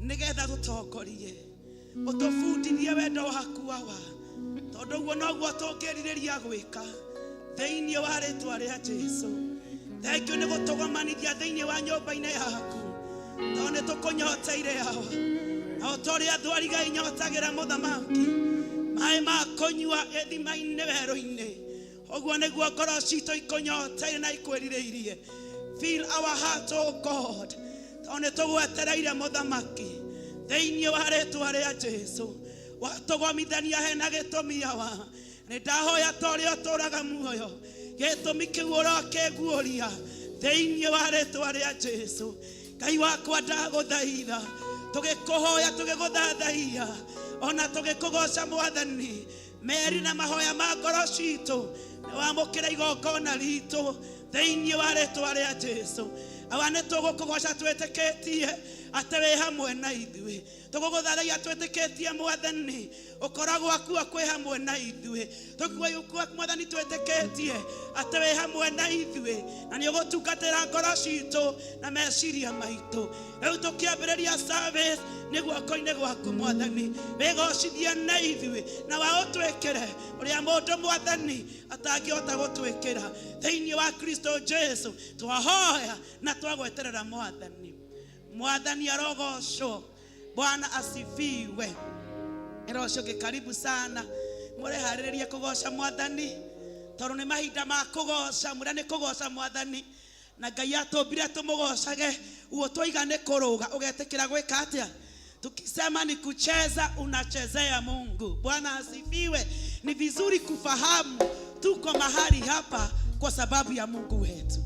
Nĩgetha tũtongorie, ũtũbundithie wendo waku Awa, tondũ ũguo noguo tũngĩrirĩria gwĩka thĩinĩ wa rĩtwa rĩa Jesu. Thengiũ nĩ gũtũgomanithia thĩinĩ wa nyũmba-inĩ yaku, tondũ nĩ tũkũnyoteire Awa, na o ta ũrĩa thwariga inyotagĩra mũthamaki maĩ ma kũnyua gĩthima-inĩ werũ-inĩ, ũguo nĩguo ngoro citũ ikũnyoteire na ikwĩrirĩirie. Fill our heart, O God, tondũ nĩ tũgwetereire mũthamaki thĩinĩ wa rĩtwa rĩa Jesu. Watũgomithania hena gĩtũmi Awa, nĩ ndahoya ta ũrĩa ũtũraga muoyo, gĩtũmi kĩu ũrokĩguũria thĩinĩ wa rĩtwa rĩa Jesu. Ngai wakwa, ndagũthaitha, tũgĩkũhoya, tũgĩgũthathaiya, ona tũgĩkũgoca Mwathani, meri na mahoya ma ngoro citũ, nĩ wamũkĩra igongona ritũ thĩinĩ wa rĩtwa rĩa Jesu. Awa, nĩ tũgũkũgoca twĩtĩkĩtie atĩ wĩ hamwe na ithuĩ. Tũgũgũthathaiya twĩtĩkĩtie Mwathani ũkoragwo akuo kwĩ hamwe na ithuĩ. Tũkuoyũkua Mwathani twĩtĩkĩtie atĩ wĩ hamwe na ithuĩ na nĩ ũgũtungatĩra ngoro citũ na meciria maitũ. Rĩu tũkĩambĩrĩria service nĩ guoko-inĩ gwaku Mwathani, wĩgocithie na ithuĩ na wa ũtwĩkĩre ũrĩa mũndũ Mwathani atangĩhota gũtwĩkĩra. Thĩinĩ wa Kristo Jesu twahoya na twagweterera Mwathani. Mwathani arogocwo. Bwana asifiwe. Ĩra ũcio ũngĩ karibu sana, mũreharĩrĩrie kũgoca Mwathani, tondũ nĩ mahinda ma kũgoca. Mwĩra nĩ kũgoca Mwathani, na Ngai atũmbire tũmũgocage. Uo twaiga nĩ kũrũga, ũgetĩkĩra gwĩka atĩa? Tukisema ni kucheza, unachezea Mungu. Bwana asifiwe. Ni vizuri kufahamu tuko mahali hapa kwa sababu ya Mungu wetu,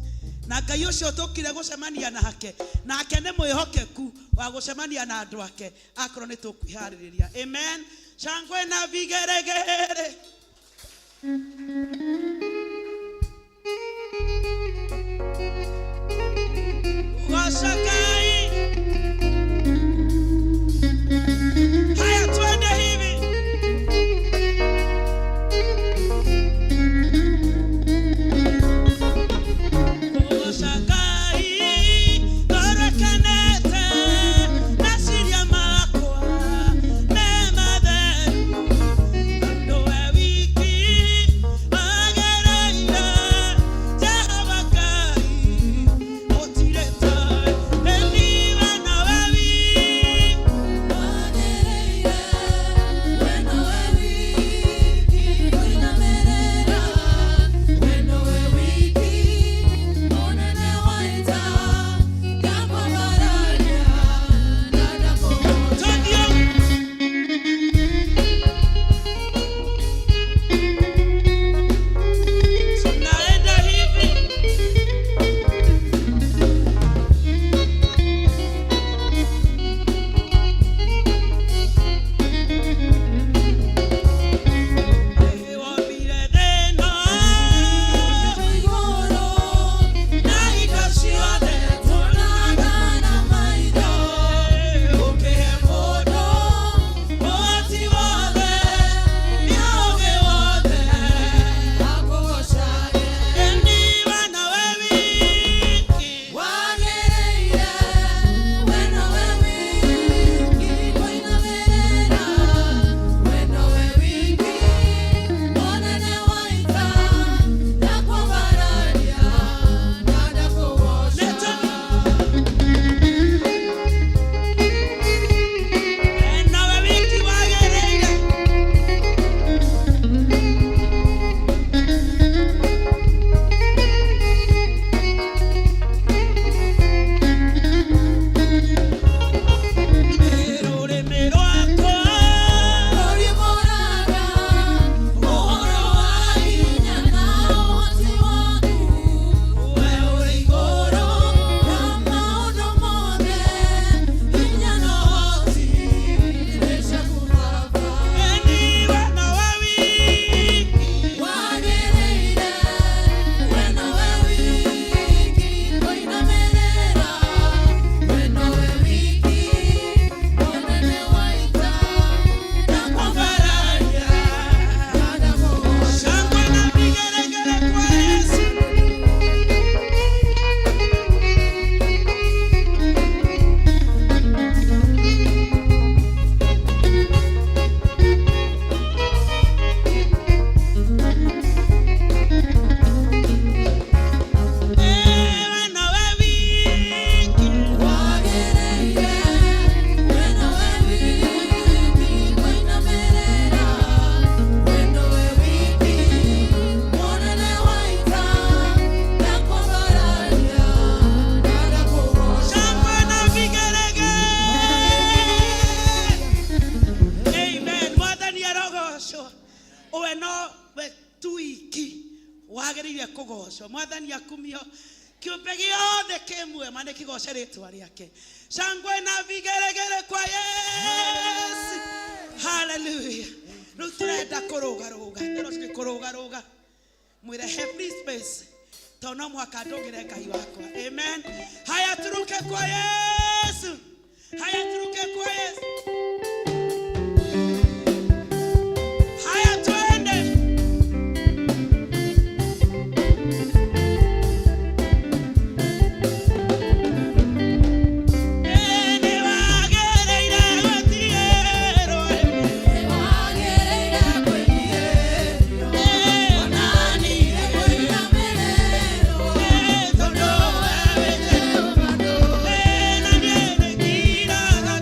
na Ngai ũcio tũkire gũcemania nake, nake nĩ mwĩhokeku wa gũcemania na andũ ake akorwo nĩ tũkwĩharĩrĩria. Amen. Shangwe na vigeregere. Goca Ngai. Haya, twende hivi. Goca Ngai, ngoro ĩkenete, meciria makwa me matheru, tondũ we wiki. Agĩrĩire kũgocwo. Mwathani akumio. Kĩũmbe gĩothe kĩ muoyo ma nĩ kĩgoce rĩtwa rĩake. Shangwe na vigeregere kwa Yesu. Hallelujah. Rĩu tũrenda kũrũgarũga. Tũrocike kũrũgarũga. Mwĩre he free space. Tondũ no mũhaka ndũngĩre Ngai wakwa. Amen. Haya turuke kwa Yesu. Haya turuke kwa Yesu. Haya tuende. Nĩ wagĩrĩire gwĩtigĩrwo. Nĩwagĩrĩire gwĩtigĩrwo, ona niĩ kũinamĩrĩrwo, Tondũ we wĩ Jehova ndũũre. Na niĩ nĩngiraga.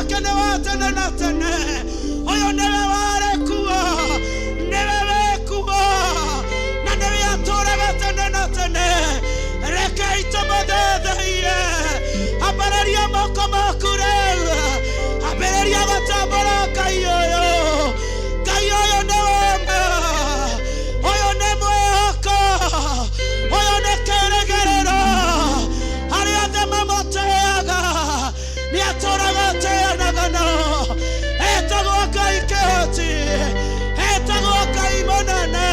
Wake nĩ wa tene na tene. Ũyũ nĩwe warĩ kuo, nĩwe wĩ kuo, na nĩwe atũũraga tene na tene. Rekei tũmũthathaiye. Ambararia moko maku rĩu, ambĩrĩria gũtambũra Ngai ũyũ. Ngai ũyũ nĩ wema, ũyũ nĩ mwĩhoko, ũyũ nĩ kĩĩrĩgĩrĩro. Arĩa othe mamũtĩaga, nĩ atũũraga atĩanaga nao. Etagwo Ngai kĩhoti, etagwo Ngai mũnene,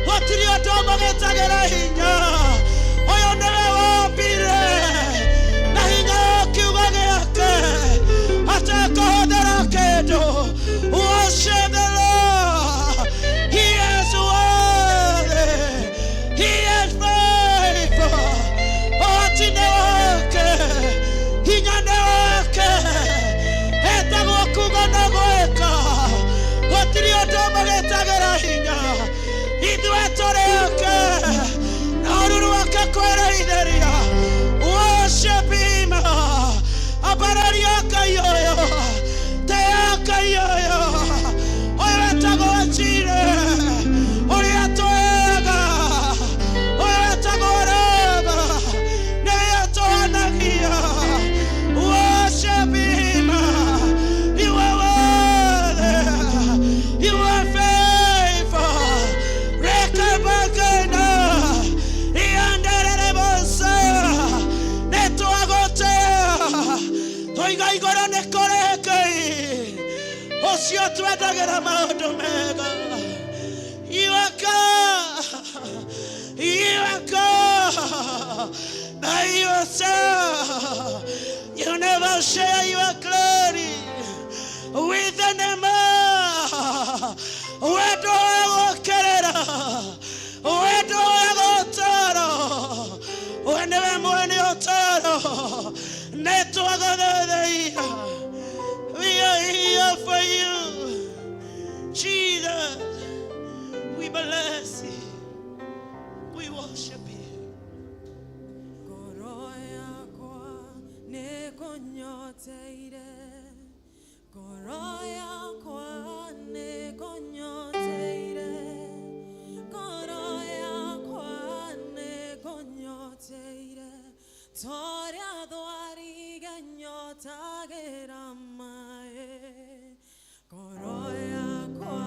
gũtirĩ ũndũ ũmũgĩtagĩra hinya. Ũyũ nĩwe wombire na hinya wa kiugo gĩake, atekũhũthĩra kĩndũ. Worship the Lord. He is worthy. He is faithful. Ũhoti nĩ wake, hinya nĩ wake. Etagwo kuuga na gwĩka, gũtirĩ ũndũ ũmũgĩtagĩra hinya. Ithuĩ tũrĩ ake na ũruru wake kwĩrĩithĩria. Worship him. Ambararia Ngai ũyũ, tĩa Ngai ũyũ, ũyũ wetagwo Jireh, ũrĩa twega, ũyũ wetagwo Raba, nĩwe atũhonagia. Worship him. You are worthy. You are faithful. Rekabagana. Iandererebosa. Nĩtwagũtĩa. Twoiga igũrũ nĩ kũrĩ Ngai ũcio twendagĩra maũndũ mega. You are God. You are God by yourself. You never share your glory with any man. Wendo wa gũkerera, wendo wa gũtara, we nĩwe mwene ũtaro. Nĩtwagũthathaiya. We are here for you, Jesus. We bless you. We worship you. Ngoro yakwa nĩkũnyoteire, ngoro yakwa nĩkũnyoteire, ngoro yakwa nĩkũnyoteire, torĩa thwariga nyotagĩra maĩ. Ngoro yakwa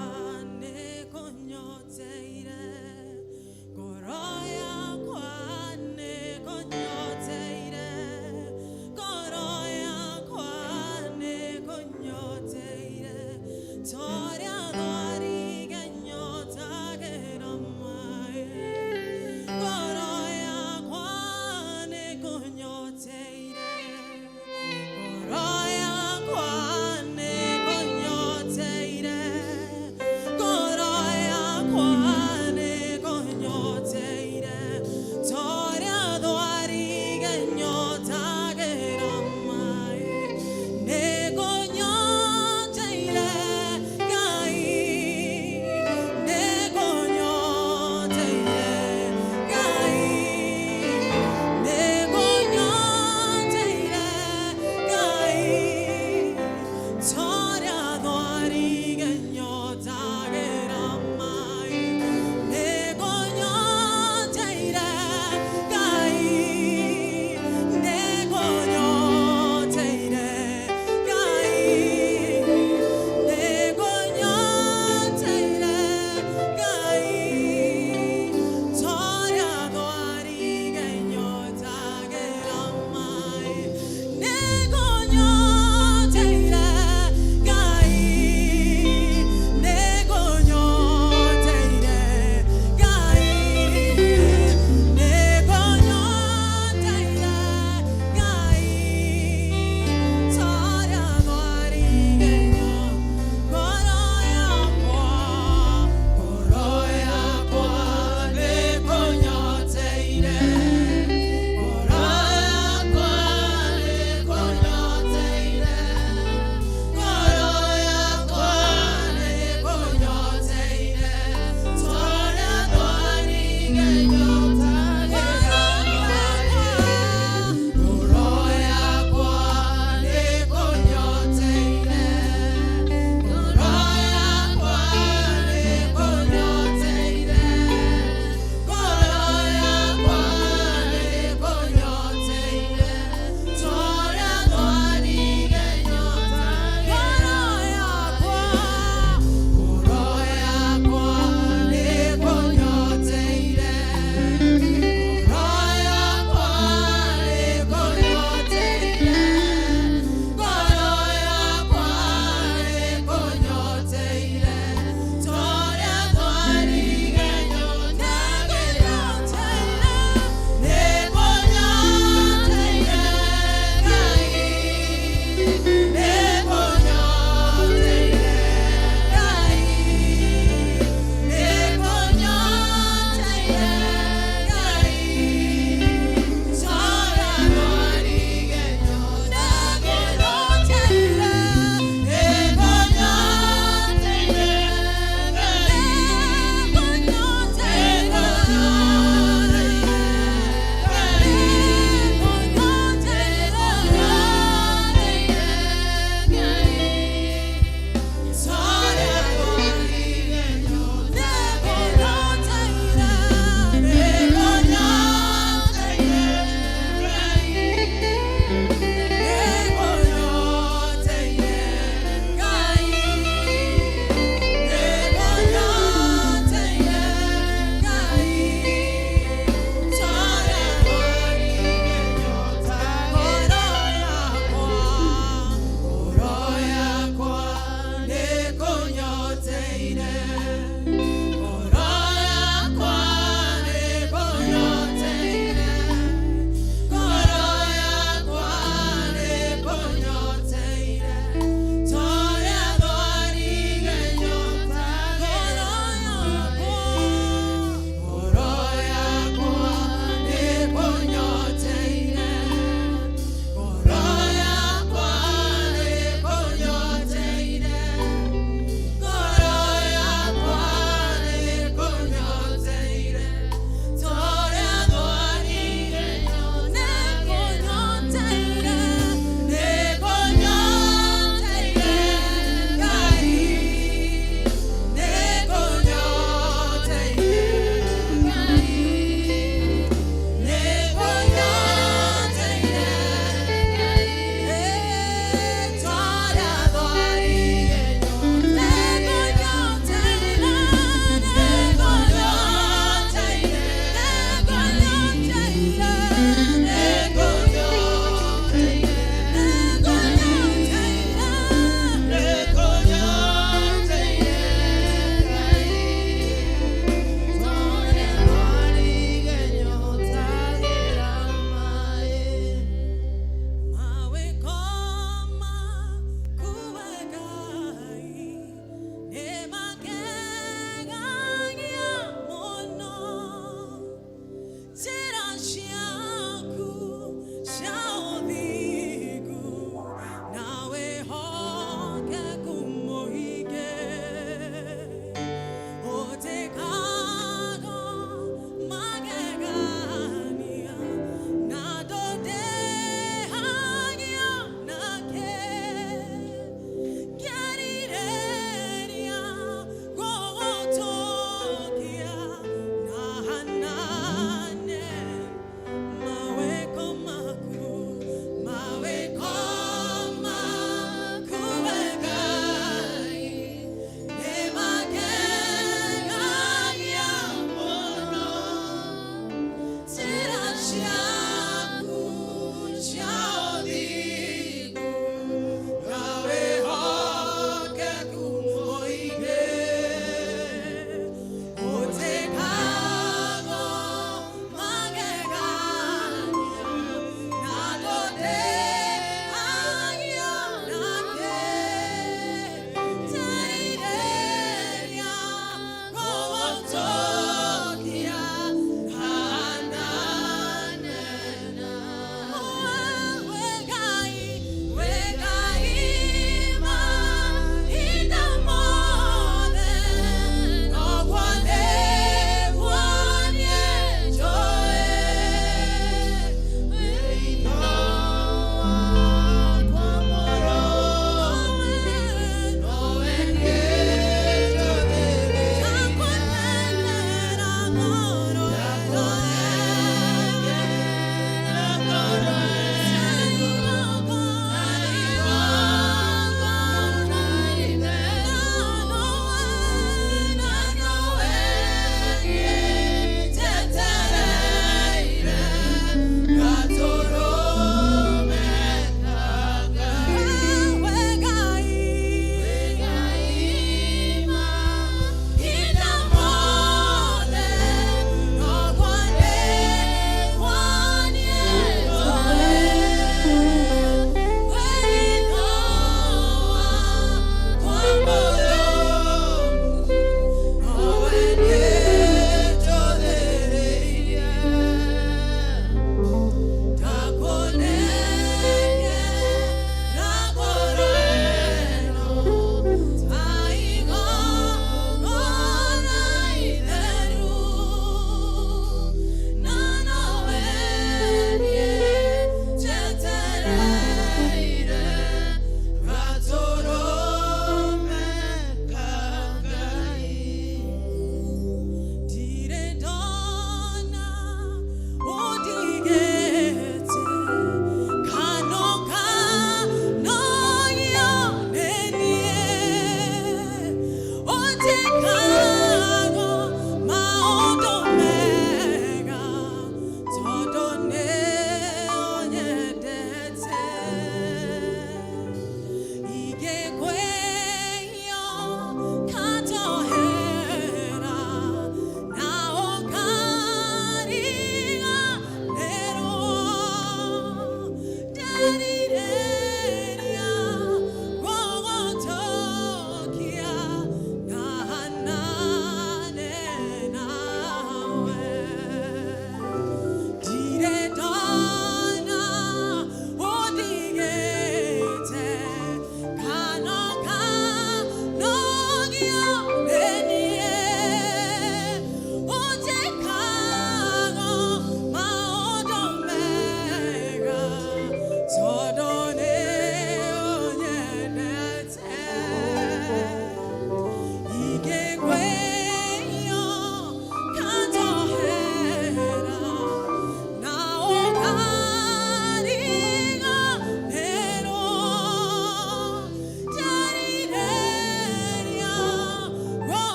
nĩkũnyoteire, ngoro yakwa nĩkũnyoteire, ngoro yakwa nĩkũnyoteire, torĩa thwariga nyotagĩra maĩ. Ngoro yakwa nĩkũnyoteire, ngoro yakwa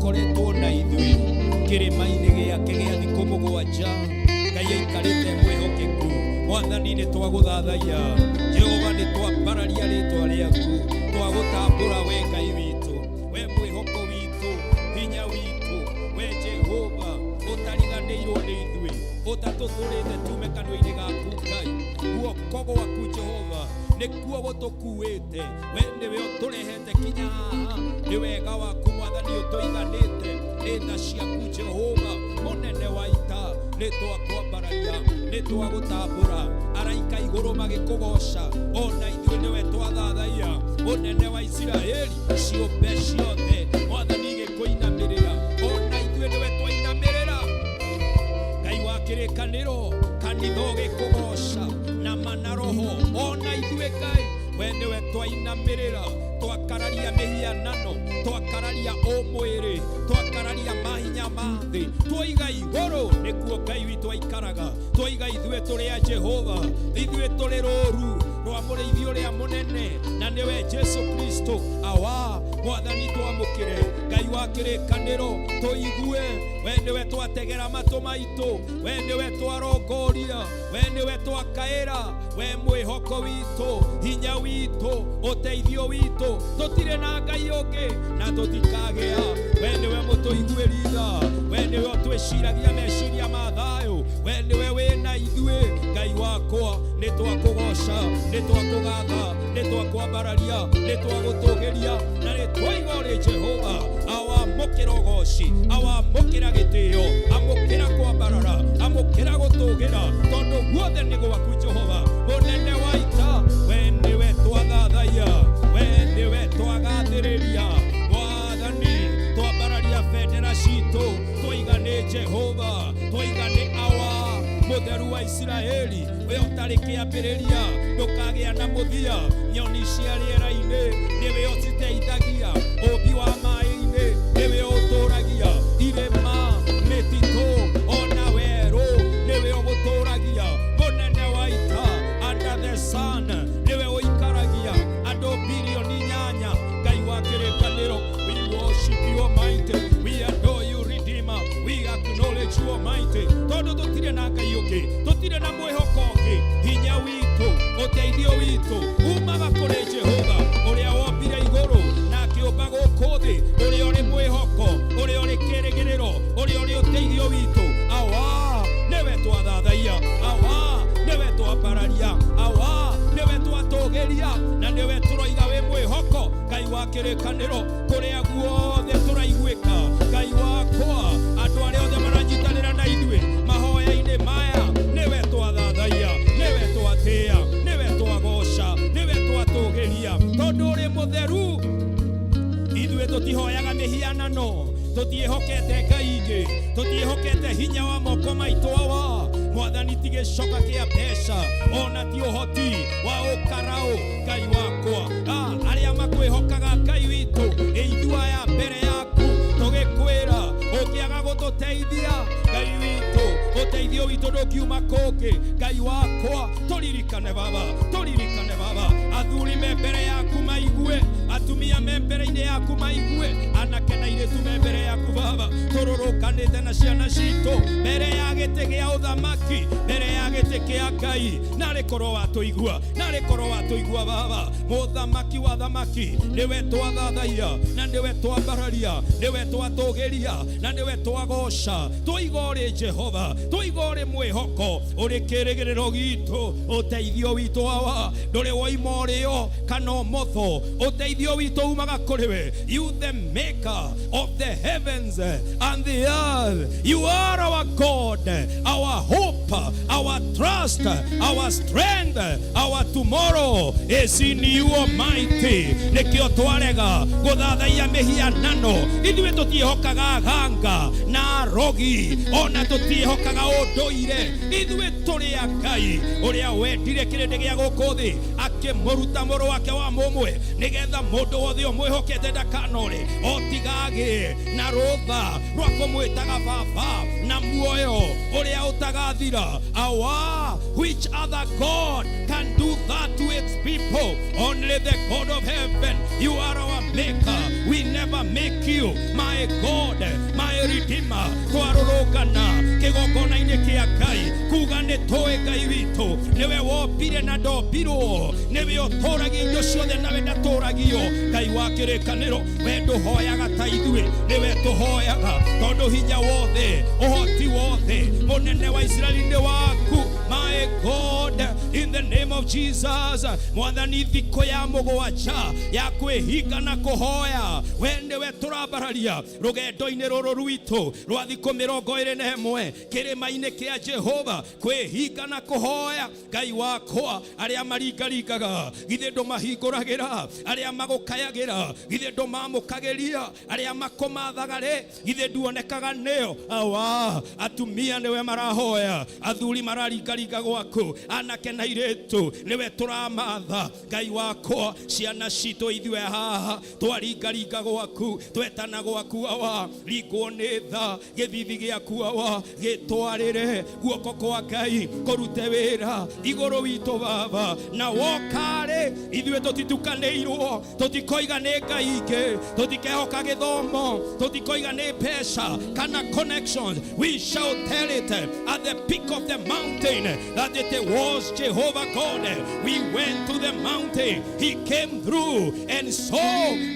Akoretwo na ithuĩ kĩrĩma-inĩ gĩake gĩa thikũ mũgwanja. Ngai aikarĩte mwĩhokeku. Mwathani, nĩ twagũthathaiya. Jehova, nĩ twambararia rĩtwa rĩaku, twagũtambũra we Ngai witũ, we mwĩhoko witũ, hinya witũ, we Jehova ũtariganĩirwo nĩ ithuĩ, ũtatũthũrĩte tume kanua-inĩ gaku. Ngai, guoko gwaku Jehova nĩkuo gũtũkuĩte. We nĩwe ũtũrehete kinya haha. Nĩ wega waku Mwathani ũtũiganĩte, nĩ tha ciaku Jehova mũnene wa ita. Nĩ twakwambararia, nĩ twagũtambũra. Araika igũrũ magĩkũgoca, ona ithuĩ nĩwe twathathaiya, mũnene wa Isiraeli. Ciũmbe ciothe Mwathani igĩkũinamĩrĩra, ona ithuĩ nĩwe twainamĩrĩra. Ngai wa kĩrĩkanĩro, kanitha ũgĩkũgoca na mana roho, ona ithuĩ Ngai we nĩwe twainamĩrĩra. Twakararia mĩhianano, twakararia ũmwĩrĩ, twakararia mahinya ma thĩ, twaiga igũrũ nĩkuo Ngai witũ aikaraga. Twaiga ithuĩ tũrĩ a Jehova, ithuĩ tũrĩ rũru rwa mũrĩithi ũrĩa mũnene, na nĩwe Jesu Kristo. Awa Mwathani, twamũkĩre. Ngai wa kĩrĩkanĩro, tũigue. We nĩwe twategera matũ maitũ, we nĩwe twarongoria, we nĩwe twakaĩra, we mwĩhoko witũ, hinya witũ, ũteithio witũ. Tũtirĩ na Ngai ũngĩ na tũtikagĩa. We nĩwe mũtũiguĩri tha, we nĩwe ũtwĩciragia meciria ma thayũ, we nĩwe wĩna ithuĩ. Ngai wakwa, nĩ twakũgoca, nĩ twakũgatha, nĩ twakwambararia, nĩ twagũtũgĩria, na nĩ twaiga ũrĩ Jehova. Awamũkĩra ũgoci, awamũkĩra gĩtĩo, amũkĩra kwambarara, amũkĩra gũtũgĩra, tondũ guothe nĩ gwaku Jehova mũnene wa ita. We nĩwe twathathaiya, we nĩwe twagathĩrĩria. Mwathani, twambararia bendera citũ, twaiga nĩ Jehova, twaiga nĩ awa mũtheru wa Isiraeli. We ũtarĩ kĩambĩrĩria, ndũkagĩa na mũthia. Nyoni cia rĩera-inĩ nĩwe ũciteithagia, ũmbi wa maĩ-inĩ nĩwe ũtũragia, irĩma, mĩtitũ ona werũ nĩwe ũgũtũragia. Mũnene wa ita, under the sun nĩwe ũikaragia andũ bilioni 8. Ngai wa kĩrĩkanĩro, we worship you Almighty, we adore you Redeemer, we acknowledge you Almighty, tondũ tũtirĩ na Ngai ũngĩ, tũtirĩ na mwĩhoko ũngĩ. Hinya witũ, ũteithio witũ umaga kũrĩ Jehova ũrĩa wombire igũrũ na akĩũmba gũkũ thĩ, ũrĩa ũrĩ mwĩhoko, ũrĩa ũrĩ kĩrĩgĩrĩro, ũrĩa ũrĩ ũteithio witũ. Awa nĩwe twathathaiya, awa nĩwe twambararia, awa nĩwe twatũgĩria, na nĩwe tũroiga wĩ mwĩhoko. Ngai wa kĩrĩkanĩro, kũrĩa guothe tũraiguĩka, Ngai wakwa, andũ arĩa othe maranyitanĩra na ithuĩ mahoya-inĩ maya, nĩwe twathathaiya, nĩwe twatĩĩa, nĩwe twagoca, nĩwe twatũgĩria, tondũ ũrĩ mũtheru. Ithuĩ tũtihoyaga mĩhianano, tũtiĩhokete ngai ingĩ, tũtiĩhokete hinya wa moko maitũ. Awa Mwathani, ti gĩcoka kĩa mbeca, ona ti ũhoti wa ũkaraũ. Ngai wakwa, arĩa makwĩhokaga, Ngai witũ, ĩ ithuĩ aya mbere yaku tũgĩkwĩra, ũngĩaga gũtũteithia, Ngai witũ, ũteithio witũ ndũngiuma kũngĩ. Ngai wakwa, tũririkane Baba, tũririkane Baba. Athuri me mbere yaku maigue, atumia me mbere-inĩ yaku maigue, anake na airĩtu me mbere yaku Baba. Tũrũrũkanĩte na ciana citũ mbere ya gĩtĩ gĩa ũthamaki, mbere ya gĩtĩ kĩa Ngai. Narĩ korwo watũigua, narĩ korwo watũigua Baba. Mũthamaki wa thamaki, nĩwe twathathaiya na nĩwe twambararia, nĩwe twatũgĩria na nĩwe twagoca. Tũiga ũrĩ Jehova, tũiga ũrĩ mwĩhoko, ũrĩ kĩrĩgĩrĩro gitũ, ũteithio witũ. Awa, ndũrĩ woima ũrĩo kana ũmotho, ũteithio witũ umaga kũrĩ we. You the maker of the heavens and the earth, you are our God, our hope, our trust, our strength. Our tomorrow is in you Almighty. Nĩkĩo twarega gũthathaiya mĩhianano. Ithuĩ tũtiĩhokaga ganga na rogi, ona tũtiĩhokaga ũndũire. Ithuĩ tũrĩ a Ngai ũrĩa wendire kĩrĩndĩ gĩa gũkũ thĩ, akĩmũruta mũrũ wake wa mũmwe, nĩgetha mũndũ wothe ũmwĩhokete ndakanore, o tigagĩe na rũtha rwa kũmwĩtĩkia. Tũgwĩtaga baba na muoyo ũrĩa ũtagathira. Awa, which other God can do that to its people? Only the God of heaven. You are our maker. We never make you. My God, my Redeemer. Twarũrũngana kĩgongona-inĩ kĩa Ngai kuga nĩ tũĩ Ngai witũ nĩwe wombire na ndombirwo, nĩwe ũtũragia indo ciothe nawe ndatũragio. Ngai wa kĩrĩkanĩro, we ndũhoyaga ta ithuĩ, nĩwe tũhoyaga tondũ hinya wothe, ũhoti wothe, mũnene wa Isiraeli nĩ waku. My God, in the name of Jesus, mwathani, thikũ ya mũgwanja ya kwĩhinga na kũhoya, we nĩwe tũrambararia rũgendo-inĩ rũrũ rwitũ rwa thikũ 21 kĩrĩma-inĩ kĩa Jehova, kwĩhinga na kũhoya. Ngai wakwa, arĩa maringaringaga githĩ ndũmahingũragĩra? Arĩa magũkayagĩra githĩ ndũmamũkagĩria? Arĩa makũmathaga rĩ, githĩ nduonekaga nĩo? Awa, atumia nĩwe marahoya, athuri mararingaringa gwaku, anake na airĩtu nĩwe tũramatha. Ngai wakwa, ciana citũ ithuĩ haha twaringaringa gwaku, twetana gwaku. Awa, ringwo nĩ tha, gĩthithi gĩaku awa gĩtwarĩre, guoko kwa Ngai kũrute wĩra igũrũ witũ baba. Na wokarĩ, ithuĩ tũtitukanĩirwo, tũtikoiga nĩ Ngai ingĩ, tũtikehoka gĩthomo, tũtikoiga nĩ mbeca kana connections. We shall tell it at the peak of the mountain that it was Jehovah God. We went to the mountain, he came through, and so,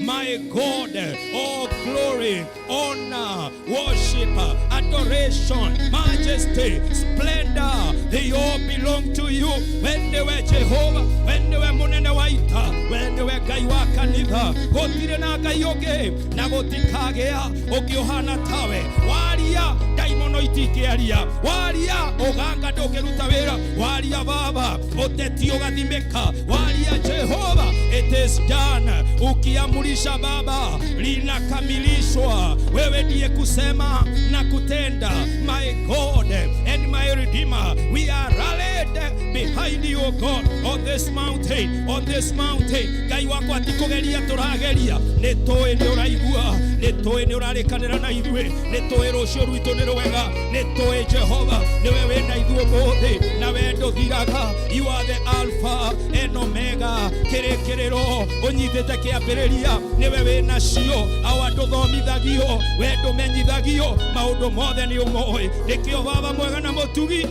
my God, all glory, honor, worship, adoration, majesty, splendor, they all belong to you. We nĩwe Jehova, we nĩwe mũnene wa ita, we nĩwe Ngai wa kanitha. Gũtirĩ na Ngai ũngĩ na gũtikagĩa ũngĩ ũhana tawe. Waria, ndaimono itingĩaria. Waria, ũganga ndũngĩruta wĩra. Waria baba, ũteti ũgathimĩka. Waria Jehova, it is done. Ukiamurisha baba, linakamilishwa. Wewe ndiye kusema na kutenda. My God and my Redeemer, we are rallied behind you, God, on this mountain, on this mountain. Ngai wakwa, ti kũgeria tũrageria, nĩ tũĩ nĩ ũraigua, nĩ tũĩ nĩ ũrarĩkanĩra na ithuĩ, nĩ tũĩ rũciũ rwitũ nĩ rwega, nĩ tũĩ Jehova nĩwe wĩna ithuĩ ũmũthĩ na we ndũthiraga. You are the Alpha and Omega, kĩrĩkĩrĩro ũnyitĩte kĩambĩrĩria, nĩwe wĩ nacio. Awa, ndũthomithagio, we ndũmenyithagio, maũndũ mothe nĩ ũmoĩ. Nĩkĩo baba mwega na mũtugi,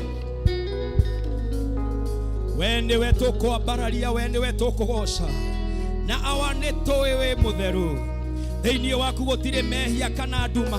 we nĩwe tũkwambararia, we nĩwe tũkũgoca. Na awa, nĩ tũĩ wĩ mũtheru, thĩinĩ waku gũtirĩ mehia kana nduma.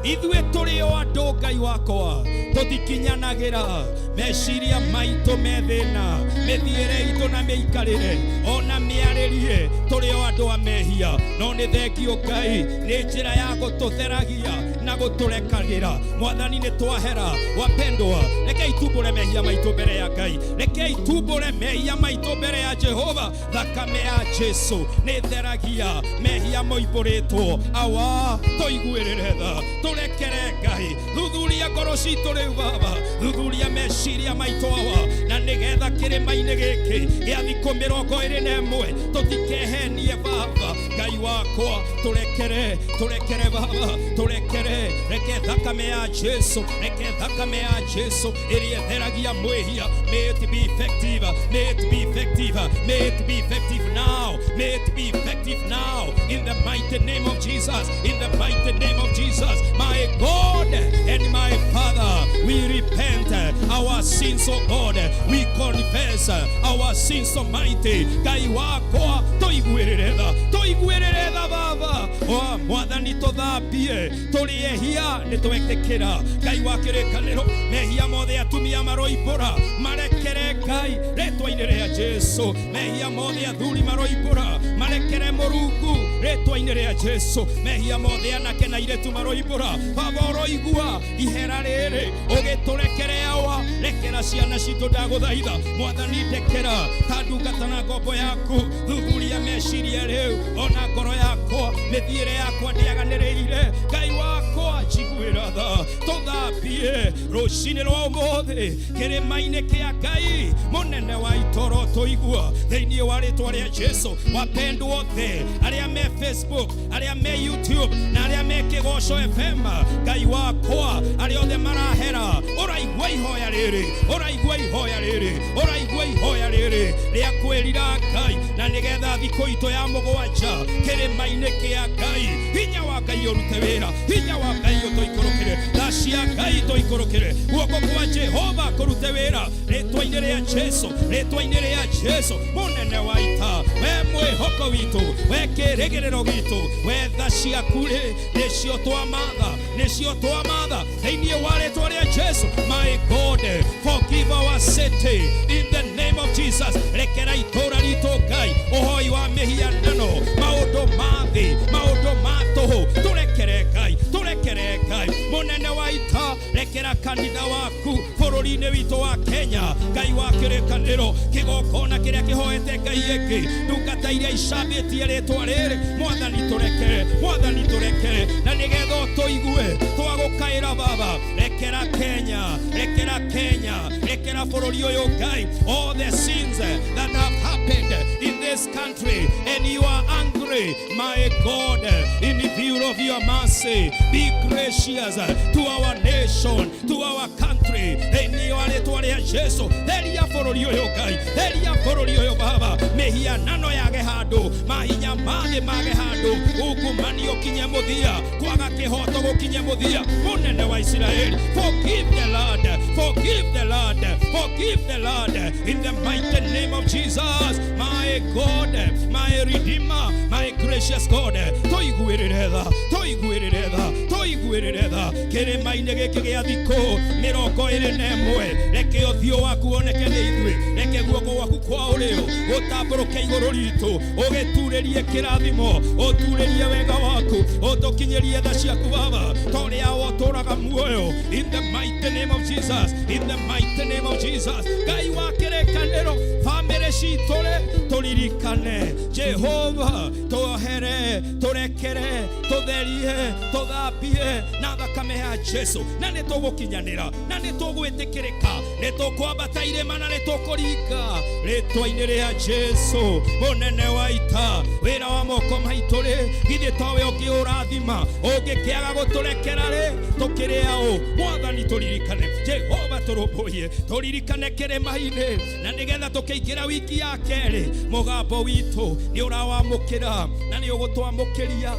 Ithuĩ tũrĩ o andũ, Ngai wakwa, tũtikinyanagĩra. Meciria maitũ me thĩna, mĩthiĩre itũ na mĩikarĩre ona mĩarĩrie, tũrĩ o andũ a mehia. No nĩ thengio Ngai nĩ njĩra ya gũtũtheragia na gũtũrekagĩra. Mwathani, nĩ twahera. Wapendwa, rekei tumbũre mehia maitũ mbere ya Ngai, rekei tumbũre mehia maitũ mbere ya Jehova. Thakame ya Jesu nĩ theragia mehia moimbũrĩtwo. Awa, tũiguĩrĩre tha, tũrekere. Ngai, thuthuria ngoro citũ rĩu baba, thuthuria meciria maitũ awa, na nĩgetha kĩrĩma-inĩ gĩkĩ gĩa thikũ 21 tũtikehenie. Baba Ngai wakwa, tũrekere, tũrekere baba, tũrekere. Reke thakame ya Jesu, reke thakame ya Jesu ĩrĩa ĩtheragia mwĩhia. May it be effective, may it be effective, may it be effective now, may it be effective now, in the mighty name of Jesus, in the mighty name of Jesus. My God and my Father, we repent our sins, O God. We confess our sins, Almighty. Ngai wakwa, tũiguĩrĩre tha, tũiguĩrĩre tha baba o mwathani, tũthambie. Tũrĩ ehia, nĩ twetĩkĩra. Ngai wa kĩrĩkanĩro, mehia mothe atumia maroimbũra marekere Ngai rĩtwa-inĩ rĩa Jesu. Mehia mothe athuri maroimbũra marekere Mũrungu rĩtwa-inĩ rĩa Jesu. Mehia mothe anake na airĩtu maroimbũra, baba ũroigua ihera rĩrĩ ũgĩtũrekere. Awa, rekera ciana citũ, ndagũthaitha mwathani, ndekera ta ndungata na ngombo yaku. Thuthuria meciria rĩu ona ngoro yakwa, mĩthiĩre yakwa ndĩaganĩrĩire. Ngai wakwa, njiguĩra tha, tũthambie rũcinĩ rwa ũmũthĩ kĩrĩma-inĩ kĩa Ngai mũnene wa itoro tũigua thĩinĩ wa rĩtwa rĩa Jesu. Wapendwa othe arĩa me Facebook, arĩa me YouTube na arĩa me kĩgoco. Special FM, Ngai wakwa, arĩa othe marahera, ũraigua ihoya rĩrĩ, ũraigua ihoya rĩrĩ, ũraigua ihoya rĩrĩ rĩa kwĩrira Ngai, na nĩgetha thikũ itũ ya mũgwanja kĩrĩma-inĩ kĩa Ngai, hinya wa Ngai ũrute wĩra, hinya wa Ngai ũtũikũrũkĩre, tha cia Ngai tũikũrũkĩre, guoko kwa Jehova kũrute wĩra, rĩtwa-inĩ rĩa Jesu, rĩtwa-inĩ rĩa Jesu, mũnene wa ita, we mwĩhoko witũ, we kĩrĩgĩrĩro gitũ, we tha ciaku rĩ, nĩcio twamatha, nĩcio twamatha, thĩinĩ wa rĩtwa rĩa Jesu. My God, forgive our city in the name of Jesus. Rekera itũra ritũ Ngai ũhoi wa mĩhianano, maũndũ ma thĩ, maũndũ ma tũhũ, tũrekere Ngai, tũrekere Ngai. Mũnene wa ita, rekera kanitha waku bũrũri-inĩ witũ wa Kenya, Ngai wa kĩrĩkanĩro, kĩgongona kĩrĩa kĩhoete Ngai ĩngĩ, ndungata iria icambĩtie rĩtwa rĩrĩ, Mwathani tũrekere, Mwathani tũrekere, na nĩgetha ũtũigue twagũkaĩra Baba, rekera Kenya, rekera Kenya, rekera bũrũri ũyũ Ngai, all the sins that have happened in this country, and you are angry, my God, in the view of your mercy, be gracious to our nation, to our country. Thĩinĩ wa rĩtwa rĩa Jesu, theria bũrũri ũyũ Ngai, theria bũrũri ũyũ Baba, mĩhianano yage handũ, mahinya ma thĩ mage handũ, ungumania ũkinye mũthia, kwaga kĩhoto gũkinye mũthia. Mũnene wa Isiraeli, forgive the Lord, forgive the Lord, forgive the Lord, in the mighty name of Jesus. My God, my Redeemer, my gracious God, tũiguĩrĩre tha, tũiguĩrĩre tha, tũiguĩrĩre tha, kĩrĩma-inĩ gĩkĩ gĩa thikũ 21, reke ũthiũ waku woneke nĩ ithuĩ, reke guoko gwaku kwa ũrĩo gũtambũrũke igũrũ ritũ, ũgĩturĩrie kĩrathimo, ũturĩrie wega waku, ũtũkinyĩrie tha ciaku Baba, ta ũrĩa ũtũũraga muoyo, in the mighty name of Jesus, in the mighty name of Jesus. Ngai wa kĩrĩkanĩro, bamĩrĩ citũ rĩ, tũririkane Jehova, tuohere, tũrekere, tũtherie, tũthambie na thakame ya Jesu, na nĩ tũgũkinyanĩra, na nĩ tũgwĩtĩkĩrĩka, nĩ tũkwambata irĩma na nĩ tũkũringa rĩtwa-inĩ rĩa Jesu. Mũnene wa ita, wĩra wa moko maitũ rĩ, githĩ towe ũngĩũrathima, ũngĩkĩaga gũtũrekera rĩ, tũkĩrĩ aũ? Mwathani tũririkane, Jehova tũrũmbũiye, tũririkane kĩrĩma-inĩ, na nĩgetha tũkĩingĩra wiki ya kerĩ, mũgambo witũ nĩ ũrawamũkĩra na nĩ ũgũtwamũkĩria.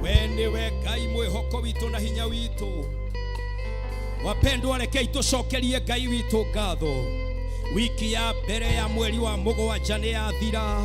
We nĩwe Ngai mwĩhoko witũ na hinya witũ. Wapendwa, rekei tũcokerie Ngai witũ ngatho. Wiki ya mbere ya mweri wa mũgwanja nĩ yathira,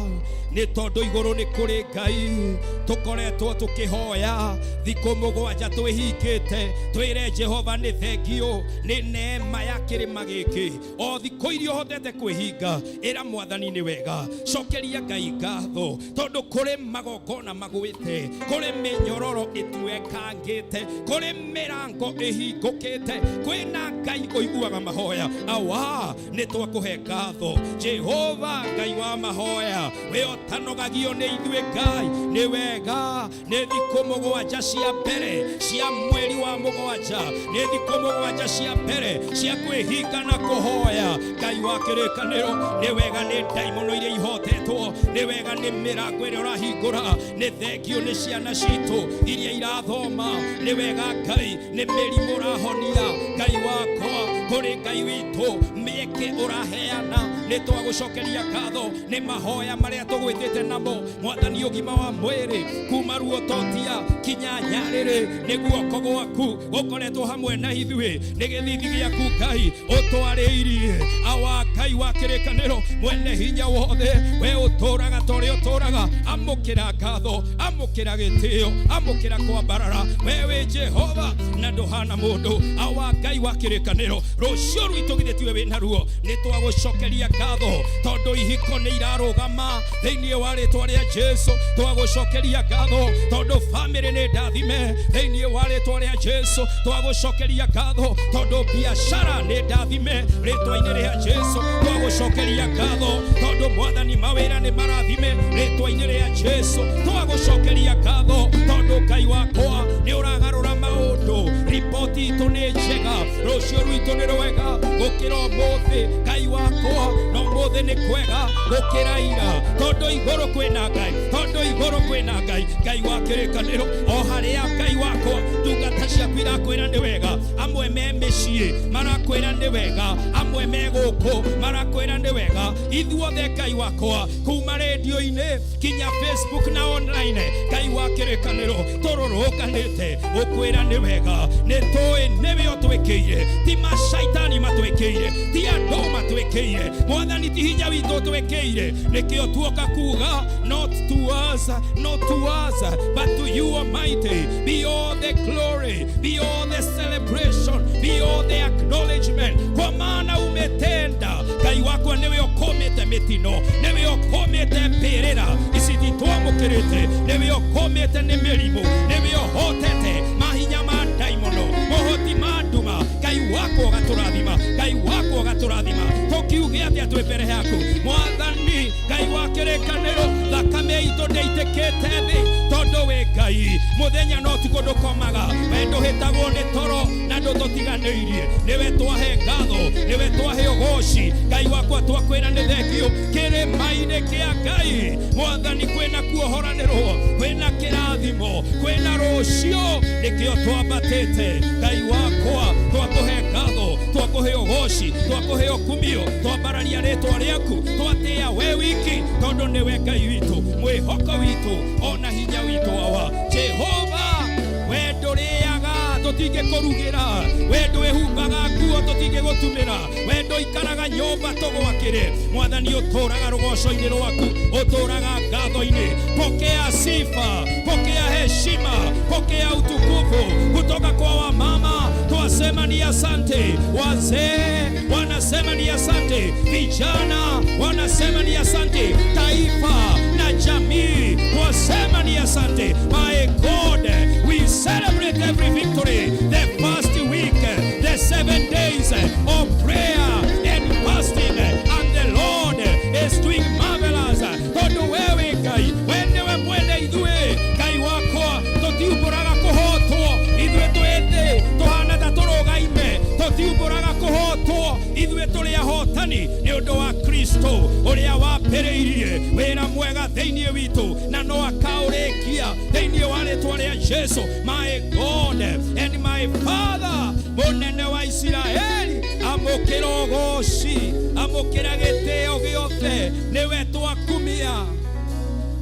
nĩ tondũ igũrũ nĩ kũrĩ Ngai. Tũkoretwo tũkĩhoya thikũ mũgwanja twĩhingĩte, twĩre Jehova nĩ thengio nĩ neema ya kĩrĩma gĩkĩ. O thikũ iria ũhotete kwĩhinga, ĩra Mwathani nĩ wega, cokeria Ngai ngatho, tondũ kũrĩ magongona magwĩte, kũrĩ mĩnyororo ĩtuĩkangĩte, kũrĩ mĩrango ĩhingũkĩte, kwĩna Ngai ũiguaga mahoya. Awa, nĩ twakũhe ngatho Jehova Ngai wa mahoya, we ũtanogagio nĩ ithuĩ Ngai. Nĩ wega, nĩ thikũ mũgwanja cia mbere cia mweri wa mũgwanja, nĩ thikũ mũgwanja cia mbere cia kwĩhinga na kũhoya Ngai wa kĩrĩkanĩro. Nĩ wega nĩ ndaimono iria ihotetwo, nĩ wega nĩ mĩrango ĩrĩa ũrahingũra, nĩ thengio nĩ ciana citũ iria irathoma, nĩ wega Ngai nĩ mĩrimũ ũrahonia. Ngai wakwa, kũrĩ Ngai witũ mĩeke ũraheana, nĩ twagũcokeria ngatho nĩ mahoya marĩa tũgwĩtĩte namo. Mwathani, ũgima wa mwĩrĩ kuma ruototia kinya nyarĩrĩ, nĩ guoko gwaku gũkoretwo hamwe na ithuĩ, nĩ gĩthithi gĩaku Ngai ũtwarĩirie. Awa Ngai wa kĩrĩkanĩro, mwene hinya wothe, we ũtũraga ta ũrĩa ũtũraga, amũkĩra ngatho, amũkĩra gĩtĩo, amũkĩra kwambarara. We wĩ Jehova na ndũhana mũndũ. Awa Ngai wa kĩrĩkanĩro, rũciũ rwitũ githĩ tiwe wĩ naruo? Nĩ twagũcokeria ngatho tondũ ihiko nĩ irarũgama thĩinĩ wa rĩtwa rĩa Jesu. Twagũcokeria ngatho tondũ bamĩrĩ nĩ ndathime thĩinĩ wa rĩtwa rĩa Jesu. Twagũcokeria ngatho tondũ biacara nĩ ndathime rĩtwa-inĩ rĩa Jesu. Twagũcokeria ngatho tondũ Mwathani mawĩra nĩ marathime rĩtwa-inĩ rĩa Jesu. Twagũcokeria ngatho tondũ Ngai wakwa nĩ ũragarũra maũndũ. Riboti itũ nĩ njega, rũciũ rwitũ nĩ rwega gũkĩra ũmũthĩ. Ngai wakwa, na ũmũthĩ nĩ kwega gũkĩra ira, tondũ Igũrũ kwĩna Ngai, tondũ igũrũ kwĩna Ngai, Ngai wa kĩrĩkanĩro. O harĩa Ngai wakwa ndungata ciaku irakwĩra nĩ wega, amwe me mĩciĩ marakwĩra nĩ wega, amwe me gũkũ marakwĩra nĩ wega, ithuothe Ngai wakwa kuma rendio-inĩ kinya Facebook na online, Ngai wa kĩrĩkanĩro tũrũrũnganĩte gũkwĩra nĩ wega. Nĩ tũĩ nĩwe ũtwĩkĩire, ti macaitani matwĩkĩire, ti andũ matwĩkĩire, Mwathani, ti hinya witũ twĩkĩire. Nĩkĩo tuoka kuga, not to us, not to us, but to you Almighty be all the glory, be all the celebration, be all the acknowledgement, kwa maana umetenda. Ngai wakwa, nĩwe ũkũmĩte mĩtino, nĩwe ũkũmĩte mbĩrĩra ici titwamũkĩrĩte, nĩwe ũkũmĩte nĩ mĩrimũ, nĩwe ũhotete mahinya ma ndaimono, mohoti ma nduma. Ngai wakwa ũgatũrathima, Ngai wakwa ũgatũrathima. Tũkiuge atĩa twĩ mbere yaku, Mwathani Ngai wa kĩrĩkanĩro? Thakame itũ ndĩitĩkĩte thĩ, tondũ wĩ Ngai mũthenya no ũtukũ ndũkomaga. We ndũhĩtagwo nĩ toro na ndũtũtiganĩirie. Nĩwe twahe ngatho, nĩwe twahe ũgoci. Ngai wakwa, twakwĩra nĩ thengio. Kĩrĩma-inĩ kĩa Ngai, Mwathani, kwĩna kuohoranĩrwo, kwĩna kĩrathimo, kwĩna rũciũ. Nĩkĩo twambatĩte, Ngai wakwa, twakũhe ngatho, twakũhe ũgoci, twakũhe ũkumio, twambararia rĩtwa rĩaku, twatĩa we wiki, tondũ nĩwe Ngai witũ, mwĩhoko witũ, ona hinya witũ. Awa Jehova, we ndũrĩaga, tũtingĩkũrugĩra. We ndwĩhumbaga nguo, tũtingĩgũtumĩra. We ndũikaraga nyũmba tũgwakĩre. Mwathani, ũtũraga rũgoco-inĩ rwaku, ũtũraga ngatho-inĩ. Pokea sifa, pokea heshima, pokea utukufu kutoka kwa wamama. Twasema ni asante, wazee wanasema ni asante, vijana wanasema ni asante, taifa na jamii twasema ni asante. My God, we celebrate every victory, the first week, the 7 days of prayer and fasting, and the Lord is doing marvelous, tondũ wewe Ngai, we nĩwe mwene ithuĩ. Ngai wakwa, tũtiumbũraga kũhotwo. Ithuĩ twĩ thĩ tũhana ta tũrũgaime, tũtiumbũraga kũhotwo. Ithuĩ tũrĩ ahotani nĩ ũndũ wa Kristo ũrĩa wambĩrĩirie wĩra mwega thĩinĩ witũ na no akaũrĩkia, thĩinĩ wa rĩtwa rĩa Jesu. My God and my Father, mũnene wa Isiraeli, amũkĩra ũgoci, amũkĩra gĩtĩo gĩothe. Nĩwe twakumia,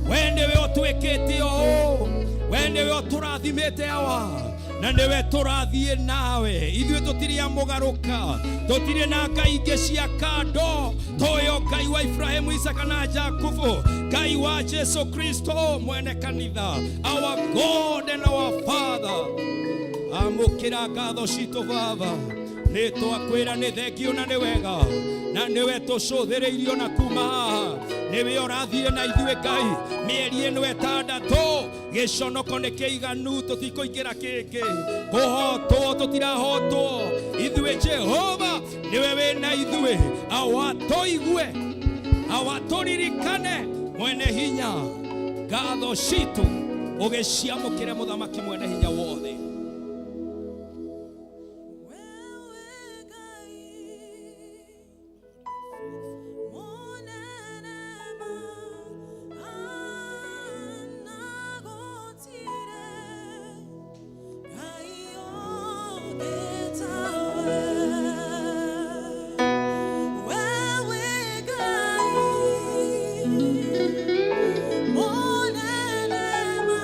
we nĩwe ũtwĩkĩte ũũ, we nĩwe ũtũrathimĩte, awa, na nĩwe tũrathiĩ nawe. Ithuĩ tũtirĩ a mũgarũka, tũtirĩ na ngai ingĩ cia kando, toyo Ngai wa Ibrahimu, Isaka na Jakubu, Ngai wa Jesu Kristo mwene kanitha, our God and our Father. Amũkĩra ngatho citũ, Baba. Nĩ twakwĩra nĩ thengio na nĩ wega, na nĩwe tũcũthĩrĩirio na kuma haha. Nĩwe ũrathiĩ na ithuĩ, Ngai, mĩeri ĩno 6. Gĩconoko nĩ kĩiganu, tũtikũingĩra kĩngĩ. Kũhotwo tũtirahotwo ithuĩ, Jehova nĩwe wĩna ithuĩ. Awatũigue, awatũririkane, mwene hinya. Ngatho citũ ũgĩciamũkĩre, mũthamaki mwene hinya wothe. Wewe Ngai munene ma anagotire Ngai ogetawe. Wewe Ngai munene ma.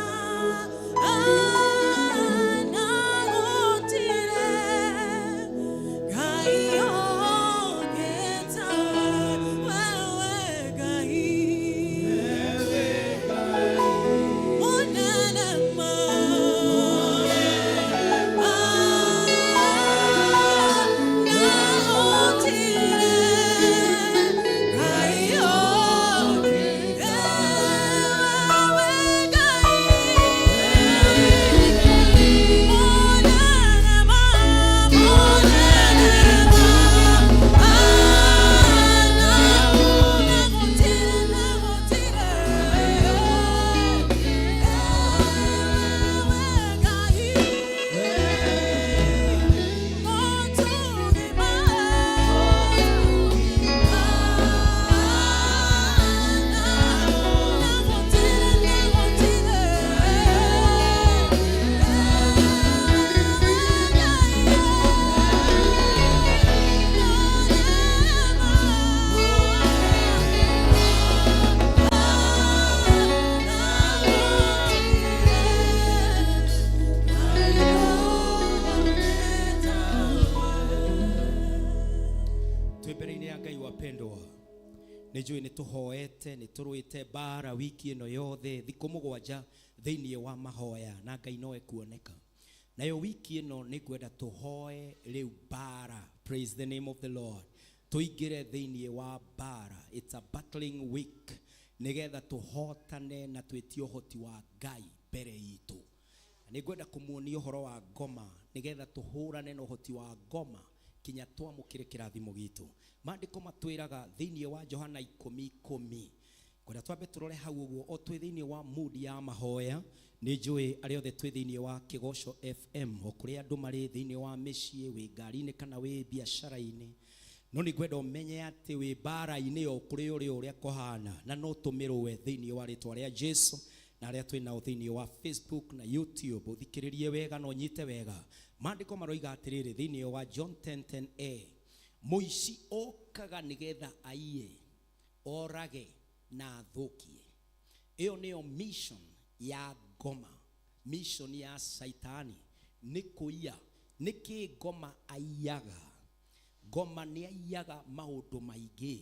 Nĩ njũĩ nĩ tũhoete, nĩ tũrũĩte mbara wiki ĩno yothe, thikũ mũgwanja thĩinĩ wa mahoya, na Ngai no ekuoneka. Nayo wiki ĩno nĩ ngwenda tũhoe rĩu mbara. Praise the name of the Lord. Tũingĩre thĩinĩ wa mbara. It's a battling week. Nĩgetha tũhotane na twĩtie ũhoti wa Ngai mbere itũ. Nĩ ngwenda kũmuonia ũhoro wa ngoma nĩgetha tũhũrane na ũhoti wa ngoma kinya twamũkĩre kĩrathimo gitũ. Maandĩko matwĩraga thĩinĩ wa Johana 10:10. Ngwenda twambe tũrore hau ũguo o twĩ thĩinĩ wa mood ya mahoya. Nĩ njũĩ arĩa othe twĩ thĩinĩ wa Kĩgoco FM, o kũrĩa andũ marĩ thĩinĩ wa mĩciĩ, wĩ ngari-inĩ kana wĩ biacara-inĩ. No nĩ ngwenda ũmenye atĩ wĩ mbara-inĩ o kũrĩa ũrĩ ũrĩa kũhana, na no tũmĩrũe thĩinĩ wa rĩtwa rĩa Jesu. Na arĩa twĩ nao thĩinĩ wa Facebook na YouTube, ũthikĩrĩrie wega na ũnyite wega. Maandĩko maroiga atĩrĩrĩ thĩinĩ wa John 10:10a, mũici okaga nĩgetha aiye, orage na athũkie. Ĩyo nĩyo mission ya ngoma, mission ya Saitani nĩ kũiya. Nĩkĩ ngoma aiyaga? Ngoma nĩ aiyaga maũndũ maingĩ,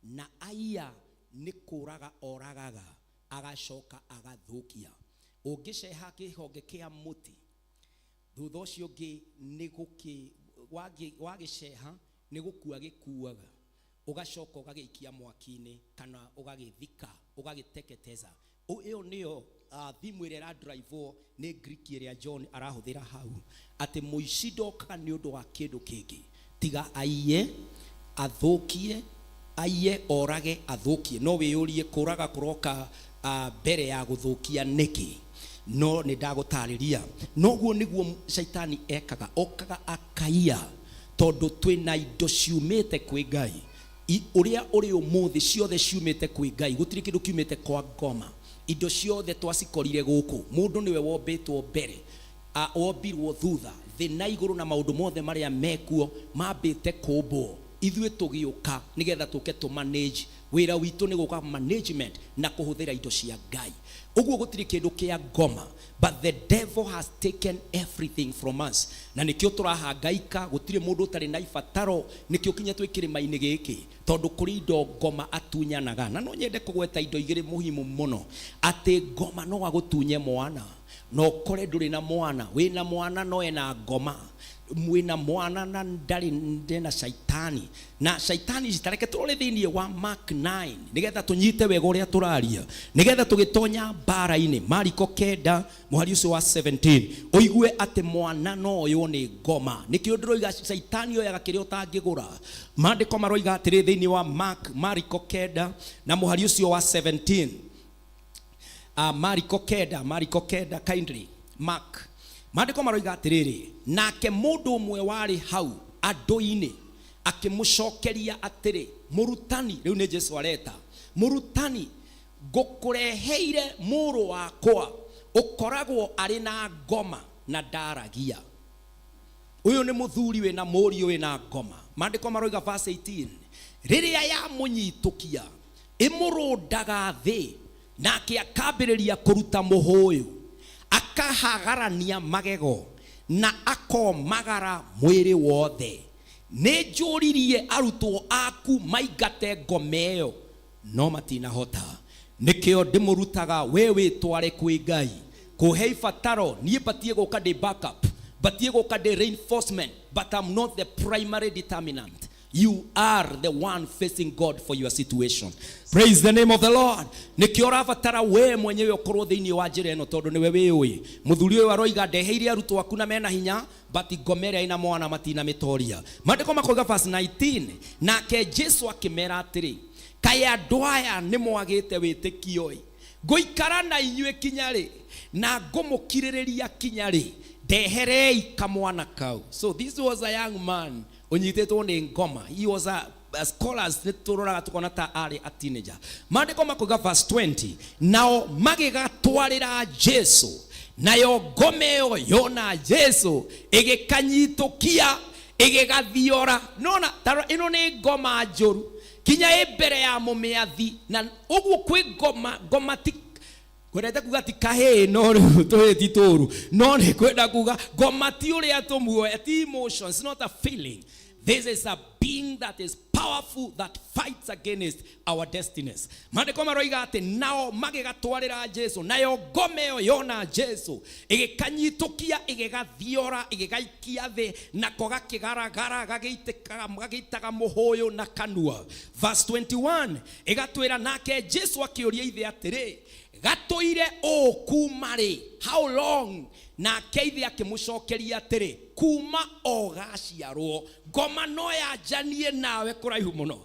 na aiya nĩ kũraga oragaga, agacoka agathũkia. Ũngĩceha kĩhonge kĩa mũtĩ, thutha ũcio ũngĩ nĩ gũkĩ, wagĩceha nĩ gũkua gĩkuaga, ũgacoka ũgagĩikia mwaki-inĩ kana ũgagĩthika, ũgagĩteketeza. Ĩyo nĩyo thimũ ĩrĩa ĩradrivewo nĩ Greek ĩrĩa John arahũthĩra hau, atĩ mũici ndokaga nĩ ũndũ wa kĩndũ kĩngĩ tiga aiye, athũkie, aiye, orage, athũkie. No wĩyũrie kũraga kũroka mbere ya gũthũkia nĩkĩ? No nĩ ndagũtarĩria. Noguo nĩguo Shaitani ekaga, okaga akaiya, tondũ twĩna indo ciumĩte kwĩ Ngai. Ũrĩa ũrĩ ũmũthĩ ciothe ciumĩte kwĩ Ngai, gũtirĩ kĩndũ kiumĩte kwa ngoma. Indo ciothe twacikorire gũkũ. Mũndũ nĩwe wombĩtwo mbere, wombirwo thutha. Thĩ na igũrũ na maũndũ mothe marĩa mekuo mambĩte kũmbwo. Ithuĩ tũgĩũka nĩgetha tũke tũ manage. Wĩra witũ nĩ gũka management na kũhũthĩra indo cia Ngai. Ũguo gũtirĩ kĩndũ kĩa ngoma, but the devil has taken everything from us. Na nĩkĩo tũrahangaika, gũtirĩ mũndũ ũtarĩ na ibataro, nĩkĩo kinya twĩ kĩrĩma-inĩ gĩkĩ, tondũ kũrĩ indo ngoma atunyanaga. Na no nyende kũgweta indo igĩrĩ muhimu mũno, atĩ ngoma no agũtunye mwana, na ũkore ndũrĩ na mwana, wĩna mwana no ena ngoma, mwĩna mwana na ndarĩ ndena shaitani. Na shaitani ici, tareke tũrore thĩinĩ wa Mark 9 nĩgetha tũnyite wega ũrĩa tũraria, nĩgetha tũgĩtonya mbara-inĩ. Mariko 9 mũhari ũcio wa 17, ũigue atĩ mwana no oywo nĩ ngoma. Nĩkĩo ndĩroiga shaitani oyaga kĩrĩa ũtangĩgũra. Maandĩko maroiga atĩrĩ thĩinĩ wa Mariko 9 na mũhari ũcio wa 17. Mariko 9, Mariko 9, kindly Mark. Maandĩko maroiga atĩrĩrĩ, nake mũndũ ũmwe warĩ hau andũ-inĩ akĩmũcokeria atĩrĩ, mũrutani, rĩu nĩ Jesu areta, mũrutani, ngũkũreheire mũrũ wakwa ũkoragwo arĩ na ngoma na ndaragia. Ũyũ nĩ mũthuri wĩna mũriũ wĩna ngoma. Maandĩko maroiga verse 18, rĩrĩa yamũnyitũkia ĩmũrũndaga thĩ, nake akambĩrĩria kũruta mũhũyũ, akahagarania magego na akomagara mwĩrĩ wothe. Nĩ njũririe arutwo aku maingate ngoma ĩyo, no matinahota. Nĩkĩo ndĩmũrutaga we wĩtware kwĩ Ngai. Kũhe ibataro, niĩ batiĩ gũka ndĩ backup, batiĩ gũka ndĩ reinforcement, but I'm not the primary determinant. You are the one facing God for your situation. Praise the name of the Lord. Nĩkĩo ũrabatara we mwenyewe ũkorwo thĩinĩ wa njĩra ĩno, tondũ nĩwe wĩũĩ. Mũthuri ũyũ aroiga ndeheire arutwo aku na mena hinya, but ngoma ĩrĩa ĩna mwana matina mĩtoria. Maandĩko makoiga verse 19, nake Jesu akĩmera atĩrĩ, kaĩ andũ aya nĩ mwagĩte wĩtĩkio-ĩ? Ngũikara na inyuĩ kinya rĩ? Na ngũmũkirĩrĩria kinya rĩ? Ndeherei kamwana kau. So this was a young man ũnyitĩtwo nĩ ngoma. He was a scholars nĩ tũroraga tũkona ta arĩ a teenager. Maandĩko makoiga verse 20, nao magĩgatwarĩra Jesu, nayo ngoma ĩyo yona Jesu ĩgĩkanyitũkia ĩgĩgathiora. Nona tarora, ĩno nĩ ngoma njũru kinya ĩ mbere ya mũmĩathi. Na ũguo kwĩ ngoma, ngoma ti kwendete kuga ti kahĩĩ, no rĩu tũhĩĩ ti tũru, no nĩ kwenda kuga ngoma ti ũrĩa tũmuoya, ti emotions, not a feeling. This is a being that is powerful that fights against our destinies. Maandĩko maroiga atĩ nao magĩgatwarĩra Jesu, nayo ngoma ĩyo yona Jesu ĩgĩkanyitũkia, ĩgĩgathiora, ĩgĩgaikia thĩ, nako gakĩgaragara, gagĩitaga mũhũyũ na kanua. Verse 21 ĩgatwĩra, nake Jesu akĩũria ithe atĩrĩ, gatũire ũũ kuma rĩ? How long? Nake ithe akĩmũcokeria atĩrĩ, kuma o gaciarwo. Ngoma no yanjanie nawe kũraihu mũno.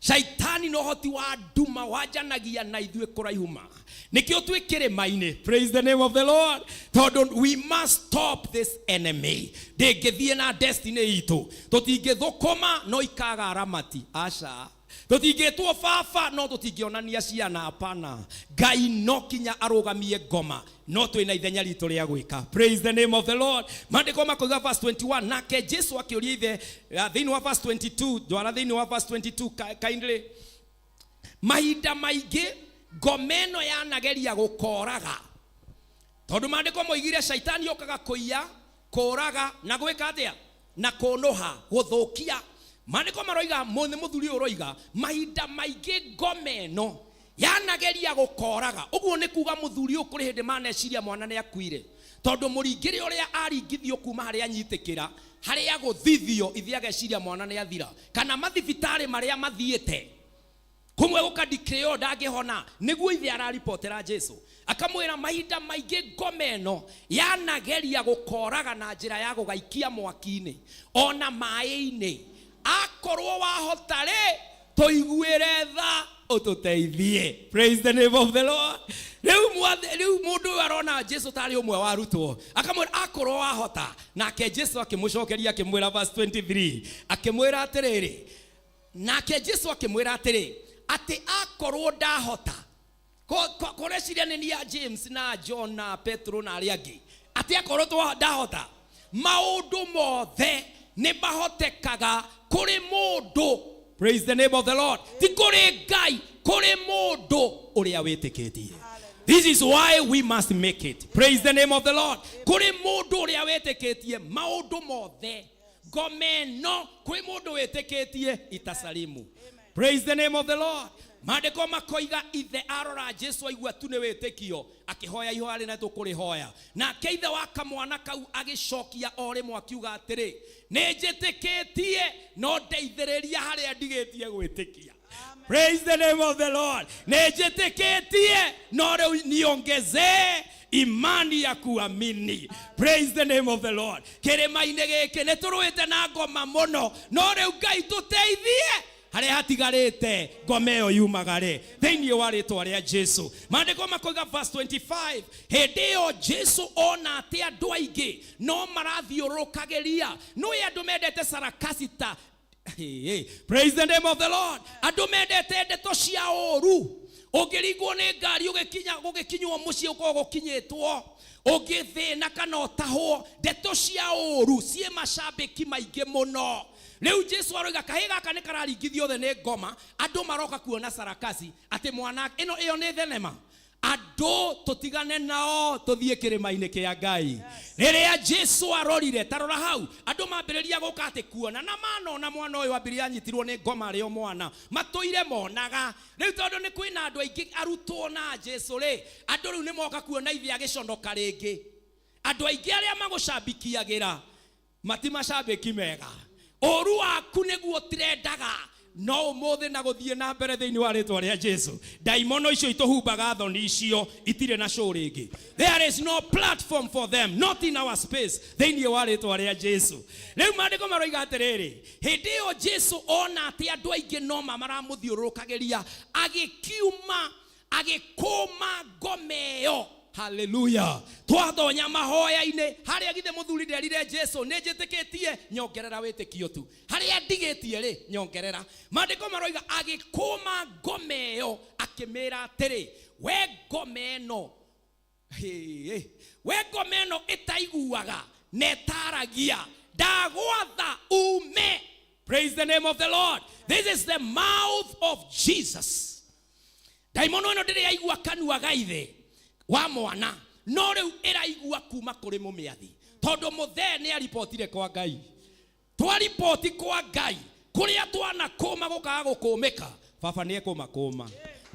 Shaitani na ũhoti wa nduma wanjanagia na ithuĩ kũraihu ma. Nĩkĩo twĩ kĩrĩma-inĩ. Praise the name of the Lord. Tondũ we must stop this enemy. Ndĩngĩthiĩ na destiny itũ. Tũtingĩthũkũma no ikaga aramati. Aca. Tũtingĩtwo baba no tũtingĩonania ciana. Hapana. Ngai no kinya arũgamie ngoma, no twĩna ithenya ritũ rĩa gwĩka. Praise the name of the Lord. Maandĩko makoiga verse 21, nake Jesu akĩũria ithe, thĩinĩ wa verse 22, ndwara thĩinĩ wa verse 22 kindly. Mahinda maingĩ ngoma ĩno yanageria gũkoraga, tondũ maandĩko moigire shaitani okaga kũiya, kũraga na gwĩka atĩa? Na kũnũha, gũthũkia. Maandĩko maroiga, nĩ mũthuri ũyũ ũroiga, mahinda maingĩ ngoma ĩno yanageria gũkoraga. Ũguo nĩ kuga mũthuri ũyũ kũrĩ hĩndĩ maneciria mwana nĩ akuire, tondũ mũringĩre ũrĩa aringithio kuma harĩa anyitĩkĩra, harĩa gũthithio, ithe ageciria mwana nĩ athira, kana mathibitarĩ marĩa mathiĩte kũmwe gũkadeclare ndangĩhona. Nĩguo ithe araripotera Jesu, akamwĩra mahinda maingĩ ngoma ĩno yanageria gũkoraga na njĩra ya gũgaikia mwaki-inĩ ona maĩ-inĩ. Akorwo wahota rĩ, tũiguĩre tha, ũtũteithie. Praise the name of the Lord. Rĩu rĩu mũndũ ũyũ arona Jesu tarĩ ũmwe wa arutwo, akamwĩra akorwo wahota. Nake Jesu akĩmũcokeria akĩmwĩra, verse 23, akĩmwĩra atĩrĩrĩ, nake Jesu akĩmwĩra atĩrĩ, atĩ akorwo ndahota. Kũreciria nĩ ya James na John na Petro na arĩa angĩ, atĩ akorwo ndahota, maũndũ mothe nĩ mahotekaga kũrĩ mũndũ. Praise the name of the Lord. Ti kũrĩ Ngai, kũrĩ mũndũ ũrĩa wĩtĩkĩtie. This is why we must make it. Praise the name of the Lord. Kũrĩ mũndũ ũrĩa wĩtĩkĩtie, maũndũ mothe, ngoma ĩno kwĩ mũndũ wĩtĩkĩtie itasalimu. Praise the name of the Lord. Maandĩko makoiga ithe arora Jesu aigua tu nĩ wĩtĩkio, akĩhoya ihoya rĩna tũkũrĩhoya. Nake ithe wa kamwana kau agĩcokia o rĩmwe akiuga atĩrĩ, nĩ njĩtĩkĩtie, no ndeithĩrĩria harĩa ndigĩtie gwĩtĩkia. Praise the name of the Lord. Nĩ njĩtĩkĩtie, no rĩu niongezee imani ya kuamini. Praise the name of the Lord. Kĩrĩma-inĩ gĩkĩ nĩ tũrũĩte na ngoma mũno, no rĩu Ngai tũteithie harĩa hatigarĩte ngoma ĩyo yumagare thĩinĩ wa rĩtwa rĩa Jesu. Maandĩko makoiga verse 25, hĩndĩ ĩyo Jesu ona atĩ andũ aingĩ no marathiũrũrũkagĩria. Nĩũĩ andũ mendete sarakasita. Hey, hey. Praise the name of the Lord. Andũ mendete ndeto cia ũũru. Ũngĩringwo nĩ ngari ũgĩkinya, gũgĩkinywo mũciĩ ũkorwo gũkinyĩtwo, ũngĩthĩna kana ũtahwo, ndeto cia ũũru ciĩ macambĩki maingĩ mũno. Rĩu Jesu aroiga kahĩ gaka nĩ kararingithio othe nĩ ngoma, andũ maroka kuona sarakasi atĩ mwana ĩno ĩyo nĩ thenema. Andũ tũtigane nao, tũthiĩ kĩrĩma-inĩ kĩa Ngai. Rĩrĩa Jesu arorire, ta rora hau, andũ mambĩrĩria gũka atĩ kuona na manona mwana ũyũ ambĩrĩria anyitirwo nĩ ngoma arĩ o mwana, matũire monaga. Rĩu tondũ nĩ kwĩna andũ aingĩ arutwo na Jesu rĩ, andũ rĩu nĩ moka kuona ithe agĩconoka rĩngĩ. Andũ aingĩ arĩa magũcambikiagĩra mati macambĩki mega. Ũru waku nĩguo tirendaga, no ũmũthĩ na gũthiĩ na mbere thĩinĩ wa rĩtwa rĩa Jesu, ndaimono icio itũhumbaga thoni icio itirĩ na show rĩngĩ. There is no platform for them, not in our space, thĩinĩ wa rĩtwa rĩa Jesu. Rĩu maandĩko maroiga atĩrĩrĩ, hĩndĩ ĩyo Jesu ona atĩ andũ aingĩ no maramũthiũrũrũkagĩria, agĩkiuma agĩkũma ngoma ĩyo. Haleluya. Twatonya mahoya-inĩ harĩa githĩ mũthuri nderire Jesu, nĩ njĩtĩkĩtie, nyongerera wĩtĩkio tu, harĩa ndigĩtie rĩ, nyongerera. Maandĩko maroiga agĩkũma ngoma ĩyo, akĩmĩra atĩrĩ, we ngoma ĩno, hĩ, we ngoma ĩno ĩtaiguaga na ĩtaragia, ndagwatha ume. Praise the name of the Lord. This is the mouth of Jesus. Ndaimono ĩno ndĩrĩ yaigua kanua ga ithe wa mwana, no rĩu ĩraigua kuma kũrĩ mũmĩathi, tondũ mũthee nĩ aripotire kwa Ngai. Twaripoti kwa Ngai kũrĩa twanakũma gũkaga gũkũmĩka, baba nĩ ekũmakũma.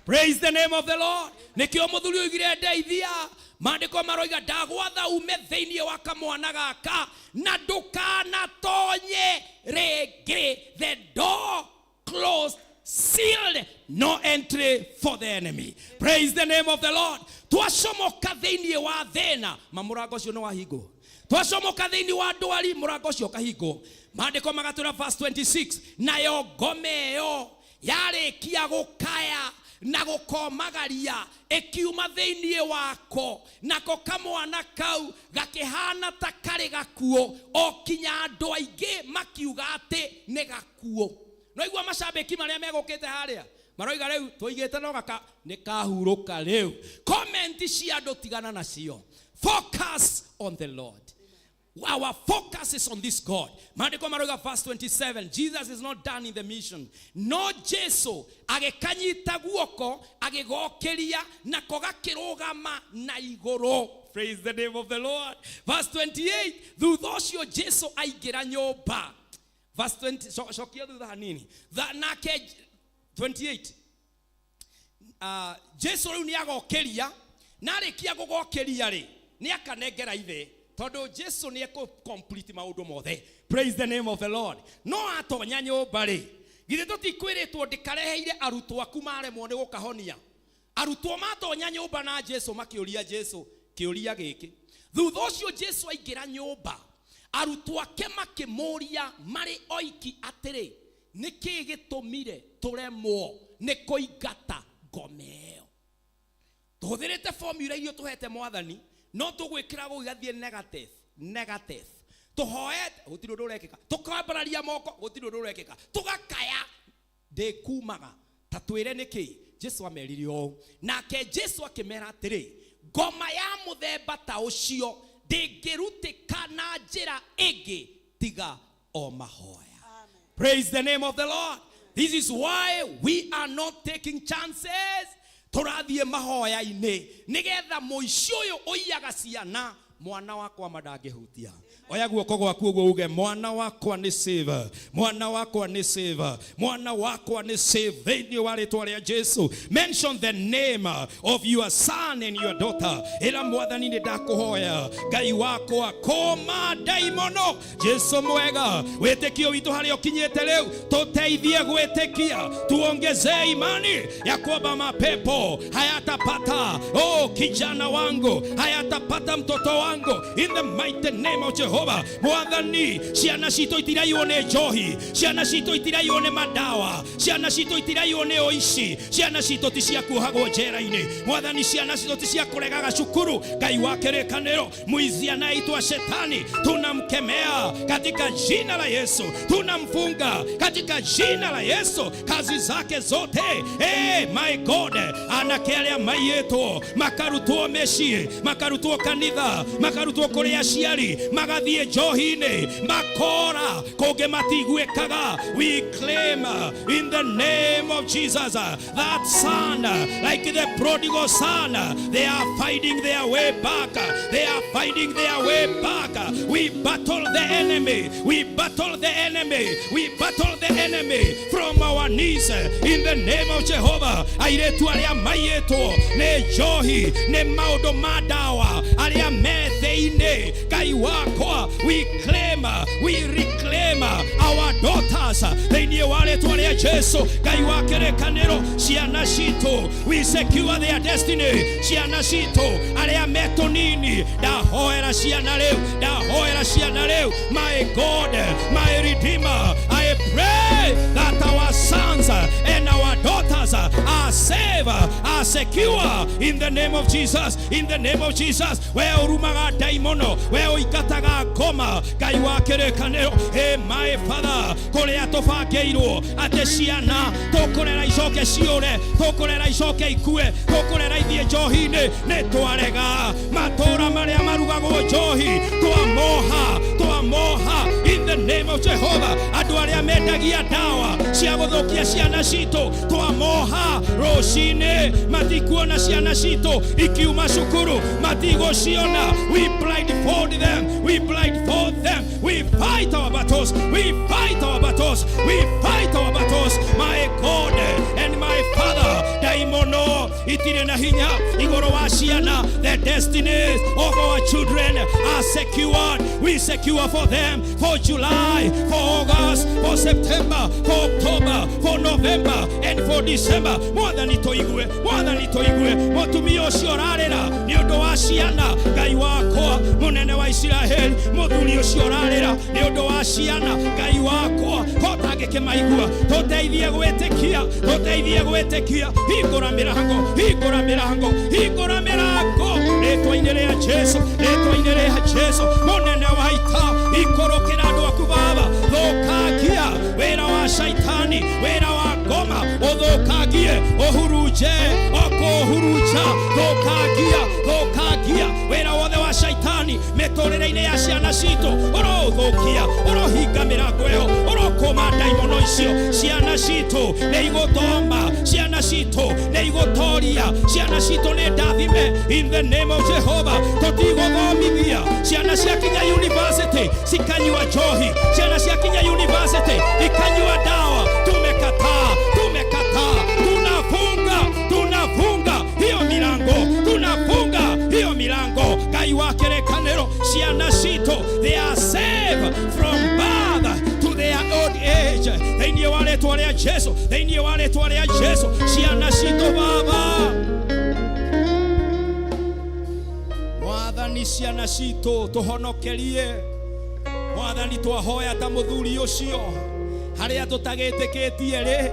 Praise the name of the Lord. Nĩkĩo mũthuri oigire ndeithia. Maandĩko maroiga ndagwatha ume thĩinĩ wa kamwana gaka na ndũkanatonye rĩngĩ. The door closed, sealed, no entry for the enemy. Praise the name of the Lord. Twacomoka thĩinĩ wa thĩna, ma mũrango ũcio nĩ wahingwo. Twacomoka thĩinĩ wa ndwari, mũrango ũcio ũkahingwo. Maandĩko magatwĩra verse 26, nayo ngoma ĩyo yarĩkia gũkaya na gũkomagaria ĩkiuma thĩinĩ wako, nako kamwana kau gakĩhana ta karĩ gakuo, o kinya andũ aingĩ makiuga atĩ nĩ gakuo. No igua macambĩki marĩa megũkĩte harĩa maroiga rĩu tũigĩte no gaka nĩ kahurũka rĩu. Comment cia andũ tigana nacio, focus on the Lord. Our focus is on this God. Maandĩko maroiga verse 27, Jesus is not done in the mission. No Jesu agĩkanyita guoko agĩgokĩria nako gakĩrũgama na igũrũ. Praise the name of the Lord. Verse 28, thutha ũcio Jesu aingĩra nyũmba. Verse 20, cokia thutha hanini. Nake 28, Jesu rĩu nĩ agokĩria, na arĩkia gũgokĩria rĩ, nĩ akanengera ithe, tondũ Jesu nĩ ekũ complete maũndũ mothe. Praise the name of the Lord. No atonya nyũmba rĩ, githĩ tũtikwĩrĩtwo ndĩkareheire arutwo aku maremwo nĩ gũkahonia? Arutwo matonya nyũmba na Jesu makĩũria Jesu kĩũria gĩkĩ. Thutha ũcio Jesu aingĩra nyũmba, arutwo ake makĩmũria marĩ oiki atĩrĩ, nĩkĩ gĩtũmire tũremwo nĩ kũingata ngoma ĩyo? Tũhũthĩrĩte formula iria tũhete mwathani, no tũgwĩkĩra gũgathiĩ negative negative. Tũhoete gũtirĩ ũndũ ũrekĩka, tũkambararia moko gũtirĩ ũndũ ũrekĩka, tũgakaya ndĩkumaga. Ta twĩre nĩkĩ? Jesu amerire ũũ, nake Jesu akĩmera atĩrĩ, ngoma ya mũthemba ta ũcio ndĩngĩrutĩka na njĩra ĩngĩ tiga o mahoya. Praise the name of the Lord. This is why we are not taking chances. Tũrathiĩ mahoya-inĩ nĩgetha mũici ũyũ ũiyaga ciana, mwana wakwa ma ndangĩhutia. Oya guoko gwaku ũguo uge, mwana wakwa nĩ save, mwana wakwa nĩ save, mwana wakwa nĩ save thĩinĩ wa rĩtwa rĩa Jesu. Mention the name of your son and your daughter. Ĩra mwathani nĩ ndakũhoya Ngai wakwa kũma ndaimono. Jesu mwega, wĩtĩkio witũ harĩa ũkinyĩte rĩu, tũteithie gwĩtĩkia, tuongezee imani ya kwamba mapepo hayatapata oh kijana wangu, hayatapata mtoto wangu, in the mighty name of Jehovah. Mwathani, ciana citũ itiraiywo nĩ njohi, ciana citũ itiraiywo nĩ madawa, ciana citũ itiraiywo nĩ ũici, ciana citũ ti cia kuohagwo njera-inĩ. Mwathani, ciana citũ ti cia kũregaga cukuru. Ngai wa kĩrĩkanĩro, mwizi anayeitwa shetani tunamkemea katika jina la Yesu, tunamfunga katika jina la Yesu, kazi zake zote. Hey, my God, anake arĩa maiyĩtwo makarutwo mĩciĩ, makarutwo kanitha, makarutwo kũrĩ aciari, magathiĩ njohi-inĩ, makora kũngĩ matiguĩkaga. We claim in the name of Jesus that son, like the prodigal son, they are finding their way back. They are finding their way back. We battle the enemy. We battle the enemy. We battle the enemy from our knees in the name of Jehovah. Airĩtu arĩa maiyĩtwo nĩ njohi, nĩ maũndũ ma ndawa, arĩa me thĩinĩ, Ngai wakwa, we claim, we reclaim our daughters thĩinĩ wa rĩtwa rĩa Jesu. Ngai wa kĩrĩkanĩro, ciana citũ, we secure their destiny. Ciana citũ arĩa me tũnini, ndahoera ciana rĩu, ndahoera ciana rĩu. My God, my Redeemer, I pray that our sons and our daughters are safe, are secure in the name of Jesus, in the name of Jesus. We ũrumaga ndaimono, we ũingataga ngoma, Ngai wa kĩrĩkanĩro, hey my Father, kũrĩa tũbangĩirwo atĩ ciana tũkũrera icoke ciũre, tũkũrera icoke ikue, tũkũrera ithiĩ njohi-inĩ, nĩ twarega matũra marĩa marugagwo njohi, twamoha, twamoha in the name of Jehovah. Andũ arĩa mendagia ndawa cia gũthũkia ciana citũ, twamoha rũcinĩ matikuona ciana citũ ikiuma cukuru, matigũciona. We blindfold them, we blindfold them, we fight our battles. battles. We fight our battles. We fight our battles. My God and my Father, daimono itirĩ na hinya igũrũ wa ciana. The destinies of our children are secured. We secure for them for July, for August, for September, for October, for November and for December. Mwathani tũigue, Mwathani tũigue, mũtumia ũcio ũrarĩra nĩ ũndũ wa ciana, Ngai wakwa mũnene wa Isiraeli, mũthuri ũcio ũrarĩra nĩ ũndũ wa ciana, Ngai wakwa totangĩkĩmaigua, tũteithie gwĩtĩkia, tũteithie gwĩtĩkia, hingũra mĩrango, hingũra mĩrango, hingũra mĩrango rĩtwa-inĩ rĩa Jesu, rĩtwa-inĩ rĩa Jesu, mũnene wa ita, ikũrũkĩra andũ aku Baba, thũkangia wĩra wa shaitani, wĩra wa ngoma, ũthũkangie, ũhurunje, okũhurunja, thũkangia, thũkangia wĩra wothe wa shaitani mĩtũrĩre-inĩ ya ciana citũ, ũroũthũkia, ũrohinga mĩrango ĩyo, ũrokũma ndaimono icio, ciana citũ nĩ igũthoma, ciana citũ nĩ igũtoria, ciana citũ nĩ ndathime in the name of Jehovah. Tũtigũthomithia ciana ciakinya university cikanyua njohi, ciana ciakinya university ikanyua dawa. Tumekataa, tumekataa, tunafunga, tunafunga hiyo milango, tunafunga hiyo milango. Ngai wa kĩrĩkanĩro, ciana citũ, they are safe from birth to their old age, thĩinĩ wa rĩtwa rĩa Jesu, thĩinĩ wa rĩtwa rĩa Jesu, ciana citũ Baba Mwathani, ciana citũ tũhonokerie Mwathani, twahoya ta mũthuri ũcio harĩa tũtagĩtĩkĩtie rĩ,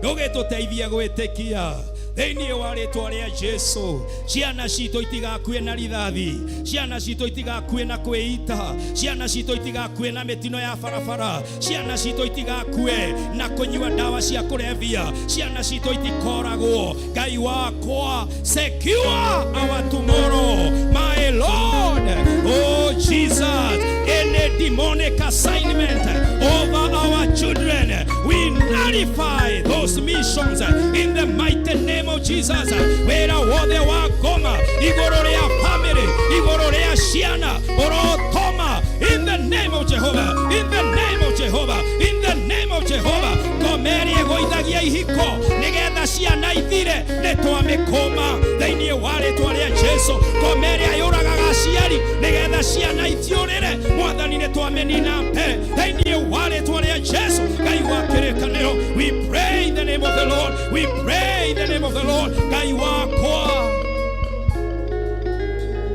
ndũgĩtũteithie gwĩtĩkia thĩinĩ wa rĩtwa rĩa Jesu. Ciana citũ itigakue na rithathi, ciana citũ itigakue na kwĩita, ciana citũ itigakue na mĩtino ya barabara, ciana citũ itigakue na kũnyua ndawa cia kũrebia, ciana citũ itikoragwo. Ngai wakwa, secure our tomorrow, my Lord. Oh Jesus, any demonic assignment over our children, we nullify those missions in the mighty name of Jesus. Wĩra wothe wa ngoma igũrũ rĩa family, igũrũ rĩa ciana, ũrotoma in the name of Jehovah, in the name of Jehovah, in the name of Jehovah. Ngoma ĩrĩa ĩgũithagia ihiko nĩgetha ciana ithire, nĩ twamĩkũma thĩinĩ wa rĩtwa rĩa Jesu. Ngoma ĩrĩa yũragaga aciari nĩgetha ciana itiũrĩre, Mwathani, nĩ twamĩnina mpe thĩinĩ wa rĩtwa rĩa Jesu. Ngai wa kĩrĩkanĩro, we pray in the name of the Lord, we pray in the name of the Lord. Ngai wakwa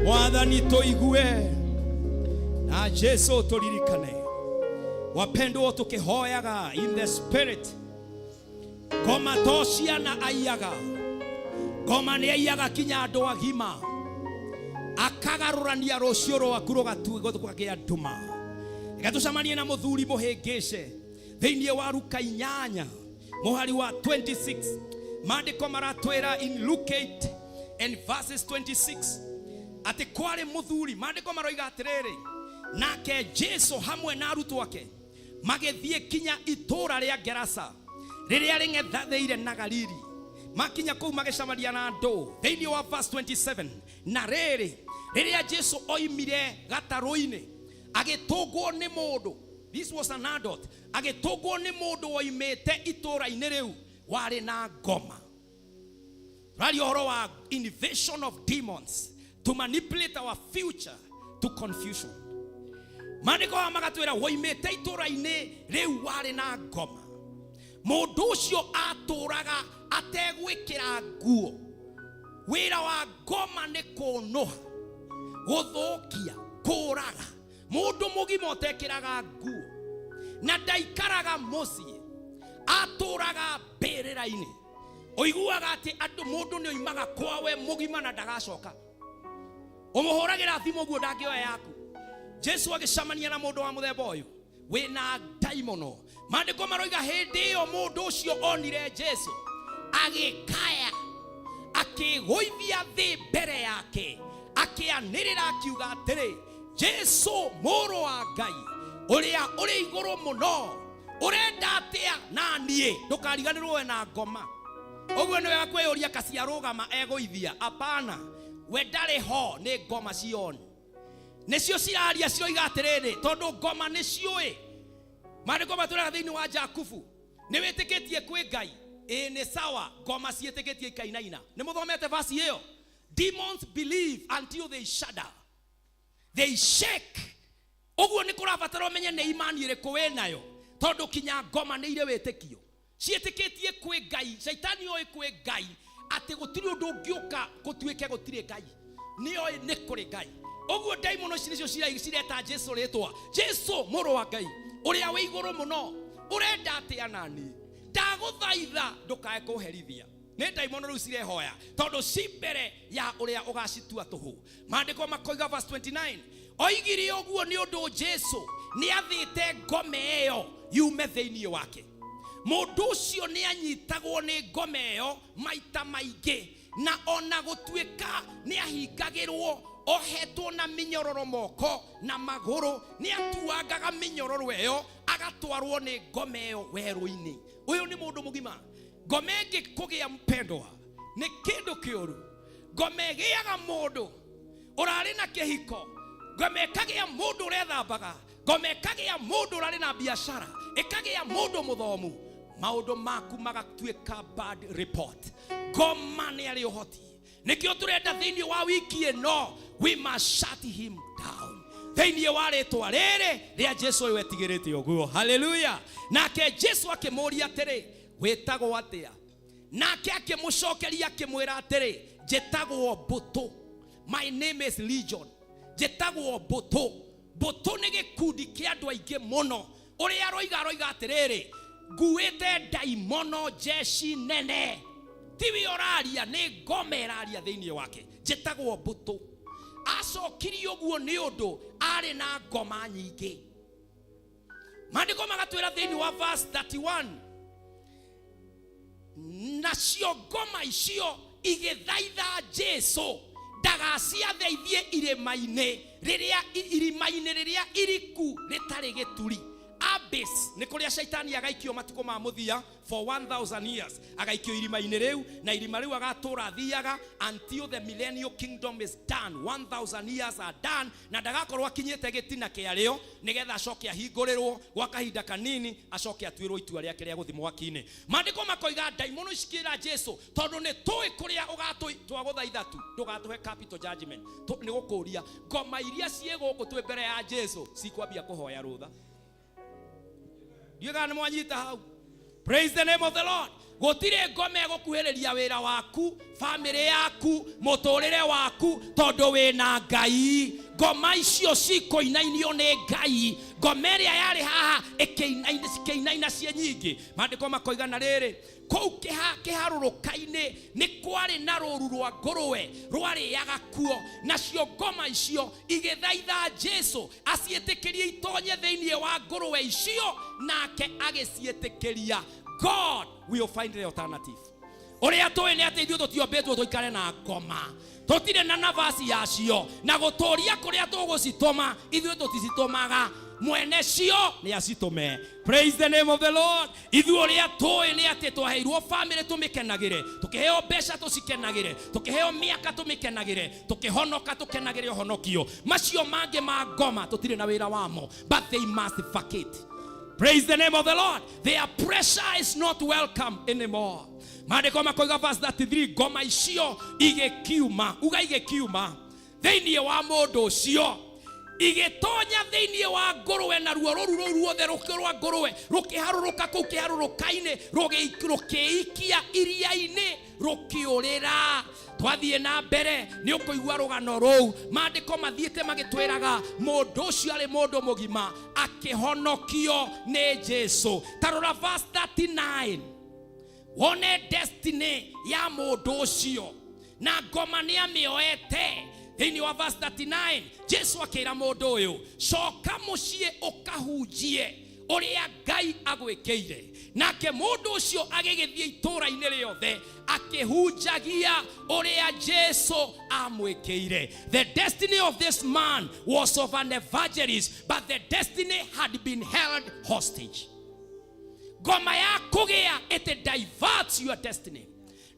Mwathani, tũigue na Jesu tũririkane. Wapendwo, tũkĩhoyaga in the spirit, ngoma to ciana aiyaga, ngoma nĩ aiyaga kinya andũ agima, akagarũrania rũciũ rwaku rũgakĩa nduma. Reke tũcemanie na mũthuri mũhĩngĩce thĩinĩ wa Luka 8 mũhari wa 26. Maandĩko maratwĩra in Luke 8 and verses 26 atĩ kwarĩ mũthuri, maandĩko maroiga atĩrĩrĩ, nake Jesu hamwe na arutwo ake magĩthiĩ kinya itũũra rĩa Gerasa rĩrĩa rĩng'ethanĩire na Galili. Makinya kũu magĩcemania na andũ. Thĩinĩ wa verse 27, na rĩrĩ, rĩrĩa Jesu oimire gatarũ-inĩ, agĩtũngwo nĩ mũndũ, this was an adult, agĩtũngwo nĩ mũndũ woimĩte itũũra-inĩ rĩu warĩ na ngoma. Tũraria ũhoro wa invasion of demons to manipulate our future to confusion. Maandĩko maya magatwĩra woimĩte itũũra-inĩ rĩu warĩ na ngoma. Mũndũ ũcio atũraga ategwĩkĩra nguo. Wĩra wa ngoma nĩ kũnũha, gũthũkia, kũraga. Mũndũ mũgima ũtekĩraga nguo na ndaikaraga mũciĩ, atũraga mbĩrĩra-inĩ. Ũiguaga atĩ andũ, mũndũ nĩ oimaga kwawe mũgima na ndagacoka. Ũmũhũragĩra thimũ ũguo ndangĩoya yaku. Jesu agĩcemania na mũndũ wa mũthemba ũyũ wĩna ndaimono. Maandĩko maroiga hĩndĩ ĩyo mũndũ ũcio onire Jesu, agĩkaya, akĩgũithia thĩ mbere yake, akĩanĩrĩra akiuga atĩrĩ, "Jesu, mũrũ wa Ngai ũrĩa ũrĩ igũrũ mũno, ũrenda atĩa na niĩ?" Ndũkariganĩrwo we na ngoma. Ũguo nĩ wega kwĩyũria kaciarũgama egũithia? Apana, we ndarĩ ho, nĩ ngoma cioni nĩcio ciraria, ciroiga atĩrĩrĩ, tondũ ngoma nĩ ciũĩ. Maandĩko matwĩraga thĩinĩ wa Jakubu, nĩ wĩtĩkĩtie kwĩ Ngai, ĩĩ nĩ sawa, ngoma ciĩtĩkĩtie ikainaina. Nĩ mũthomete vasi ĩyo? Demons believe until they shudder, they shake. Ũguo nĩ kũrabatara ũmenye nĩ imani ĩrĩkũ wĩ nayo, tondũ kinya ngoma nĩ irĩ wĩtĩkio, ciĩtĩkĩtie kwĩ Ngai. Caitani oĩ kwĩ Ngai, atĩ gũtirĩ ũndũ ũngĩũka gũtuĩke gũtirĩ Ngai, nĩ oĩ nĩ kũrĩ Ngai. Ũguo ndaimono ici nĩcio cireta Jesu rĩtwa, Jesu mũrũ wa Ngai ũrĩa wĩ igũrũ mũno, ũrenda atĩa nani? Ndagũthaitha ndũkae kũherithia. Nĩ ndaimono rĩu cirehoya, tondũ ci mbere ya ũrĩa ũgacitua tũhũ. Maandĩko makoiga verse 29, oigire ũguo nĩ ũndũ Jesu nĩ athĩte ngome ĩyo yume thĩinĩ wake. Mũndũ ũcio nĩ anyitagwo nĩ ngome ĩyo maita maingĩ, na ona gũtuĩka nĩ ahingagĩrwo ohetwo na mĩnyororo moko na magũrũ, nĩ atuangaga mĩnyororo ĩyo agatwarwo nĩ ngome ĩyo werũ-inĩ. Ũyũ nĩ mũndũ mũgima. Ngome ĩngĩ kũgĩa, mpendwa, nĩ kĩndũ kĩũru. Ngome ĩgĩaga mũndũ ũrarĩ na kĩhiko, ngome ĩkagĩa mũndũ ũrethambaga, ngome ĩkagĩa mũndũ ũrarĩ na biacara, ĩkagĩa mũndũ mũthomu, maũndũ maku magatuĩka bad report. Ngoma nĩ arĩ ũhoti. Nĩkĩo tũrenda thĩinĩ wa wiki ĩno, we must shut him down thĩinĩ wa rĩtwa rĩrĩ rĩa Jesu ũyũ wetigĩrĩte ũguo. Haleluya! Nake Jesu akĩmũũria atĩrĩ, wĩtagwo atĩa? Nake akĩmũcokeria akĩmwĩra atĩrĩ, njĩtagwo Mbũtũ. My name is Legion. Njĩtagwo Mbũtũ. Mbũtũ nĩ gĩkundi kĩa andũ aingĩ mũno. Ũrĩa aroiga, aroiga atĩrĩrĩ, nguĩte ndaimono njeci nene. Tiwe ũraria, nĩ ngoma ĩraria thĩinĩ wake. Njĩtagwo Mbũtũ. Acokirie ũguo nĩ ũndũ arĩ na ngoma nyingĩ. Maandĩko magatwĩra thĩinĩ wa verse 31, nacio ngoma icio igĩthaitha Jesu ndagaciathe ithiĩ irĩma-inĩ rĩrĩa irima-inĩ rĩrĩa iriku rĩtarĩ gĩturi. Abyss nĩ kũrĩa shaitani agaikio matukũ ma mũthia for 1000 years, agaikio irima-inĩ rĩu, na irima rĩu agatũra athiaga until the millennial kingdom is done, 1000 years are done, na ndagakorwo akinyĩte gĩtina kĩa rĩo, nĩgetha acoke ahingũrĩrwo gwa kahinda kanini, acoke atuĩrwo itua rĩake rĩa gũthiĩ mwaki-inĩ. Maandĩko makoiga ndaimono cikĩra Jesu, tondũ nĩ tũĩ kũrĩa ũgatũ, twagũthaitha tu ndũgatũhe capital judgment. Nĩ gũkũria ngoma iria ciĩ gũkũ twĩ mbere ya Jesu cikwambia kũhoya rũtha. Ndiũĩ kana nĩ mwanyita hau. Praise the name of the Lord. Gũtirĩ ngoma ĩgũkuhĩrĩria wĩra waku, famĩlĩ yaku, mũtũrĩre waku, tondũ wĩna Ngai. Ngoma icio cikũinainio nĩ Ngai. Ngoma ĩrĩa yarĩ haha ĩkĩinaina, cikĩinaina ciĩ nyingĩ. Maandĩko makoiga na rĩrĩ, kũu kĩharũrũka-inĩ nĩ kwarĩ na rũru rwa ngũrũwe rwarĩaga kuo, nacio ngoma icio igĩthaitha Jesu aciĩtĩkĩrie itonye thĩinĩ wa ngũrũwe icio, nake agĩciĩtĩkĩria. God will find the alternative. Ũrĩa tũĩ nĩ atĩ ithuĩ tũtiombĩtwo tũikare na ngoma, tũtirĩ na nafasi yacio, na gũtũria kũrĩa tũgũcitũma ithuĩ tũticitũmaga, mwene cio nĩ acitũme. Praise the name of the Lord. Ithuĩ ũrĩa tũĩ nĩ atĩ twaheirwo famĩlĩ tũmĩkenagĩre, tũkĩheo mbeca tũcikenagĩre, tũkĩheo mĩaka tũmĩkenagĩre, tũkĩhonoka tũkenagĩre ũhonokio. Macio mangĩ ma ngoma tũtirĩ na wĩra wamo, but they must vacate. Praise the name of the Lord. Their pressure is not welcome anymore. Maandĩko makoiga verse 33, ngoma icio igĩkiuma, uga igĩkiuma thĩinĩ wa mũndũ ũcio, igĩtonya thĩinĩ wa ngũrũwe, naruo rũru rũu ruothe rwa ngũrũwe rũkĩharũrũka kũu kĩharũrũka-inĩ, rũkĩikia iria-inĩ, rũkĩũrĩra. Twathiĩ na mbere nĩ ũkũigua rũgano rũu. Maandĩko mathiĩte magĩtwĩraga mũndũ ũcio arĩ mũndũ mũgima akĩhonokio nĩ Jesu. Ta rora verse 39 wone destiny ya mũndũ ũcio, na ngoma nĩ amĩoete. Thĩinĩ wa verse 39, Jesu akĩra mũndũ ũyũ, coka mũciĩ ũkahunjie ũrĩa Ngai agwĩkĩire. Nake mũndũ ũcio agĩgĩthiĩ itũũra-inĩ rĩothe akĩhunjagia ũrĩa Jesu amwĩkĩire. The destiny of this man was of an evangelist, but the destiny had been held hostage. Ngoma ya kũgĩa, it diverts your destiny.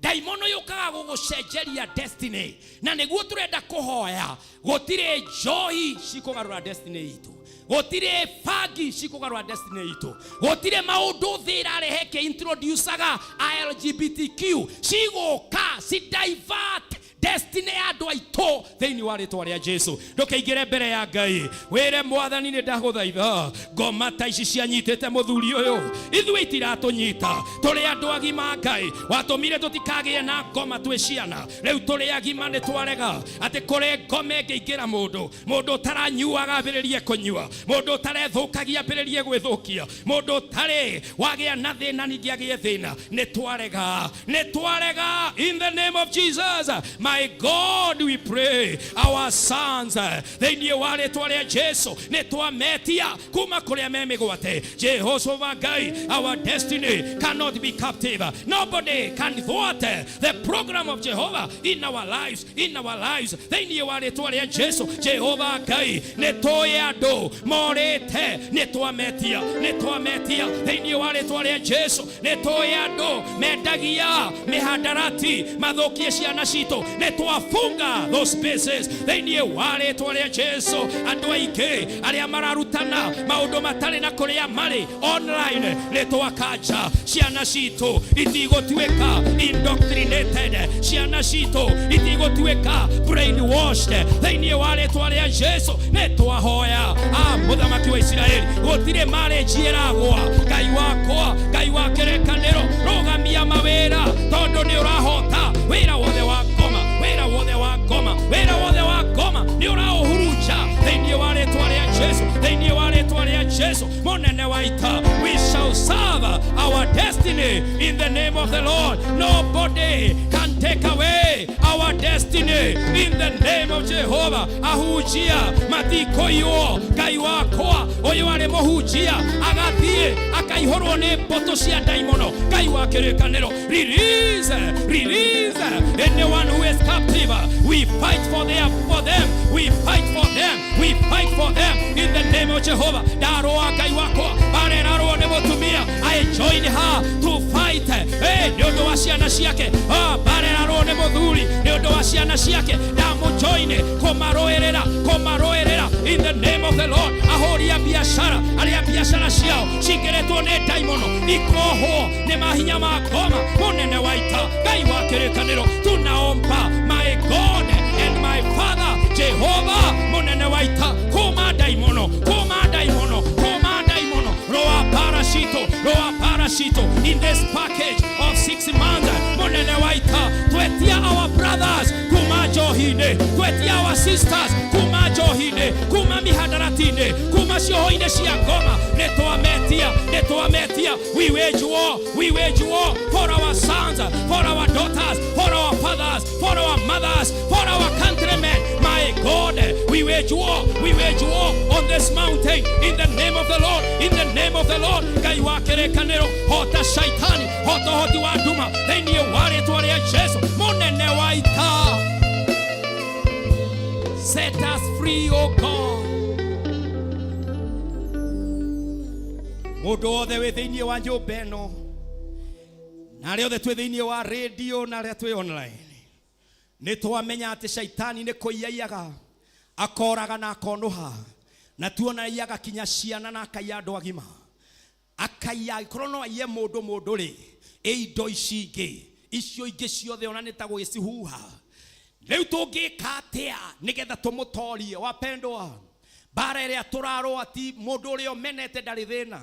Ndaimono yũkaga gũgũcenjeria destiny, na nĩguo tũrenda kũhoya. Gũtirĩ njohi cikũgarũra destiny itũ. Gũtirĩ bangi cikũgarũra destiny itũ. Gũtirĩ maũndũ thĩ ĩrarehe ĩkĩ-introducaga a LGBTQ cigũka ci divert destiny ya andũ aitũ thĩinĩ wa rĩtwa rĩa Jesu. Ndũkĩingĩre mbere ya Ngai wĩre Mwathani nĩ ndagũthaitha, ngoma ta ici cianyitĩte mũthuri ũyũ ithuĩ itiratũnyita, tũrĩ andũ agima. Ngai watũmire tũtikagĩe na ngoma twĩ ciana, rĩu tũrĩ agima nĩ twarega atĩ kũrĩ ngoma ĩngĩingĩra mũndũ. Mũndũ ũtaranyuaga ambĩrĩrie kũnyua, mũndũ ũtarethũkagia ambĩrĩrie gwĩthũkia, mũndũ ũtarĩ wagĩa na thĩna ningĩ agĩe thĩna. Nĩ twarega, nĩ twarega in the name of Jesus. My God, we pray our sons thĩinĩ wa rĩtwa rĩa Jesu, nĩ twametia kuma kũrĩa me mĩgwate. Jehovah Ngai, our destiny cannot be captive. Nobody can thwart the program of Jehovah in our lives, in our lives thĩinĩ wa rĩtwa rĩa Jesu. Jehova Ngai, nĩ tũĩ andũ morĩte, nĩ twametia, nĩ twametia thĩinĩ wa rĩtwa rĩa Jesu. Nĩ tũĩ andũ mendagia mĩhandarati mathũkie ciana citũ, nĩ twafunga those spaces thĩinĩ wa rĩtwa rĩa Jesu. Andũ aingĩ arĩa mararutana maũndũ matarĩ na kũrĩa marĩ online, nĩ twakanja ciana citũ itigũtuĩka indoctrinated, ciana citũ itigũtuĩka brainwashed thĩinĩ wa rĩtwa rĩa Jesu. Nĩ twahoya a mũthamaki wa Isiraeli, gũtirĩ marriage ĩragwa. Ngai wakwa, Ngai wa kĩrĩkanĩro, rũgamia mawĩra tondũ nĩ ũrahota wĩra wothe wa ngoma, wĩra wothe wa ngoma, wĩra wothe wa ngoma nĩ ũraũhurunja thĩinĩ wa rĩtwa rĩa Jesu, thĩinĩ wa rĩtwa rĩa Jesu. Mũnene wa ita, we shall serve our destiny in the name of the Lord. Nobody can take away our destiny in the name of Jehovah. Ahunjia matikoiywo. Ngai wakwa, ũyũ arĩ mũhunjia agathiĩ akaihũrwo nĩ mbũtũ cia ndaimono. Ngai wa kĩrĩkanĩro, release, release anyone who is captive. We fight for them, we fight for them, we fight for them in the name of Jehovah. Ndarũa, Ngai wakwa, barerarwo nĩ mũtumia, I join her to fight nĩ ũndũ wa ciana ciake. Barerarwo nĩ mũthuri nĩ ũndũ wa ciana ciake, ndamũjoin kũmarũĩrĩra, kũmarũĩrĩra in the name of the Lord. Ahũri a biacara arĩa biacara ciao cingĩrĩtwo nĩ ndaimono ikohwo nĩ mahinya ma ngoma, mũnene wa ita, Ngai wa kĩrĩkanĩro, tunaomba, my God and my Father, Jehova mũnene wa ita, kũma ndaimono, kũma ndaimono, kũma ndaimono, roa bara citũ, roa bara citũ in this package of 6 months. Mũnene wa ita, twetia our brothers kuma njohi-inĩ, twetia our sisters kuma njohi-inĩ, kuma mihadarati-inĩ, kuma cioho-inĩ cia ngoma. Nĩ twametia, nĩ twametia. We wage war, we wage war for our sons, for our daughters, for our fathers, for our mothers, for our countrymen. My God, we wage war, we wage war on this mountain in the name of the Lord, in the name of the Lord. Ngai wa kĩrĩkanĩro, hota shaitani, hota ũhoti wa nduma thĩinĩ wa rĩtwa rĩa Jesu. Mũnene wa ita, set us free, O God. Mũndũ wothe wĩ thĩinĩ wa nyũmba ĩno na arĩa othe twĩ thĩinĩ wa radio na arĩa twĩ online, nĩ twamenya atĩ shaitani nĩ kũiyaiyaga, akoraga na akonũha, na tuona aiyaga kinya ciana na akaiya andũ agima. Akaiya angĩkorwo no aiye mũndũ, mũndũ rĩ ĩ indo ici ingĩ, icio ingĩ ciothe ona nĩ ta gũgĩcihuha. Rĩu tũngĩka atĩa nĩgetha tũmũtorie? Wapendwa, mbara ĩrĩa tũrarũa ti mũndũ ũrĩa ũmenete ndarĩ thĩna,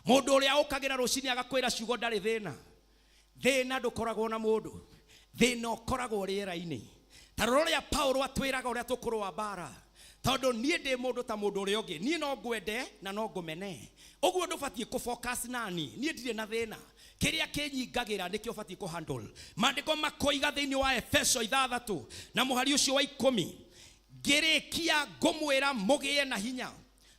mũndũ ũrĩa ũkagĩra rũcinĩ agakwĩra ciugo ndarĩ thĩna. Thĩna ndũkoragwo na mũndũ, thĩna ũkoragwo rĩera-inĩ. Ta rora ũrĩa Paulo atwĩraga ũrĩa tũkũrũa mbara, tondũ niĩ ndĩ mũndũ ta mũndũ ũrĩa ũngĩ, niĩ no ngwende na no ngũmene. Ũguo ndũbatiĩ kũfocus nani, niĩ ndirĩ na thĩna. Kĩrĩa kĩnyingagĩra nĩkĩo ũbatiĩ kũhandle. Maandĩko makoiga thĩinĩ wa Efeso 6 na mũhari ũcio wa 10, ngĩrĩkia ngũmwĩra mũgĩe na hinya,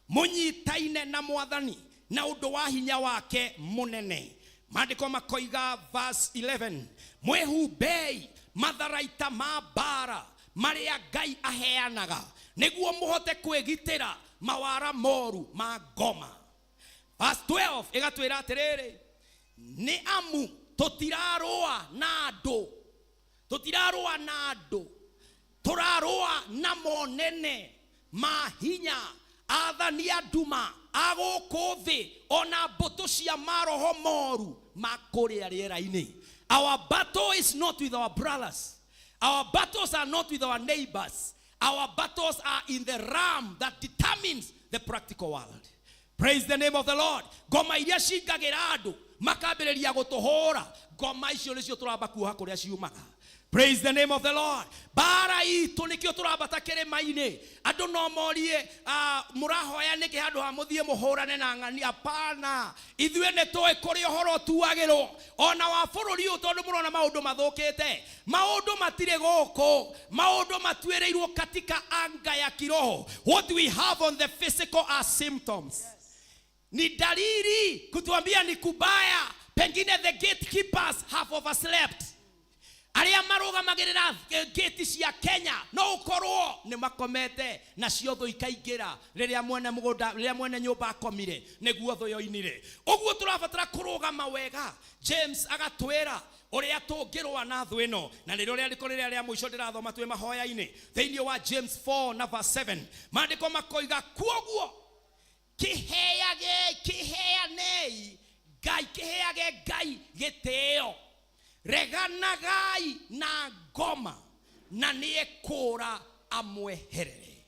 mũnyitaine na Mwathani na ũndũ wa hinya wake mũnene. Maandĩko makoiga verse 11, mwĩhumbei matharaita ma mbara marĩa Ngai aheanaga nĩguo mũhote kwĩgitĩra mawara moru ma ngoma. Verse 12 ĩgatwĩra atĩrĩrĩ, nĩ amu tũtirarũa na andũ, tũtirarũa na andũ, tũrarũa na monene ma hinya. Athani a nduma a gũkũ thĩ ona mbũtũ cia maroho moru ma kũrĩa rĩera-inĩ. Our battle is not with our brothers. Our battles are not with our neighbors. Our battles are in the realm that determines the practical world. Praise the name of the Lord. Ngoma iria cingagĩra andũ makambĩrĩria gũtũhũra, ngoma icio nĩcio tũramba kuoha kũrĩa ciumaga. Praise the name of the Lord. Mbara itũ nĩkĩo tũrambata kĩrĩma-inĩ. Andũ no morie, mũrahoya nĩkĩ handũ ha mũthiĩ mũhũrane na ng'ani? Hapana. Ithuĩ nĩ tũĩ kũrĩa ũhoro ũtuagĩrwo. Ona wa bũrũri ũyũ tondũ mũrona maũndũ mathũkĩte. Maũndũ matirĩ gũkũ. Maũndũ matuĩrĩirwo katika anga ya kiroho. What we have on the physical are symptoms. Ni dalili kutuambia ni kubaya. Pengine the gatekeepers have overslept. Arĩa marũgamagĩrĩra gate cia Kenya no ũkorwo nĩ makomete nacio thũ ikaingĩra rĩrĩa mwene mũgũnda, rĩrĩa mwene nyũmba akomire nĩguo thũ yoinire. Ũguo tũrabatara kũrũgama wega. James agatwĩra ũrĩa tũngĩrũa na thũ ĩno, na nĩrĩo rĩandĩko rĩrĩa rĩa mũico ndĩrathoma twĩ mahoya-inĩ thĩinĩ wa James 4 na verse 7. Maandĩko makoiga kuoguo kĩheage, kĩheanei Ngai, kĩheage Ngai gĩtĩo, reganagai na ngoma na nĩekũũra amweherere.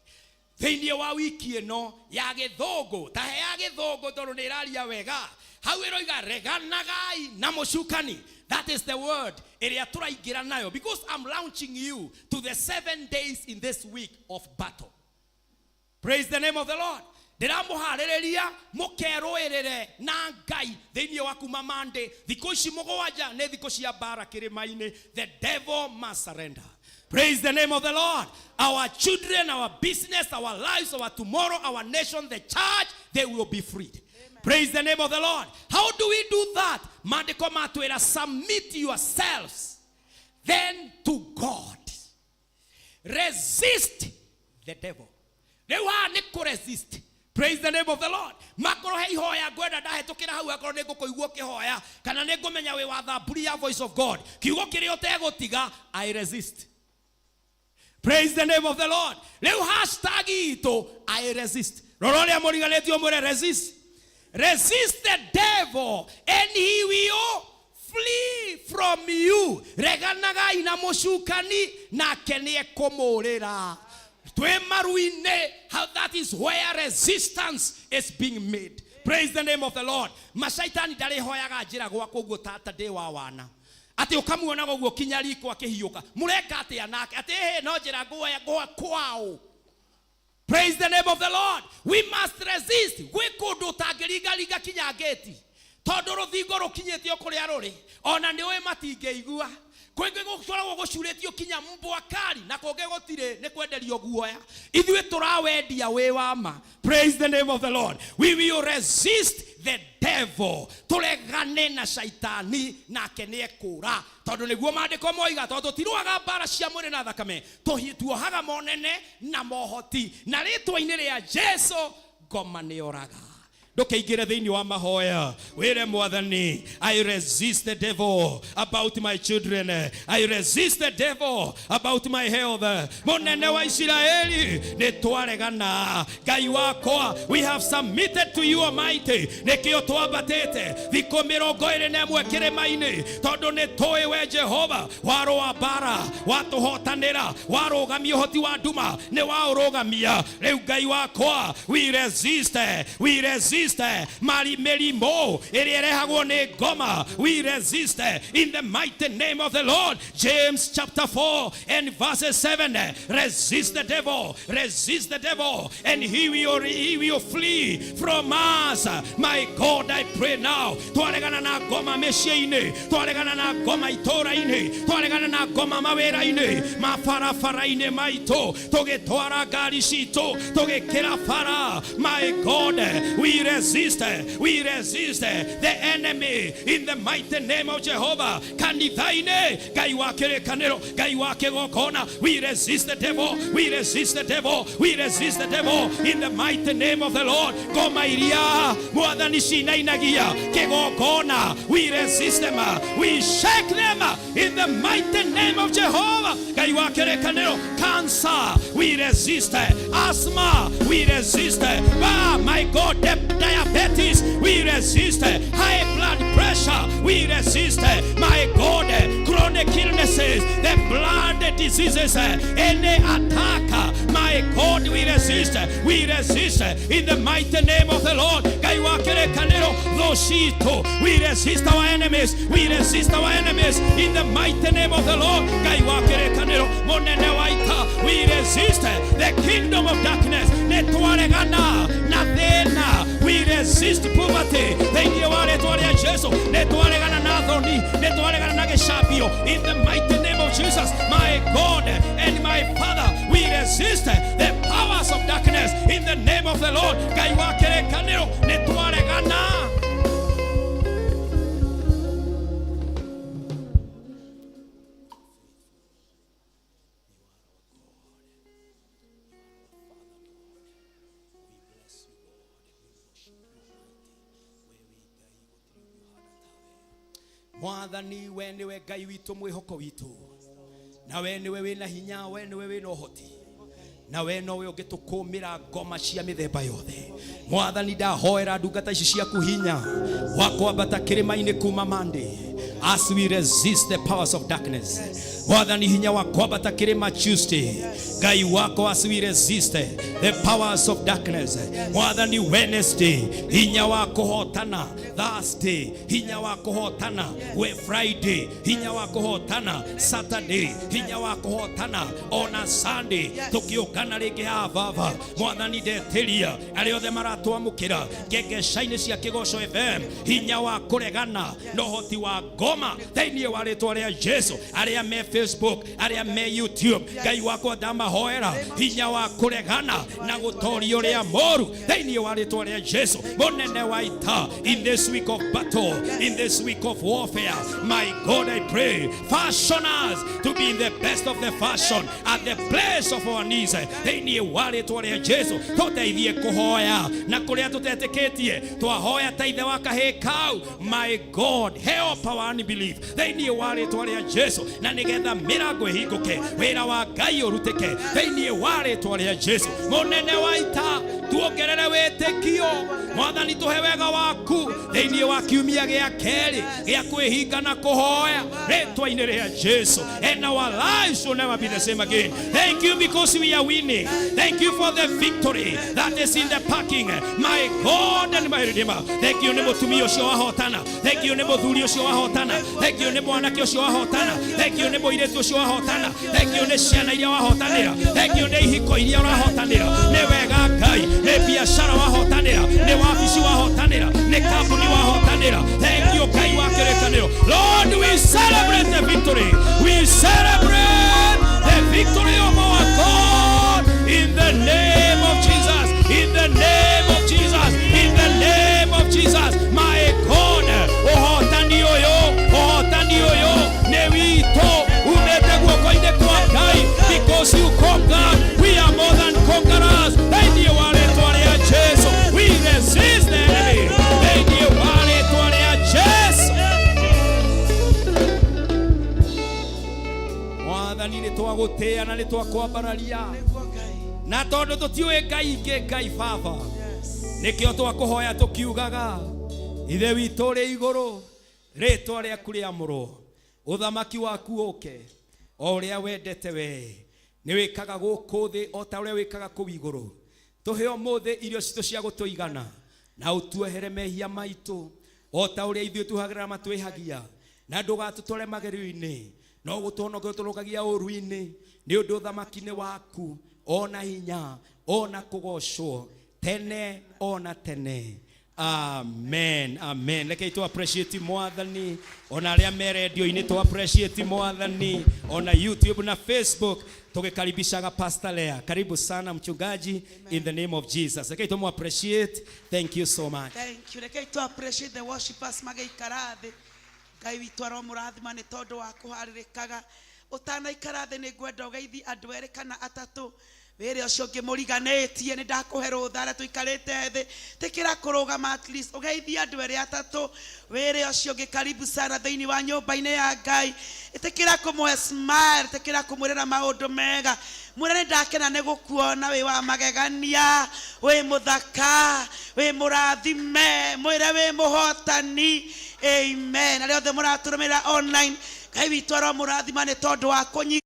Thĩinĩ wa wiki ĩno ya gĩthũngũ, ta he ya gĩthũngũ tondũ nĩ ĩraria wega, hau ĩroiga reganagai na mũcukani. That is the word ĩrĩa tũraingĩra nayo, because I'm launching you to the 7 days in this week of battle. Praise the name of the Lord. Ndĩramũharĩrĩria mũkerũĩrĩre na Ngai thĩinĩ wa kuma Monday. Thikũ ici mũgwanja nĩ thikũ cia mbara kĩrĩma-inĩ. The devil must surrender. Praise the name of the Lord. Our children, our business, our lives, our tomorrow, our nation, the church, they will be freed. Amen. Praise the name of the Lord. How do we do that? Maandĩko matwĩra, submit yourselves then to God. Resist the devil. Rĩu haha nĩ kũ-resist. Praise the name of the Lord. Makorwo he ihoya ngwenda ndahĩtũkĩra hau, akorwo nĩ ngũkũigua ũkĩhoya kana nĩ ngũmenya wĩ wa thamburi ya Voice of God, kiugo kĩrĩa ũtegũtiga, I resist. Praise the name of the Lord. Rĩu hashtag itũ, I resist. Rora ũrĩa mũriganĩtio mwĩre resist. Resist the devil and he will flee from you. Reganagai na mũcukani nake nĩekũmũrĩra. Twĩ maru-inĩ, how that is where resistance is being made. Praise the name of the Lord. Macaitani ndarĩhoyaga njĩra gwakwa ũguo tata ndĩ wa wana. Atĩ ũkamuonaga ũguo kinya riko akĩhiũka. Mũreka atĩa nake? Atĩ ĩhĩ no njĩra nguoya ngwa kwao. Praise the name of the Lord. We must resist. Gwĩ kũndũ ũtangĩringaringa kinya ngĩti, tondũ rũthingo rũkinyĩte o kũrĩa rũrĩ, ona nĩ ũĩ matingĩigua. Kwĩngĩ gũkoragwo gũcurĩtio kinya mbwa kari, na kũngĩ gũtirĩ, nĩ kwenderio guoya. Ithuĩ tũrawendia wĩ wa ma. Praise the name of the Lord. We will resist the devil. Tũregane na shaitani nake nĩekũra, tondũ nĩguo maandĩko moiga, tondũ tũtirũaga mbara cia mwĩrĩ na thakame, tuohaga monene na mohoti, na rĩtwa-inĩ rĩa Jesu ngoma nĩyoraga. Ndũkĩingĩre thĩinĩ wa mahoya wĩre Mwathani, I resist the devil about my children, I resist the devil about my health. Mũnene wa Isiraeli, nĩ twaregana. Ngai wakwa, we have submitted to you Almighty. Nĩkĩo twambatĩte thikũ mĩrongo ĩrĩ na ĩmwe kĩrĩma-inĩ, tondũ nĩ tũĩ we Jehova warũa mbara, watũhotanĩra, warũgamia ũhoti wa nduma, nĩ waũrũgamia. Rĩu Ngai wakwa, we resist, we resist mari mĩrimũ ĩrĩa ĩrehagwo nĩ ngoma. We resist in the mighty name of the Lord. James chapter 4 and verse 7, resist the devil, resist the devil, and he will flee from us. My God, I pray now. Twaregana na ngoma mĩciĩ-inĩ, twaregana na ngoma itũũra-inĩ, twaregana na ngoma mawĩra-inĩ, mabarabara-inĩ maitũ, tũgĩtwara ngari citũ, tũgĩkĩra bara. My God, we resist, we resist the enemy in the mighty name of Jehovah. Kanitha-inĩ, Ngai wa kĩrĩkanĩro, Ngai wa kĩgongona, we resist the devil, we resist the devil, we resist the devil in the mighty name of the Lord. Ngoma iria mwathani cinainagia kĩgongona, we resist them, we shake them in the mighty name of Jehovah. Ngai wa kĩrĩkanĩro, cancer, we resist, asthma, we resist, my God, diabetes, we resist, high blood pressure, we resist, my God, chronic illnesses, the blood diseases, any attack, my God, we resist, we resist in the mighty name of the Lord. Ngai wa kĩrĩkanĩro, thũ citũ, we resist our enemies, we resist our enemies in the mighty name of the Lord. Ngai wa kĩrĩkanĩro, mũnene wa ita, we resist the kingdom of darkness. Nĩ twaregana na thĩna, we resist poverty thĩinĩ wa rĩtwa rĩa Jesu. Nĩ twaregana na thoni, nĩ twaregana na gĩcambio in the mighty name of Jesus. My God and my Father, we resist the powers of darkness in the name of the Lord. Ngai wa kĩrĩkanĩro, nĩ twaregana. Mwathani, we nĩwe Ngai witũ, mwĩhoko witũ, na we nĩwe wĩna hinya, we nĩwe wĩna ũhoti, na we nowe ũngĩtũkũmĩra ngoma cia mĩthemba yothe. Mwathani, ndahoera ndungata ici ciaku hinya wa kwambata kĩrĩma-inĩ kuma Monday as we resist the powers of darkness. Mwathani, hinya wa kwambata kĩrĩma Tuesday, Ngai wakwa, as we resist the powers of darkness. Mwathani, Wednesday, hinya wa kũhotana. Thursday, hinya wa kũhotana. We Friday, hinya wa kũhotana. Saturday, hinya wa kũhotana. Ona Sunday tũkĩũngana rĩngĩ haha baba. Mwathani, ndetĩria arĩa othe maratwamũkĩra ngengeca-inĩ cia Kĩgoco FM, hinya wa kũregana na ũhoti wa ngoma thĩinĩ wa rĩtwa rĩa Jesu. Arĩa me Facebook, arĩa me YouTube, Ngai wakwa, ndamahoera hinya wa kũregana na gũtoria ũrĩa moru thĩinĩ wa rĩtwa rĩa Jesu. Mũnene wa ita, in this week of battle, in this week of warfare, my God, I pray, fashion us to be in the best of the fashion at the place of our needs thĩinĩ wa rĩtwa rĩa Jesu. Tũteithie kũhoya na kũrĩa tũtetĩkĩtie twahoya ta ithe wa kahĩĩ kau. My God, help our unbelief thĩinĩ wa rĩtwa rĩa Jesu, na nĩgetha mĩrango ĩhingũke, wĩra wa Ngai ũrutĩke thĩinĩ wa rĩtwa rĩa Jesu. Mũnene wa ita, tuongerere wĩtĩkio. Mwathani, tũhe wega waku thĩinĩ wa kiumia gĩa kerĩ gĩa kwĩhinga na kũhoya rĩtwa-inĩ rĩa Jesu, and our lives will never be the same again. Thank you because we are winning. Thank you for the victory that is in the packing, my God and my Redeemer. Thank you nĩ mũtumia ũcio wahotana, thank you nĩ mũthuri ũcio wahotana, thank you nĩ mwanake ũcio wahotana, thank you nĩ mũirĩtu ũcio wahotana, thank you nĩ ciana iria wahotanĩra, thank you nĩ ihiko iria ũrahotanĩra. Nĩ wega Ngai, nĩ biacara wahotanĩra, nĩ wabici wahotanĩra, nĩ kambuni wahotanĩra. Thank you, Ngai wa kĩrĩkanĩro. Lord, we celebrate the victory, we celebrate the victory of our God in the name of Jesus, in the name of Jesus, in the name of Jesus. My God, ũhotani ũyũ, ũhotani ũyũ nĩ witũ, umĩte guoko-inĩ kwa Ngai, because you conquer, we are more than conquerors thĩinĩ wa rĩtwa rĩa Jesu. We resist the enemy thĩinĩ wa rĩtwa rĩa Jesu. Mwathani, nĩ twagũtĩĩa na nĩ twakwambararia. Nĩguo Ngai. Na tondũ tũtiũĩ Ngai ingĩ, Ngai Baba, nĩkĩo twakũhoya tũkiugaga, Ithe witũ ũrĩ igũrũ, rĩtwa rĩaku rĩamũrwo, ũthamaki waku ũke, o ũrĩa wendete we nĩ wĩkaga gũkũ thĩ o ta ũrĩa wĩkaga kũu igũrũ. Tũhe ũmũthĩ irio citũ cia gũtũigana, na ũtuohere mehia maitũ o ta ũrĩa ithuĩ tuohagĩra matwĩhagia, na ndũgatũtware magerio-inĩ, no gũtũhonokia ũtũrũkagia ũũru-inĩ, nĩ ũndũ ũthamaki nĩ waku, ona hinya, ona kũgocwo tene ona tene. Amen, amen. Rekei tu appreciate Mwathani, ona arĩa me redio-inĩ tu appreciate Mwathani, ona YouTube na Facebook tugikaribishaga Pastor Lea. Karibu sana mchungaji. Amen. In the name of Jesus. Rekei tu appreciate. Thank you so much. Thank you. Rekei tu appreciate the worshipers magĩikara thĩ. Ngai witũ aromũrathima nĩ tondũ wa kũharĩrĩkaga. Ũtanaikara thĩ nĩ ngwenda ũgeithi andũ erĩ kana atatũ. Wĩre ũcio ũngĩ mũriganĩtie nĩ ndakũhe rũtha arĩa tũikarĩte thĩ. Tĩkĩra kũrũgama at least ũgeithie andũ erĩ atatũ. Wĩre ũcio ũngĩ karibu sana thĩinĩ wa nyũmba-inĩ ya Ngai. Ĩtĩkĩra kũmũhe smile, ĩtĩkĩra kũmwĩrĩra maũndũ mega. Mwĩre nĩ ndakena nĩ gũkuona wĩ wa magegania, wĩ mũthaka, wĩ mũrathime, mwĩre wĩ mũhotani. Amen. Arĩa othe mũratũrũmĩrĩra online, Ngai witũ aromũrathima nĩ tondũ wa kũnyita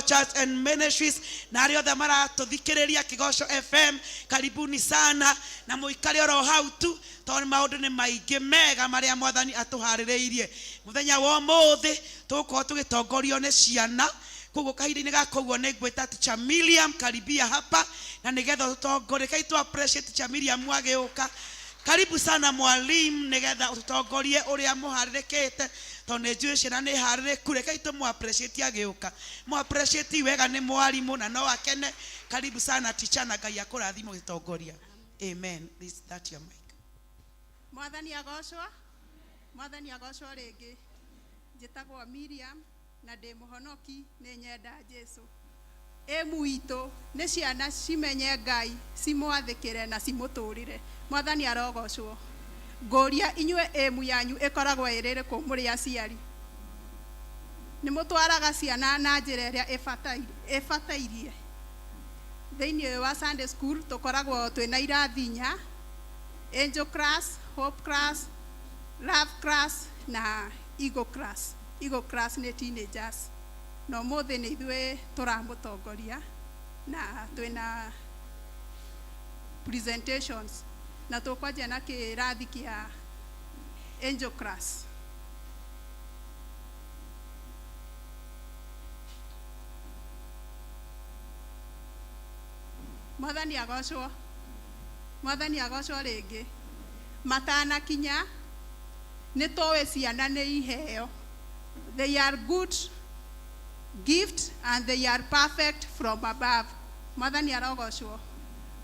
Church and Ministries na arĩa othe maratũthikĩrĩria Kĩgoco FM, karibuni sana na mũikare oro hau tu tondũ maũndũ nĩ maingĩ mega marĩa Mwathani atũharĩrĩirie. Mũthenya wa ũmũthĩ tũgũkorwo tũgĩtongorio nĩ ciana, koguo kahinda-inĩ gaka ũguo nĩ ngwĩta Teacher Miriam karibia hapa na nĩgetha ũtũtongorie. Rekei tũ appreciate Teacher Miriam agĩũka. Karibu sana mwalimu, nĩgetha ũtũtongorie ũrĩa mũharĩrĩkĩte tondũ nĩ njũĩ ciana nĩ harĩrĩku. Rekei tũmũ appreciate agĩũka. Mũ appreciate wega nĩ mwarimũ na no akene. Karibu sana teacher, na Ngai akũrathime ũgĩtongoria. Amen. This that your mic. Mwathani agocwo, Mwathani agocwo rĩngĩ. Njĩtagwo Miriam na ndĩ mũhonoki, nĩ nyenda Jesu. Ĩmu witũ nĩ ciana cimenye Ngai, cimwathĩkĩre na cimũtũrĩre. Mwathani arogocwo. Ngũria inyuĩ ĩmu yanyu ĩkoragwo ĩrĩ ĩrĩkũ mũrĩ aciari? Nĩ mũtwaraga ciana na njĩra ĩrĩa ĩbatairie. Thĩinĩ wa Sunday school tũkoragwo twĩna irathi inya: Angel class, Hope class, Love class na Eagle class. Eagle class nĩ teenagers. Na ũmũthĩ nĩ ithuĩ tũramũtongoria na twĩna presentations na tũkwanjia na kĩrathi kĩa Angel class. Mwathani agocwo, Mwathani agocwo rĩngĩ. Matanakinya nĩ tũĩ ciana nĩ iheo. They are good gift and they are perfect from above. Mwathani arogocwo.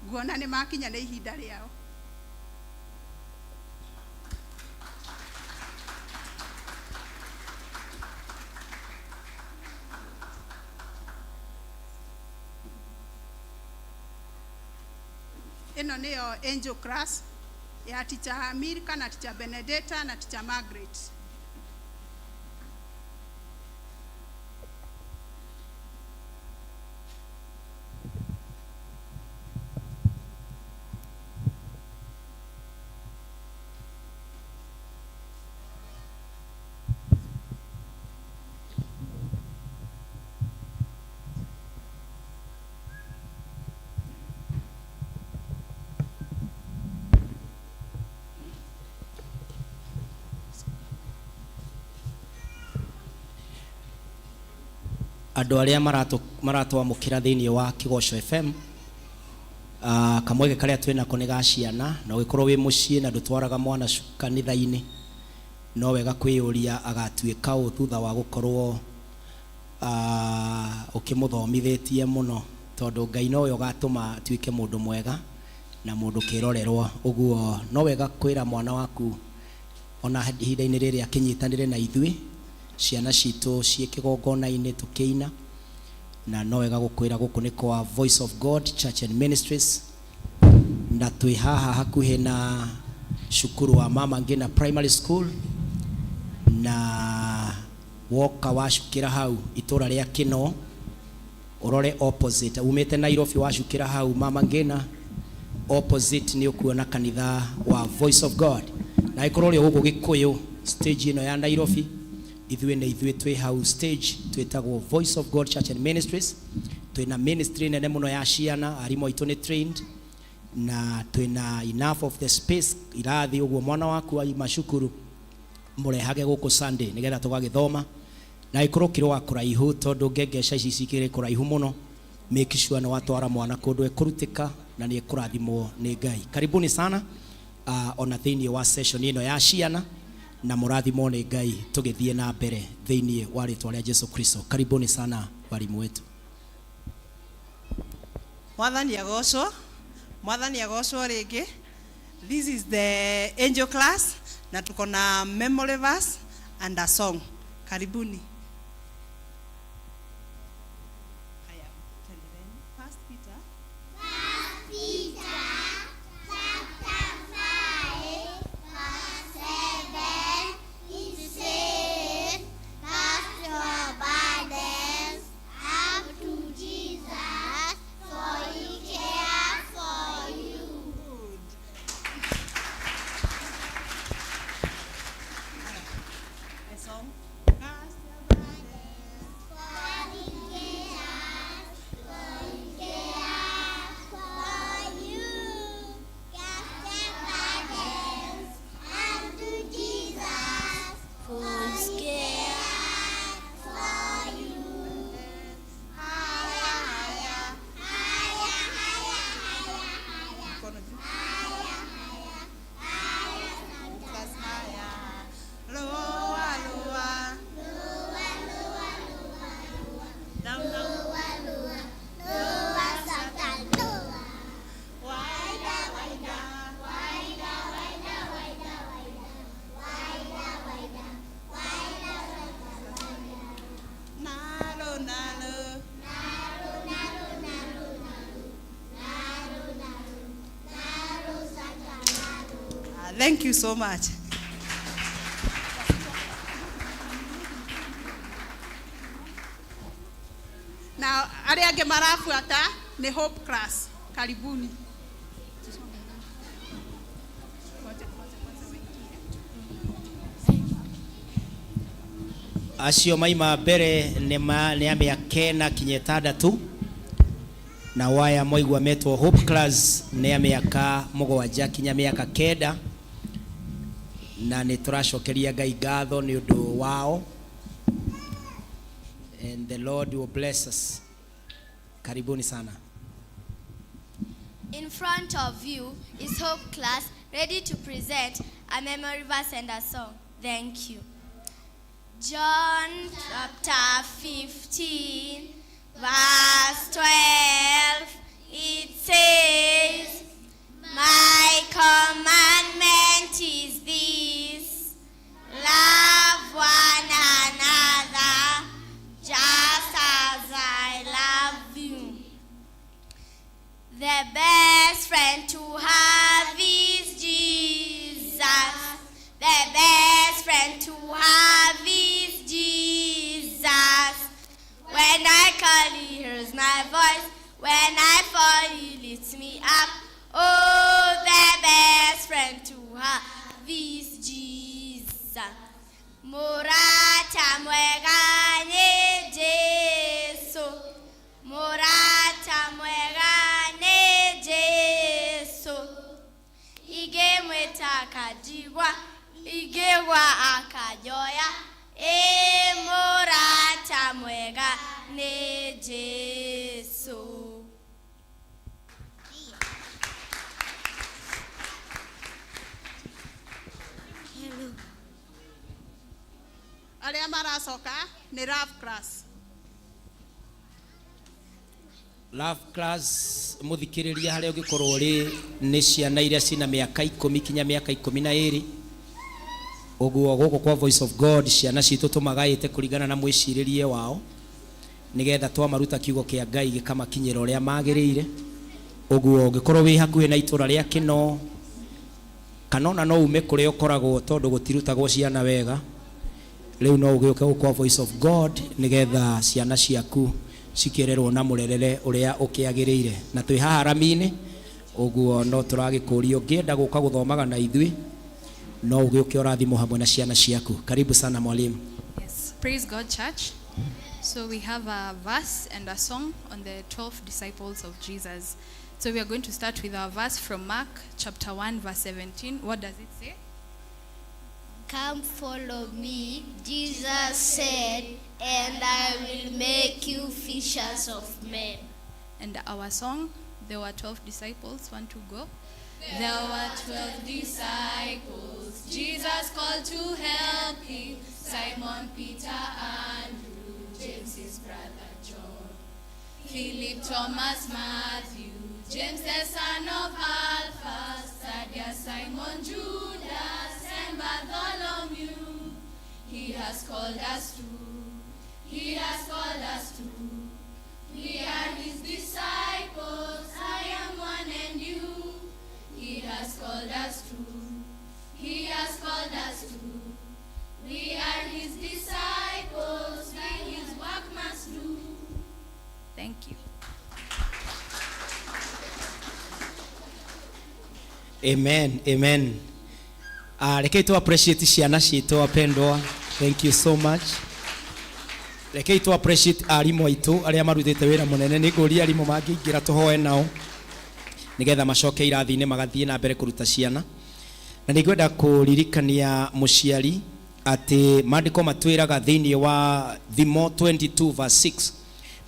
Nguona nĩ makinya nĩ ihinda rĩao. Ĩno nĩyo Angel class ya Teacher Amirka na Teacher Benedetta na Teacher Margaret. Andũ arĩa maratwamũkĩra thĩinĩ wa Kĩgoco FM, kamweke karĩa twĩnako nĩ ga ciana, na ũgĩkorwo wĩ mũciĩ na ndũtwaraga mwana kanitha-inĩ, no wega kwĩyũria agatuĩka ũ thutha wa gũkorwo ũkĩmũthomithĩtie mũno, tondũ Ngai nowe ũgatũma atuĩke mũndũ mwega na mũndũ kĩrorerwa. Ũguo no wega kwĩra mwana waku ona ihinda-inĩ rĩrĩ akĩnyitanĩre na ithuĩ ciana citũ ciĩ kĩgongona-inĩ tũkĩina, na no wega gũkwĩra gũkũ nĩ kwa Voice of God Church and Ministries, na twĩ haha hakuhĩ na cukuru wa Mama Ngina Primary School, na woka wacukĩra hau itũra rĩa Kĩno ũrore opposite umĩte Nairobi wacukĩra hau Mama Ngina opposite nĩ ũkuona kanitha wa Voice of God. Na ĩkorwo ũrĩ gũkũ Gĩkũyũ stage ĩno ya Nairobi, ithuĩ nĩ ithuĩ twĩ hau stage twĩtagwo Voice of God Church and Ministries. Twĩna ministry nene mũno ya ciana, arimũ aitũ nĩ trained, na twĩna enough of the space irathi, ũguo mwana waku aima cukuru mũrehage gũkũ Sunday nĩgetha tũgagĩthoma. Na ĩkorwo kĩrĩ wa kũraihu tondũ ngengeca ici cikĩrĩ kũraihu mũno, Make sure nĩ watwara mwana kũndũ ekũrutĩka na nĩ ekũrathimwo nĩ Ngai. Karibuni sana ona thĩinĩ wa session ĩno ya ciana, na mũrathimwo nĩ Ngai tũgĩthiĩ na mbere thĩinĩ wa rĩtwa rĩa Jesu Kristo. Karibuni sana walimu wetu. Mwathani agocwo, Mwathani agocwo rĩngĩ. This is the angel class na tuko na memory verse and a song. Karibuni. Haya, tuendelee. First Peter. Peter chapter 5, verse 7, it says, "Cast your burdens up to Jesus, for he cares for you." Good. A song. Cast your burdens. For he cares, for he cares for you. Cast your burdens unto Jesus, for he cares for you. Higher, higher, higher, higher, higher, higher. Mkono juu. Higher, higher, higher, That's higher. Lower, lower. lower, lower, lower, lower. Down, down. Lower, lower, lower, Satan, lower. Wider, wider. Wider, wider, wider, wider. Wider, wider, wider, wider, wider. Narrow, narrow. Narrow, narrow, narrow, narrow. Narrow, narrow, narrow, Satan, narrow. Thank you so much. Na arĩa angĩ marabuata nĩ Hope class. Karibuni. Ngoja, ngoja, kwanza waingie. Acio maima mbere nĩ a mĩaka ĩna kinya ĩtandatũ, na waya mwaigua metwo Hope class nĩ a mĩaka 7 kinya mĩaka 9, na nĩ tũracokeria Ngai ngatho nĩ ũndũ wao, and the Lord will bless us. Karibuni sana. In front of you is Hope class, ready to present a memory verse and a song. Thank you. John chapter 15, verse 12, it says, "My commandment is this, love one another, just as I love you." The best friend to have is Jesus. The best friend to have is Jesus. When I call, he hears my voice. When I fall, he lifts me up. Oh, the best friend to have is Jesus. Mũrata mwega nĩ Jesu. Mũrata mwega nĩ Jesu. Ingĩmwĩta akanjigua, ingĩgwa akanjoya. Ĩ mũrata mwega nĩ Jesu. Hello. Arĩa maracoka nĩ Love class. Love class, mũthikĩrĩria harĩa ũngĩkorwo ũrĩ, nĩ ciana iria cina mĩaka 10 kinya mĩaka 12. Ũguo gũkũ kwa Voice of God ciana citũ tũmagaĩte kũringana na mwĩcirĩrie wao, nĩgetha twamaruta kiugo kĩa Ngai gĩkamakinyĩra ũrĩa magĩrĩire. Ũguo ũngĩkorwo wĩ hakuhĩ na itũra rĩa Kĩno, kana ona no ume kũrĩa ũkoragwo tondũ gũtirutagwo ciana wega, rĩu no ũgĩũke gũkũ kwa Voice of God nĩgetha ciana ciaku cikĩrerwo na mũrerere ũrĩa ũkĩagĩrĩire. Na twĩ haha rami-inĩ, ũguo no tũragĩkũria ũngĩenda gũka gũthomaga na ithuĩ, no ũgĩũke ũrathimwo hamwe na ciana ciaku. Karibu sana mwalimu. Yes, praise God, church. So we have a verse and a song on the 12 disciples of Jesus. So we are going to start with our verse from Mark chapter 1, verse 17. What does it say? "Come follow me," Jesus said, "and I will make you fishers of men." And our song, There Were 12 Disciples, one to go. There were 12 disciples Jesus called to help him Simon, Peter, Andrew, James, his brother John, Philip, Thomas, Matthew, James, the son of Alpha, Thaddeus, Simon, Judas, and Bartholomew. He has called us to, he has called us to. We are his disciples, I am one and you. He has called us to, he has called us to. We are his disciples, we his work must do. Thank you. Amen, amen. Rekei tu appreciate ciana citũ wapendwa. Thank you so much. Rekei tu appreciate arimũ aitũ arĩa marutĩte wĩra mũnene. Nĩ ngũria arimũ mangĩingĩra tũhoe nao nĩgetha macoke irathi-inĩ magathiĩ na mbere kũruta ciana. Na nĩ ngwenda kũririkania mũciari atĩ maandĩko matwĩraga thĩinĩ wa Thimo 22 verse 6,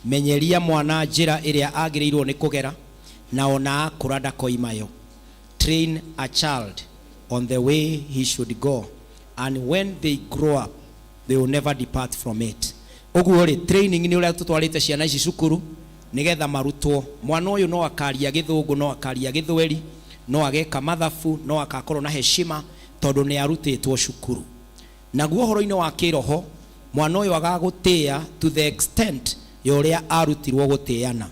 menyeria mwana njĩra ĩrĩa agĩrĩirwo nĩ kũgera na ona akũra ndakoimayo. Train a child on the way he should go, and when they grow up they will never depart from it. Ũguo rĩ, training nĩ ũrĩa tũtwarĩte ciana ici cukuru nĩgetha marutwo. Mwana ũyũ no akaria gĩthũngũ, no akaria gĩthweri, no ageka mathabu, no akakorwo na heshima tondũ nĩ arutĩtwo cukuru. Naguo ũhoro-inĩ wa kĩroho, mwana ũyũ agagũtĩĩa to the extent ya ũrĩa arutirwo gũtĩana.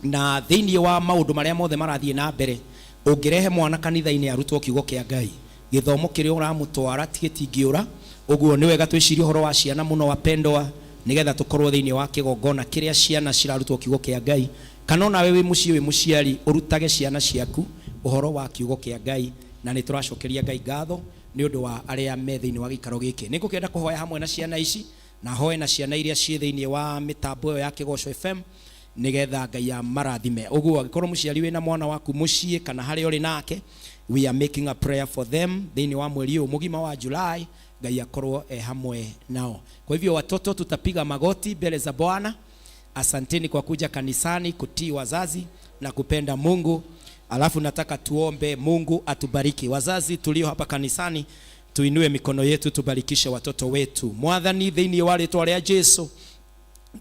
Na thĩinĩ wa maũndũ marĩa mothe marathiĩ na mbere, ũngĩrehe mwana kanitha-inĩ arutwo kiugo kĩa Ngai, gĩthomo kĩrĩa ũramũtwara ti gĩtingĩũra. Ũguo nĩ wega twĩcirie ũhoro wa ciana mũno wapendwa, nĩgetha tũkorwo thĩinĩ wa kĩgongona kĩrĩa ciana cirarutwo kiugo kĩa Ngai. Kana onawe wĩ mũciĩ wĩ mũciari, ũrutage ciana ciaku ũhoro wa kiugo kĩa Ngai. Na nĩ tũracokeria Ngai ngatho nĩ ũndũ wa arĩa me thĩinĩ wa gĩikaro gĩkĩ. Nĩ ngũkĩenda kũhoya hamwe na ciana ici, na hoe na ciana iria ciĩ thĩinĩ wa mĩtambo ĩyo ya Kĩgoco FM, nĩgetha Ngai amarathime. Ũguo angĩkorwo mũciari wĩna mwana waku mũciĩ kana harĩa ũrĩ nake, we are making a prayer for them thĩinĩ wa mweri ũyũ mũgima wa July, Ngai akorwo e hamwe nao. Kwa hivyo watoto, tutapiga magoti mbele za Bwana. Asanteni kwa kuja kanisani, kutii wazazi na kupenda Mungu. Alafu nataka tuombe Mungu atubariki. Wazazi tulio hapa kanisani, tuinue mikono yetu tubarikishe watoto wetu. Mwathani, thĩinĩ wa rĩtwa rĩa Jesu,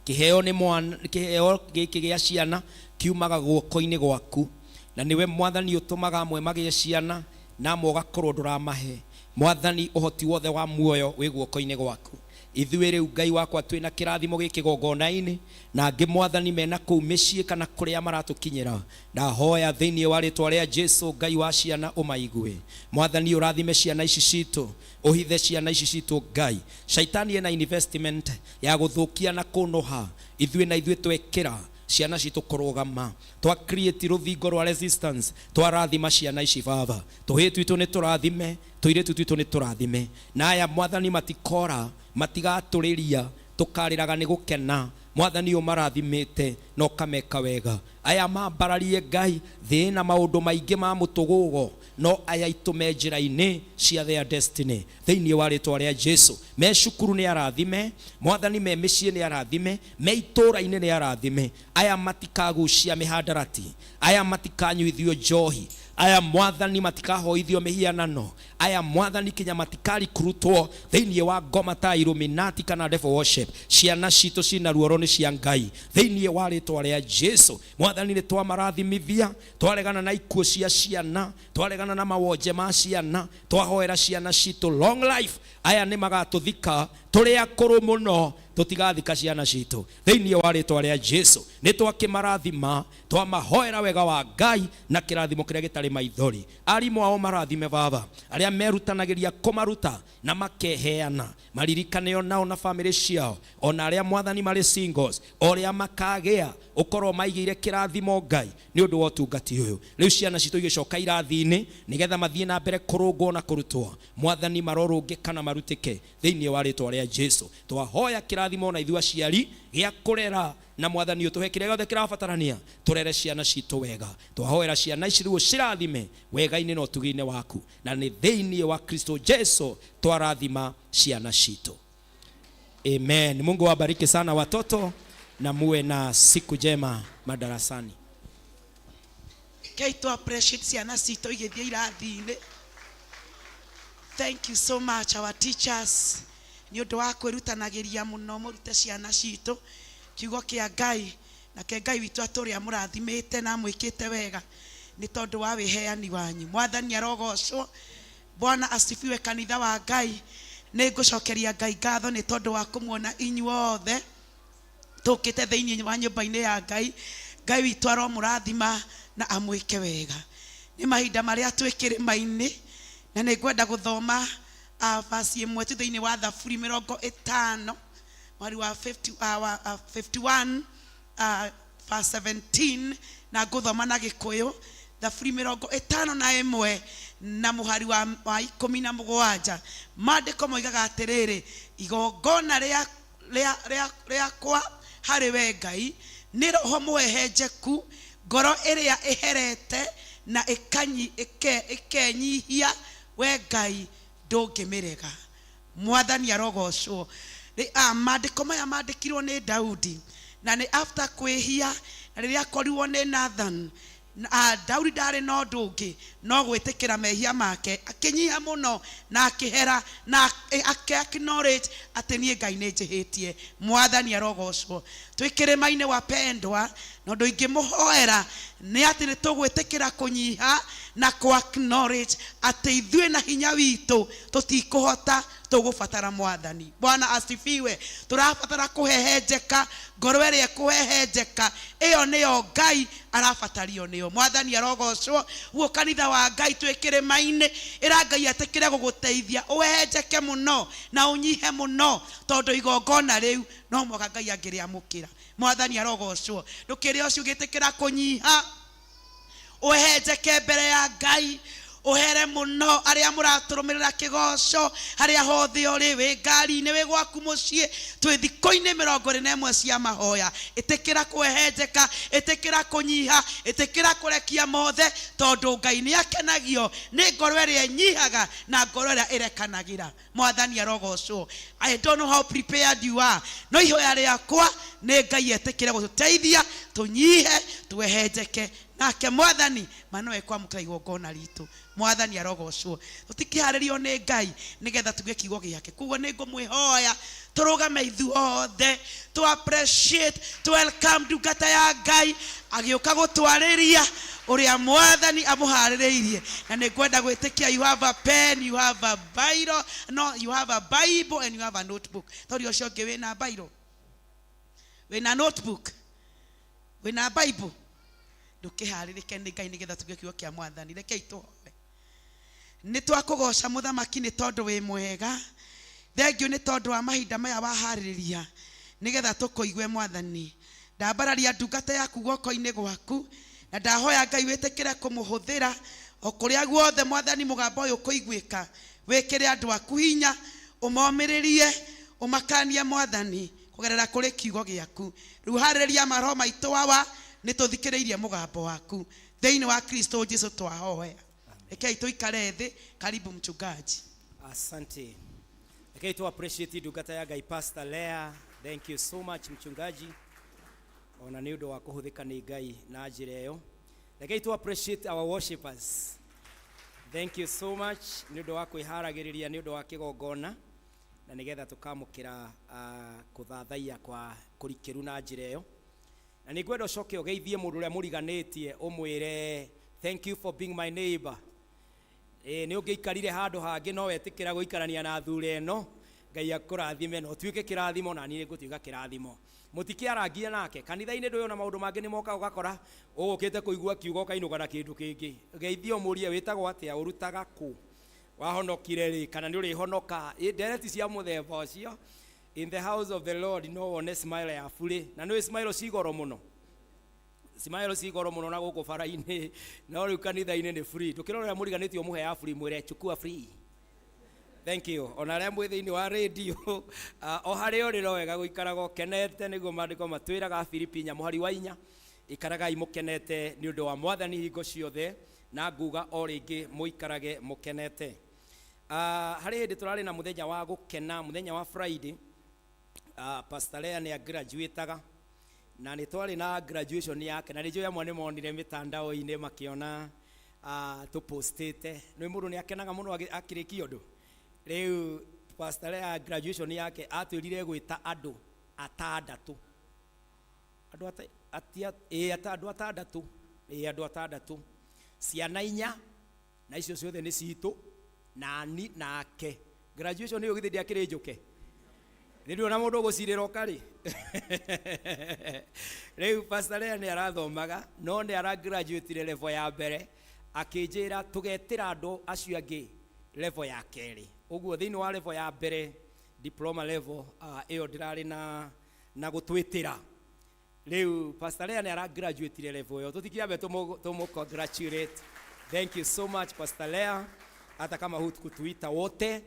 kĩheo nĩ mwana, kĩheo gĩkĩ gĩa ciana kiumaga guoko-inĩ gwaku, na nĩwe Mwathani ũtũmaga amwe magĩe ciana na amwe ũgakorwo ndũramahe. Mwathani, ũhoti wothe wa muoyo wĩ guoko-inĩ gwaku. Ithuĩ rĩu Ngai wakwa twĩna kĩrathimo gĩkĩ gongona-inĩ, na angĩ Mwathani mena kũu mĩciĩ kana kũrĩa maratũkinyĩra. Ndahoya thĩinĩ wa rĩtwa rĩa Jesu, Ngai wa ciana ũmaigue. Mwathani, ũrathime ciana ici citũ, ũhithe ciana ici citũ Ngai. Shaitani ena investment ya gũthũkia na kũnũha. Ithuĩ na ithuĩ twekĩra ciana citũ kũrũgama, twa create rũthingo rwa resistance, twarathima ciana ici Baba. Tũhĩĩ twitũ nĩ tũrathime, tũirĩtu twitũ nĩ tũrathime. Na aya Mwathani matikora, matigatũrĩria, tũkarĩraga nĩ gũkena. Mwathani ũmarathimĩte na ũkameka wega. Aya mambararie Ngai thĩ na maũndũ maingĩ ma mũtũgũgo, no aya itũme njĩra-inĩ cia their destiny thĩinĩ wa rĩtwa rĩa Jesu. Me cukuru nĩ arathime Mwathani, me mĩciĩ nĩ arathime, me itũũra-inĩ nĩ arathime. Aya matikagucia mĩhandarati, aya matikanyuithio njohi, aya Mwathani matikahoithio mĩhianano, aya Mwathani kinya matikarikurutwo thĩinĩ wa ngoma ta Illuminati kana devil worship. Ciana citũ cina ruoro nĩ cia Ngai thĩinĩ wa rĩtwa rĩa Jesu. Mwathani nĩ twamarathimithia, twaregana na ikuũ cia ciana, twaregana na mawonje ma ciana, twahoera ciana citũ long life. Aya nĩ magatũthika tũrĩ akũrũ mũno, tũtigathika ciana citũ thĩinĩ wa rĩtwa rĩa Jesu. Nĩ twakĩmarathima, twamahoera wega wa Ngai na kĩrathimo kĩrĩa gĩtarĩ maithori. Arimũ ao marathime Baba, arĩa merutanagĩria kũmaruta na makeheana, maririkane onao na famĩlĩ ciao, ona arĩa Mwathani marĩ singles, o ũrĩa makagĩa ũkorwo maigĩire kĩrathimo Ngai nĩ ũndũ wa ũtungati ũyũ. Rĩu ciana citũ igĩcoka irathi-inĩ nĩgetha mathiĩ na mbere kũrũngwo na kũrutwo, Mwathani marorũngĩka na marutĩke thĩinĩ wa rĩtwa rĩa Jesu. Twahoya kĩrathimo na ithuĩ aciari gĩa kũrera, na Mwathani ũtũhe kĩrĩa gĩothe kĩrabatarania tũrere ciana citũ wega. Twahoera ciana ici rĩu ũcirathime wega-inĩ na ũtugi-inĩ waku, na nĩ thĩinĩ wa Kristo Jesu twarathima ciana citũ. Amen. Mungu awabariki sana watoto. Na muwe na siku njema madarasani. Rekei tũ appreciate ciana citũ igĩthiĩ irathi-inĩ. Thank you so much, our teachers, nĩ ũndũ wa kwĩrutanagĩria mũno mũrute ciana citũ kiugo kĩa Ngai. Nake Ngai witũ atũrĩ amũrathimĩte na amwĩkĩte wega nĩ tondũ wa wĩheani wanyu. Mwathani arogocwo. Bwana asifiwe. Kanitha wa Ngai, nĩ ngũcokeria Ngai ngatho nĩ tondũ wa kũmuona inyuothe tũkĩte thĩinĩ wa nyũmba-inĩ ya Ngai. Ngai witũ aromũrathima na amwĩke wega. Nĩ mahinda marĩa twĩ kĩrĩma-inĩ, na nĩ ngwenda gũthoma verse ĩmwe tu thĩinĩ wa Thaburi 50, mwari wa 50, wa 51, verse 17, na ngũthoma na Gĩkũyũ. Thaburi 51 na mũhari wa 17. Maandĩko moigaga atĩrĩrĩ, igongona rĩakwa harĩ we Ngai nĩ roho mũhehenjeku, ngoro ĩrĩa ĩherete na ĩkenyihia, we Ngai ndũngĩmĩrega. Mwathani arogocwo. Maandĩko maya mandĩkirwo nĩ Daudi, na nĩ after kwĩhia, na rĩrĩa akorirwo nĩ Nathan. Daudi ndarĩ na ũndũ ũngĩ no gwĩtĩkĩra mehia make, akĩnyiha mũno na akĩhera na ake acknowledge atĩ niĩ Ngai nĩ njĩhĩtie. Mwathani arogocwo. Twĩ kĩrĩma-inĩ, wapendwa, na ũndũ ingĩmũhoera nĩ atĩ nĩ tũgwĩtĩkĩra kũnyiha na kũ acknowledge atĩ ithuĩ na hinya witũ tũtikũhota, tũgũbatara Mwathani. Bwana asifiwe. Tũrabatara kũhehenjeka. Ngoro ĩrĩa ĩkũhehenjeka, ĩyo nĩyo Ngai arabatario nĩyo. Mwathani arogocwo. Guo kanitha wa Ngai, twĩ kĩrĩma-inĩ, ĩra Ngai etĩkĩre gũgũteithia ũhehenjeke mũno na ũnyihe mũno, tondũ igongona rĩu no mũhaka Ngai angĩrĩamũkĩra. Mwathani arogocwo. Ndũkĩrĩ ũcio ũgĩtĩkĩra kũnyiha, ũhehenjeke mbere ya Ngai, ũhere mũno. Arĩa mũratũrũmĩrĩra kĩgoco, harĩa hothe ũrĩ, wĩ ngari-inĩ, wĩ gwaku mũciĩ, twĩ thikũ-inĩ 21 cia mahoya. Ĩtĩkĩra kũhehenjeka, ĩtĩkĩra kũnyiha, ĩtĩkĩra kũrekia mothe, tondũ Ngai nĩ akenagio nĩ ngoro ĩrĩa ĩnyihaga na ngoro ĩrĩa ĩrekanagĩra. Mwathani arogocwo. I don't know how prepared you are, no ihoya rĩakwa nĩ Ngai etĩkĩre gũtũteithia tũnyihe, twehenjeke, nake Mwathani ma no ekwamũkĩra igongona ritũ. Mwathani arogocwo. Tũtikĩharĩrio nĩ Ngai nĩgetha tuge kiugo gĩake. Koguo nĩ ngũmwĩhoya tũrũgame ithuothe, to appreciate, to welcome ndungata ya Ngai agĩũka gũtwarĩria ũrĩa Mwathani amũharĩrĩirie. Na nĩ ngwenda gwĩtĩkia you have a pen, you have a Bible, no, you have a Bible and you have a notebook. Tori ũcio ũngĩ wĩna Bible, wĩna notebook, wĩna Bible, ndũkĩharĩrĩke nĩ Ngai nĩgetha tuge kiugo kĩa Mwathani. Rekei tũhoe. Nĩ twakũgoca, Mũthamaki, nĩ tondũ wĩ mwega. Thengiũ nĩ tondũ wa mahinda maya waharĩrĩria nĩgetha tũkũigue. Mwathani, ndambararia ndungata yaku guoko-inĩ gwaku, na ndahoya Ngai wĩtĩkĩre kũmũhũthĩra o kũrĩa guothe. Mwathani, mũgambo ũyũ ũkũiguĩka, wĩkĩre andũ aku hinya, ũmomĩrĩrie, ũmakanie, Mwathani, kũgerera kũrĩ kiugo gĩaku. Rĩu harĩrĩria maroho maitũ awa, nĩ tũthikĩrĩirie mũgambo waku. Thĩinĩ wa Kristo Jesu twahoya. Rekei tũikare thĩ. Karibu, mchungaji. Asante. Rekei tu appreciate ndungata ya Ngai, Pastor Lea. Thank you so much, mchungaji, ona nĩ ũndũ wa kũhũthĩka nĩ Ngai na njĩra ĩyo. Rekei tu appreciate our worshipers. Thank you so much nĩ ũndũ wa kwĩharagĩrĩria nĩ ũndũ wa kĩgongona na nĩgetha tũkamũkĩra kũthathaiya kwa kũrikĩru na njĩra ĩyo. Na nĩ ngwenda ũcoke ũgeithie mũndũ ũrĩa mũriganĩtie, ũmwĩre, "Thank you for being my neighbor." Ĩĩ, nĩ ũngĩikarire handũ hangĩ, no wetĩkĩra gũikarania na thure ĩno. Ngai akũrathime na ũtuĩke kĩrathimo, na niĩ ngũtuĩka kĩrathimo. Mũtikĩarangie nake kanitha-inĩ. Ndũyona maũndũ mangĩ nĩ moka, ũgakora ũgũkĩte kũigua kiugo, ũkainũka na kĩndũ kĩngĩ. Geithie, ũmũrie, "Wĩtagwo atĩa? Ũrutaga kũ? Wahonokire rĩ? Kana nĩ ũrĩhonoka?" Ĩ, ndereti cia mũthemba ũcio. In the house of the Lord no wone smile ya burĩ, na nĩ smile ci goro mũno, smile ci goro mũno na gũkũ bara-inĩ, no rĩu kanitha-inĩ nĩ free. Ndũkĩrora ũrĩa mũriganĩtie, ũmũhe ya free, mwĩre, "Chukua free." Thank you. Ona arĩa mwĩ thĩinĩ wa radio, o harĩa ũrĩ, no wega gũikaraga ũkenete, nĩguo maandĩko matwĩraga Filipi 4 mũhari wa 4, "Ikaragai mũkenete nĩ ũndũ wa Mwathani hingo ciothe, na nguga o rĩngĩ, mũikarage mũkenete." Harĩ hĩndĩ tũrarĩ na mũthenya wa gũkena, mũthenya wa Friday, Pastor Lea nĩ agraduataga. Na nĩ twarĩ na graduation yake, na nĩ njũĩ amwe nĩ monire mĩtandao-inĩ makĩona tũpostĩte. Nĩ mũndũ nĩ akenaga mũno akĩrĩkia ũndũ. Rĩu Pastor Lea graduation yake atwĩrire gwĩta andũ atandatũ. Andũ ata, atia, ĩ, ata, andũ atandatũ. Ĩ, andũ atandatũ. Ciana inya, na icio ciothe nĩ citũ, nani nake. Graduation ĩyo githĩ ndĩakĩrĩ njũke? Nĩ ndĩrona mũndũ ũgũcirĩra ũka rĩ. Rĩu Pastor Lea nĩ arathomaga, no nĩ aragraduatire level ya mbere, akĩnjĩra tũgetĩra andũ acio angĩ level ya kerĩ. Ũguo thĩinĩ wa level ya mbere, diploma level, ĩyo ndĩrarĩ na gũtwĩtĩra. Rĩu Pastor Lea nĩ aragraduatire level ĩyo, tũtikĩambe tũmũ congratulate. Thank you so much, Pastor Lea, hata kama hukutuita wote,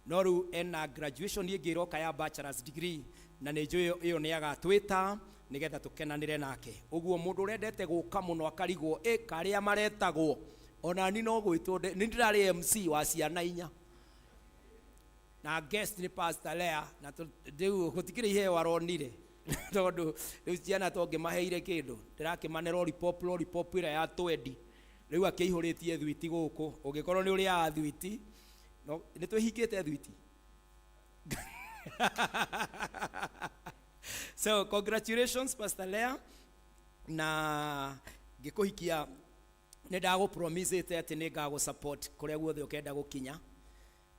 no rĩu ena graduation ĩngĩ ĩroka ya bachelor's degree, na nĩ njũĩ ĩyo nĩ agatwĩta nĩgetha tũkenanĩre nake. Ũguo mũndũ ũrendete gũka mũno akarigwo ĩ karĩa maretagwo, ona ni no gwĩtwo, nĩ ndĩrarĩ MC wa ciana inya na guest nĩ Pastor Lea, na rĩu gũtikĩrĩ iheo aronire, tondũ rĩu ciana tongĩmaheire kĩndũ, ndĩrakĩmane lollipop, lollipop ĩrĩa ya twendi, rĩu akĩihũrĩtie thwiti gũkũ. Ũngĩkorwo nĩ ũrĩaga thwiti, no nĩ twĩhingĩte thwiti. So congratulations, Pastor Lea, na ngĩkũhikia nĩ ndagũpromisĩte atĩ nĩ ngagũ support kũrĩa guothe ũkenda gũkinya,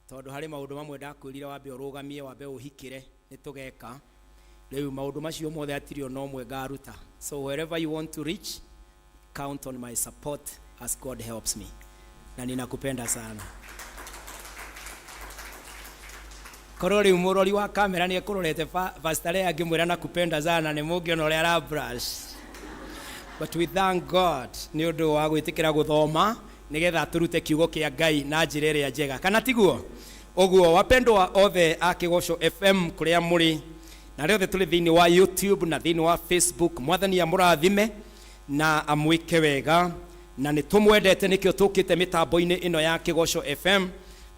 tondũ harĩ maũndũ mamwe ndakwĩrire wambe ũrũgamie, wambe ũhikĩre, nĩ tũgeka. Rĩu maũndũ macio mothe hatirĩ ona ũmwe ngaruta. So wherever you want to reach, count on my support as God helps me, na ninakupenda sana. Korwo rĩu mũrori wa kamera nĩ ekũrorete Pastor Lea angĩmwĩra nakupenda sana, nĩ mũngĩona ũrĩa ara brush. But we thank God nĩ ũndũ wa gwĩtĩkĩra gũthoma nĩgetha tũrute kiugo kĩa Ngai na njĩra ĩrĩa njega, kana tiguo? Ũguo wapendwa othe a Kĩgoco FM kũrĩa mũrĩ, na arĩa othe tũrĩ thĩinĩ wa YouTube na thĩinĩ wa Facebook, Mwathani amũrathime na amwĩke wega, na nĩ tũmwendete, nĩkĩo tũkĩte mĩtambo-inĩ ĩno ya Kĩgoco FM,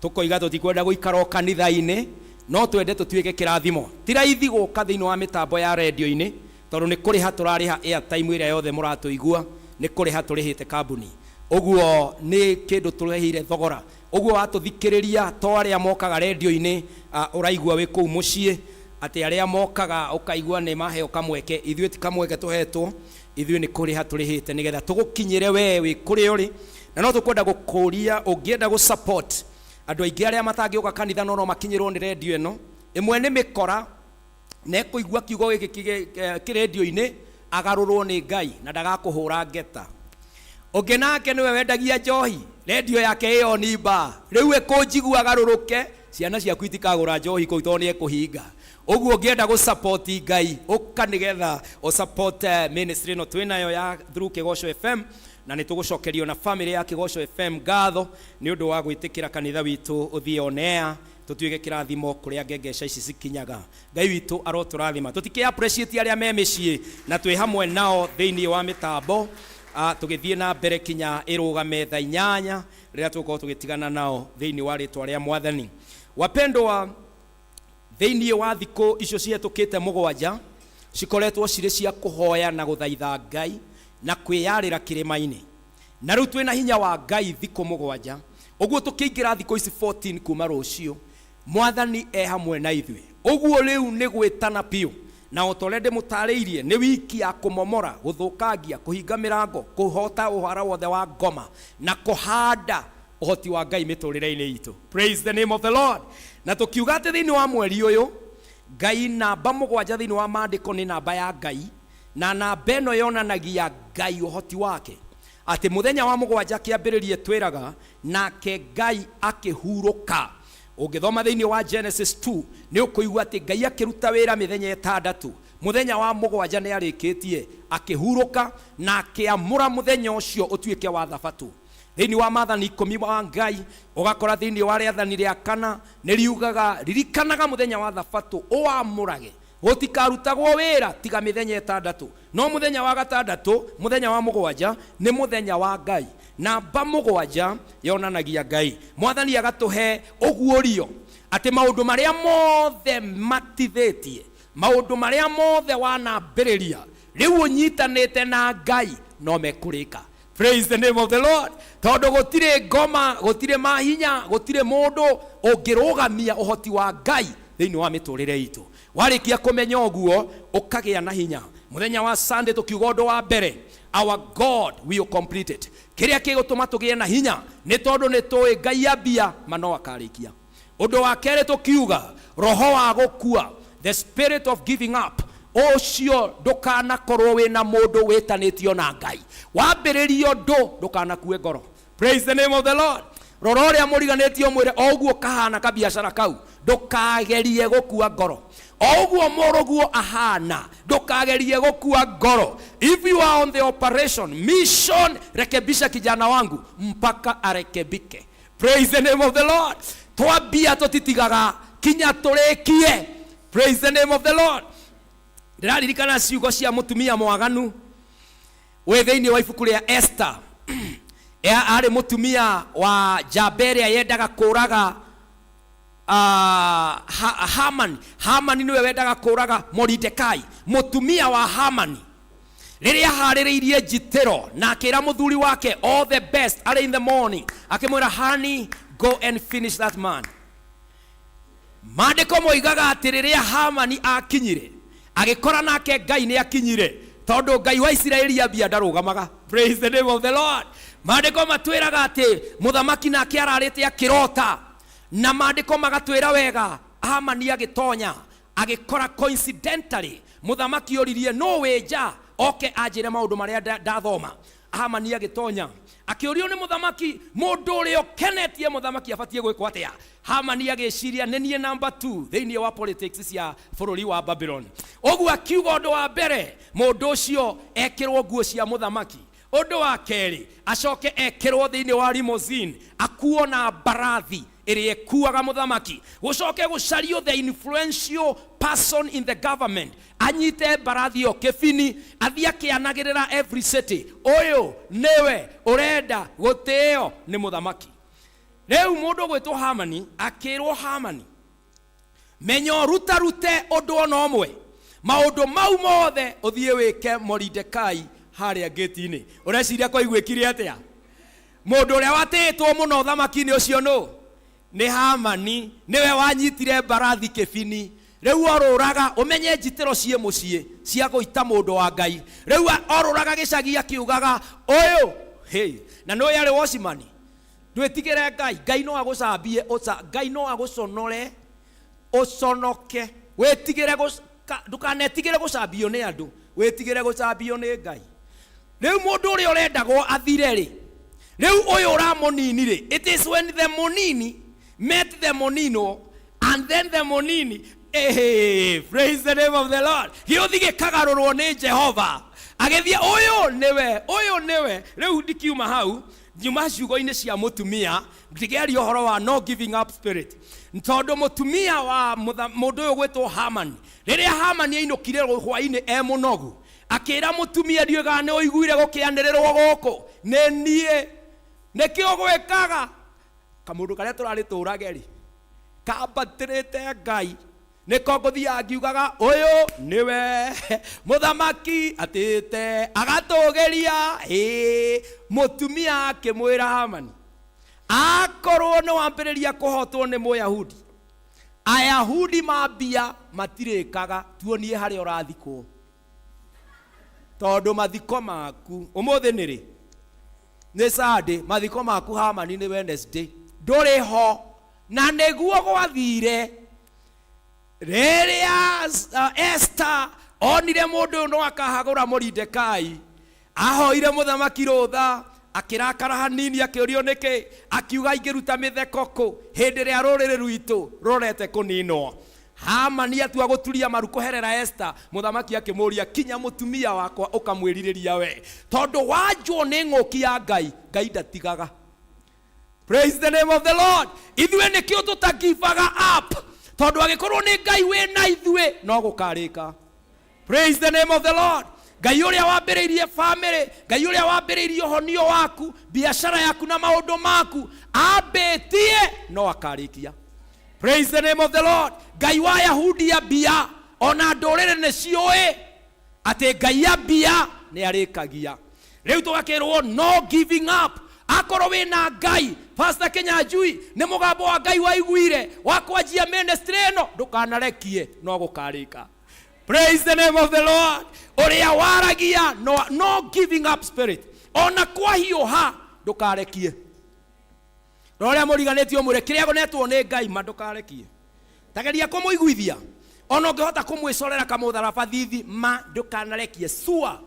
tũkoiga tũtikwenda gũikara o kanitha-inĩ, no twende tũtuĩke kĩrathimo. Ti raithi gũka thĩinĩ wa mĩtambo ya redio-inĩ, tondũ nĩ kũrĩha tũrarĩha airtime ĩrĩa yothe mũratũigua, nĩ kũrĩha tũrĩhĩte kambuni. Ũguo nĩ kĩndũ tũrĩhĩire thogora. Ũguo watũthikĩrĩria, to arĩa mokaga redio-inĩ, ũraigua wĩ kũu mũciĩ, atĩ arĩa mokaga ũkaigua nĩ maheo kamweke, ithuĩ ti kamweke tũhetwo, ithuĩ nĩ kũrĩha tũrĩhĩte nĩgetha tũgũkinyĩre we wĩ kũrĩa ũrĩ. Na no tũkwenda gũkũria, ũngĩenda gũ support andũ aingĩ arĩa matangĩũka kanitha no makinyĩrwo nĩ redio ĩno. Ĩmwe nĩ mĩkora, na ekũigua kiugo gĩkĩ kĩ redio-inĩ, agarũrwo nĩ Ngai na ndagakũhũra ngeta. Ũngĩ nake nĩwe wendagia njohi, redio yake ĩyo ni bar, rĩu ĩkũnjigua agarũrũke, ciana ciaku itikagũra njohi kũu tondũ nĩ ekũhinga. Ũguo ũngĩenda gũ support Ngai, ũka nĩgetha ũ support ministry ĩno twĩnayo ya through Kĩgoco FM, na nĩ tũgũcokerio na family ya Kĩgoco FM ngatho nĩ ũndũ wa gwĩtĩkĩra kanitha witũ ũthiĩ on air, tũtuĩke kĩrathimo kũrĩa ngengeca ici cikinyaga. Ngai witũ arotũrathima. Tũtikĩ appreciate arĩa me mĩciĩ na twĩ hamwe nao thĩinĩ wa mĩtambo, tũgĩthiĩ na mbere kinya ĩrũgame thaa inyanya rĩrĩa tũgũkorwo tũgĩtigana nao thĩinĩ wa rĩtwa rĩa Mwathani. Wapendwa, thĩinĩ wa thikũ icio cihetũkĩte mũgwanja cikoretwo cirĩ cia kũhoya na gũthaitha Ngai na kwĩyarĩra kĩrĩma-inĩ, na rĩu twĩna hinya wa Ngai thikũ mũgwanja. Ũguo tũkĩingĩra thikũ ici 14 kuma rũciũ, Mwathani e hamwe na ithuĩ. Ũguo rĩu nĩ gwĩtana biũ, na o ta ũrĩa ndĩmũtarĩirie, nĩ wiki ya kũmomora, gũthũkangia, kũhinga mĩrango, kũhota ũhara wothe wa ngoma na kũhanda ũhoti wa Ngai mĩtũrĩre-inĩ itũ. Praise the name of the Lord. Na tũkiuga atĩ thĩinĩ wa mweri ũyũ, Ngai namba mũgwanja thĩinĩ wa maandĩko nĩ namba ya Ngai, na namba ĩno yonanagia Ngai ũhoti wake, atĩ mũthenya wa mũgwanja kĩambĩrĩrie twĩraga nake Ngai akĩhurũka. Ũngĩthoma thĩinĩ wa Genesis 2 nĩ ũkũigua atĩ Ngai akĩruta wĩra mĩthenya ĩtandatũ, mũthenya wa mũgwanja nĩ arĩkĩtie, akĩhurũka na akĩamũra mũthenya ũcio ũtuĩke wa thabatũ. Thĩinĩ wa maathani ikũmi wa Ngai, ũgakora thĩinĩ wa rĩathani rĩa kana nĩ riugaga, ririkanaga mũthenya wa thabatũ ũwamũrage, gũtikarutagwo wĩra tiga mĩthenya ĩtandatũ, no mũthenya wa gatandatũ, mũthenya wa mũgwanja, nĩ mũthenya wa Ngai. Namba mũgwanja yonanagia Ngai. Mwathani agatũhe ũguũrio atĩ maũndũ marĩa mothe matithĩtie, maũndũ marĩa mothe wanambĩrĩria Rĩu ũnyitanĩte na Ngai no mekũrĩka. Praise the name of the Lord. Tondũ gũtirĩ ngoma, gũtirĩ mahinya, gũtirĩ mũndũ ũngĩrũgamia ũhoti wa Ngai thĩinĩ wa mĩtũrĩre itũ. Warĩkia kũmenya ũguo, ũkagĩa na hinya. Mũthenya wa Sunday tũkiuga ũndũ wa mbere, our God will complete it. Kĩrĩa kĩgũtũma tũgĩe na hinya nĩ tondũ nĩ tũĩ Ngai ambia ma no akarĩkia. Ũndũ wa kerĩ tũkiuga roho wa gũkua, the spirit of giving up, ũcio ndũkanakorwo wĩna mũndũ wĩtanĩtio na Ngai. Wambĩrĩria ũndũ ndũkanakue ngoro. Praise the name of the Lord. Rora ũrĩa mũriganĩtie ũmwĩre o ũguo kahana kabiacara kau, ndũkagerie gũkua ngoro. O ũguo mũrũguo ahana, ndũkagerie gũkua ngoro. If you are on the operation mission, rekebisha kijana wangu mpaka arekebike. Praise the name of the Lord. Twambia tũtitigaga kinya tũrĩkie. Praise the name of the Lord. Ndĩraririkana ciugo cia mũtumia mwaganu wĩ thĩinĩ wa ibuku rĩa Esther. Arĩ mũtumia wa njamba ĩrĩa yendaga kũraga Haman. Haman nĩwe wendaga kũraga Moridekai. Mũtumia wa Hamani rĩrĩa aharĩrĩirie njitĩro na akĩra mũthuri wake all the best early in the morning, akĩmwĩra honey, go and finish that man. Maandĩko moigaga atĩ rĩrĩa Hamani akinyire agĩkora nake Ngai nĩ akinyire, tondũ Ngai wa Isiraeli ambia ndarũgamaga. Praise the name of the Lord. Maandĩko matwĩraga atĩ mũthamaki nake ararĩte akĩrota, na maandĩko magatwĩra wega Hamani agĩtonya agĩkora coincidentally mũthamaki oririe nũ wĩ nja oke anjĩre maũndũ marĩa ndathoma. Hamani agĩtonya akĩũrio nĩ mũthamaki, mũndũ ũrĩa ũkenetie mũthamaki abatiĩ gwĩkwo atĩa? Hamani agĩciria nĩ niĩ number 2 thĩinĩ wa politics cia bũrũri wa Babylon. Ũguo akiuga ũndũ wa mbere mũndũ ũcio ekĩrwo nguo cia mũthamaki, ũndũ wa kerĩ acoke ekĩrwo thĩinĩ wa limousine akuo na mbarathi ĩrĩa ĩkuaga mũthamaki, gũcoke gũcario the influential person in the government anyite mbarathi ĩyo kĩbini athiĩ akĩanagĩrĩra every city, ũyũ nĩwe ũrenda gũtĩo nĩ mũthamaki. Rĩu mũndũ ũgwĩtwo Hamani akĩrwo, Hamani menya ũrutarute ũndũ ona ũmwe, maũndũ mau mothe ũthiĩ wĩke Moridekai harĩa ngĩti-inĩ. Ũreciria kwaiguĩkire atĩa? Mũndũ ũrĩa watĩĩtwo mũno ũthamaki-inĩ ũcio nũ? Nĩ Hamani, nĩwe wanyitire mbarathi kĩbini. Rĩu orũraga, ũmenye njitĩro ciĩ mũciĩ cia gũita mũndũ wa Ngai. Rĩu orũraga gĩcagi akiugaga ũyũ, hey, na nĩũĩ arĩ watchman. Ndwĩtigĩre Ngai, Ngai no agũcambie, Ngai no agũconore, ũconoke. Wĩtigĩre ndũkanetigĩre gũcambio nĩ andũ, wĩtigĩre gũcambio nĩ Ngai. Rĩu mũndũ ũrĩa ũrendagwo athire rĩ, rĩu ũyũ ũramũnini rĩ, it is when the mũnini met the mũnino and then the mũnini, hey, praise the name of the Lord. Gĩũthi gĩkagarũrwo nĩ Jehova agĩthiĩ, ũyũ nĩwe, ũyũ nĩwe. Rĩu ndikiuma hau, nyuma ciugo-inĩ cia mũtumia ndikĩaria ũhoro wa no giving up spirit, tondũ mũtumia wa mũndũ ũyũ gwĩtwo Hamani, rĩrĩa Hamani ainũkire hwainĩ e mũnogu, akĩra mũtumia, ndiũĩ kana nĩ ũiguire gũkĩanĩrĩrwo gũkũ, nĩ niĩ nĩkĩo gwĩkaga kamũndũ karĩa tũrarĩ tũrage rĩ, kambatĩrĩte Ngai, nĩko ngũthiaga ngiugaga ũyũ nĩwe mũthamaki atĩte agatũgĩria. Ĩĩ, mũtumia akĩmwĩra Hamani, akorwo nĩ wambĩrĩria kũhotwo nĩ Mũyahudi, Ayahudi mambia matirĩkaga, tuonie harĩa ũrathikwo, tondũ mathiko maku ũmũthĩ nĩ rĩ? Nĩ Sunday. Mathiko maku Hamani nĩ Wednesday, ndũrĩ ho. Na nĩguo gwathire rĩrĩa Esther onire mũndũ ũyũ no akahagũra Moridekai, ahoire mũthamaki rũtha, akĩrakara hanini, akĩũrio nĩkĩ, akiuga ingĩruta mĩtheko kũ hĩndĩ ĩrĩa rũrĩrĩ rwitũ rũrorete kũninwo. Hamani atua gũturia maru kũherera Esther, mũthamaki akĩmũria, kinya mũtumia wakwa ũkamwĩrirĩria we, tondũ wanjwo nĩ ng'ũki ya Ngai, Ngai ndatigaga. Praise the name of the Lord. Ithuĩ nĩkĩo tũtagivaga up, tondũ angĩkorwo nĩ Ngai wĩna ithuĩ no gũkarĩka. Praise the name of the Lord. Ngai ũrĩa wambĩrĩirie family, Ngai ũrĩa wambĩrĩirie ũhonio waku, biacara yaku na maũndũ maku, ambĩtie no akarĩkia. Praise the name of the Lord. Ngai wa Yahudi ambia, ona ndũrĩrĩ nĩ ciũĩ. Atĩ Ngai ambia nĩ arĩkagia. Rĩu tũgakĩrwo no giving up. Akorwo wĩna Ngai, Pastor Kinyanjui, nĩ mũgambo wa Ngai waiguire wa kwanjia ministry ĩno, ndũkanarekie, no gũkarĩka. Praise the name of the Lord. Ũrĩa waragia no, no giving up spirit. Ona kwahiũha ndũkarekie. Rora ũrĩa mũriganĩtie ũmwĩre kĩrĩa gonetwo nĩ Ngai ma ndũkarekie. Tageria kũmũiguithia. Ona ũngĩhota kũmwĩcorera kamũtharaba thithi ma ndũkanarekie sua.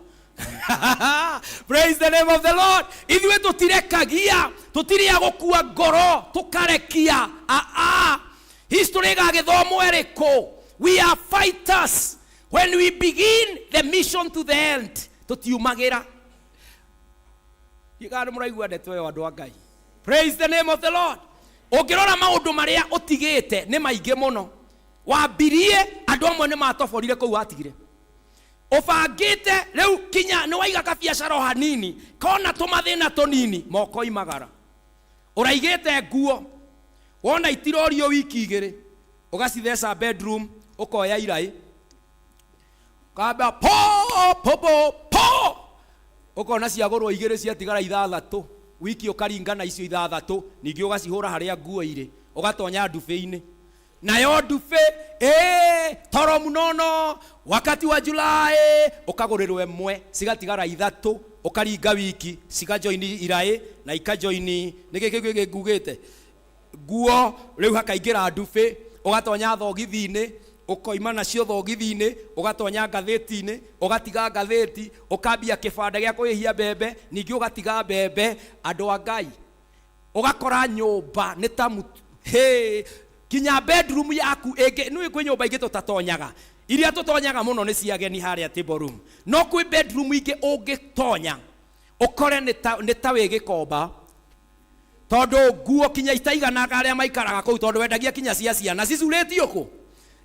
Praise the name of the Lord. Ithuĩ tũtirekagia, tũtirĩ a gũkua ngoro tũkarekia. Aa, history ĩgagĩthomwo ĩrĩkũ? We are fighters. When we begin the mission to the end, tũtiumagĩra. Ndiũĩ kana nĩ mũraigua ndeto ĩyo andũ a Ngai. Praise the name of the Lord. Ũngĩrora maũndũ marĩa ũtigĩte nĩ maingĩ mũno. Wambirie andũ amwe nĩ matoborire kũu watigire. Ũbangĩte rĩu kinya nĩ waiga kabiacara o hanini kona tũmathĩna tũnini moko imagara. Ũraigĩte nguo wona itirorio wiki igĩrĩ ũgacitheca bedroom ũkoya iraĩ ũkamba po po po po ũkona ciagũrwo igĩrĩ ciatigara ithathatũ wiki ũkaringana icio ithathatũ ningĩ ũgacihũra harĩa nguo irĩ ũgatonya ndubĩ-inĩ nayo ndubĩ ĩĩ toro munono wakati wa Julai ũkagũrĩrwo ĩmwe cigatigara ithatũ ũkaringa wiki cigajoini iraĩ na ikajoini nĩkĩ kĩu kĩngĩ ngugĩte nguo rĩu hakaingĩra ndubĩ ũgatonya thogithi-inĩ ũkoima nacio thogithi-inĩ ũgatonya ngathĩti-inĩ ũgatiga ngathĩti ũkambia kĩbanda gĩa kũhĩhia mbembe ningĩ ũgatiga mbembe andũ a Ngai ũgakora nyũmba nĩ ta hĩ kinya bedroom yaku ĩngĩ nĩ kwĩ nyũmba ingĩ tũtatonyaga iria tũtonyaga mũno nĩ cia ageni harĩa table room no kwĩ bedroom ingĩ ũngĩtonya ũkore nĩ ta wĩ gĩkomba tondũ nguo kinya itaiganaga arĩa maikaraga kũu tondũ wendagia kinya cia ciana cicurĩtio kũ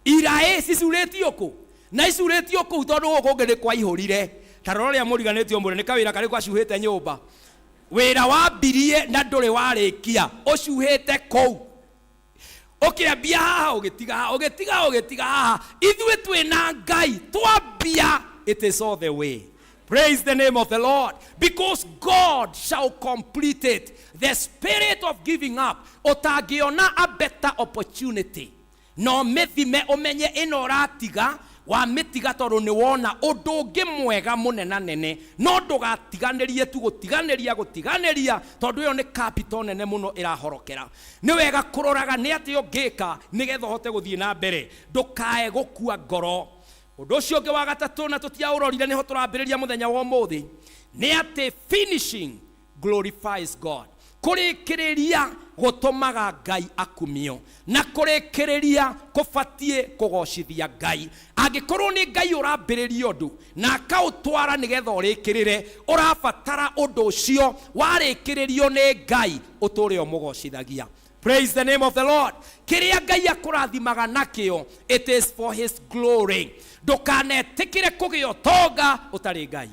iraĩ cicurĩtio kũ na icurĩtio kũu tondũ gũkũ kũngĩ nĩ kwaihũrire. Ta rora ũrĩa mũriganĩtio ũmwĩre nĩ kawĩra karĩkũ acuhĩte nyũmba wĩra wambirie na ndũrĩ warĩkia ũcuhĩte kũu ũkĩambia haha ũgĩtiga haha ũgĩtiga ũgĩtiga haha. Ithuĩ twĩna Ngai twambia, it is all the way. Praise the name of the Lord. Because God shall complete it. The spirit of giving up. Ũtangĩona a better opportunity. No mĩthime ũmenye ĩno ũratiga wamĩtiga tondũ nĩ wona ũndũ ũngĩ mwega mũnenanene no ndũgatiganĩrie tu gũtiganĩria gũtiganĩria tondũ ĩyo nĩ capital nene mũno ĩrahorokera. Nĩ wega kũroraga nĩ atĩa ũngĩka nĩgetha ũhote gũthiĩ na mbere ndũkae gũkua ngoro. Ũndũ ũcio ũngĩ wa gatatũ na tũtiaũrorire nĩho tũrambĩrĩria mũthenya wa ũmũthĩ nĩ atĩ finishing glorifies God. Kũrĩkĩrĩria gũtũmaga Ngai akumio na kũrĩkĩrĩria kũbatiĩ kũgocithia Ngai. Angĩkorwo nĩ Ngai ũrambĩrĩria ũndũ na akaũtwara nĩgetha ũrĩkĩrĩre, ũrabatara ũndũ ũcio warĩkĩrĩrio nĩ Ngai ũtũre ũmũgocithagia. Praise the name of the Lord. Kĩrĩa Ngai akũrathimaga nakĩo, it is for his glory. Ndũkanetĩkĩre kũgĩa ũtonga ũtarĩ Ngai.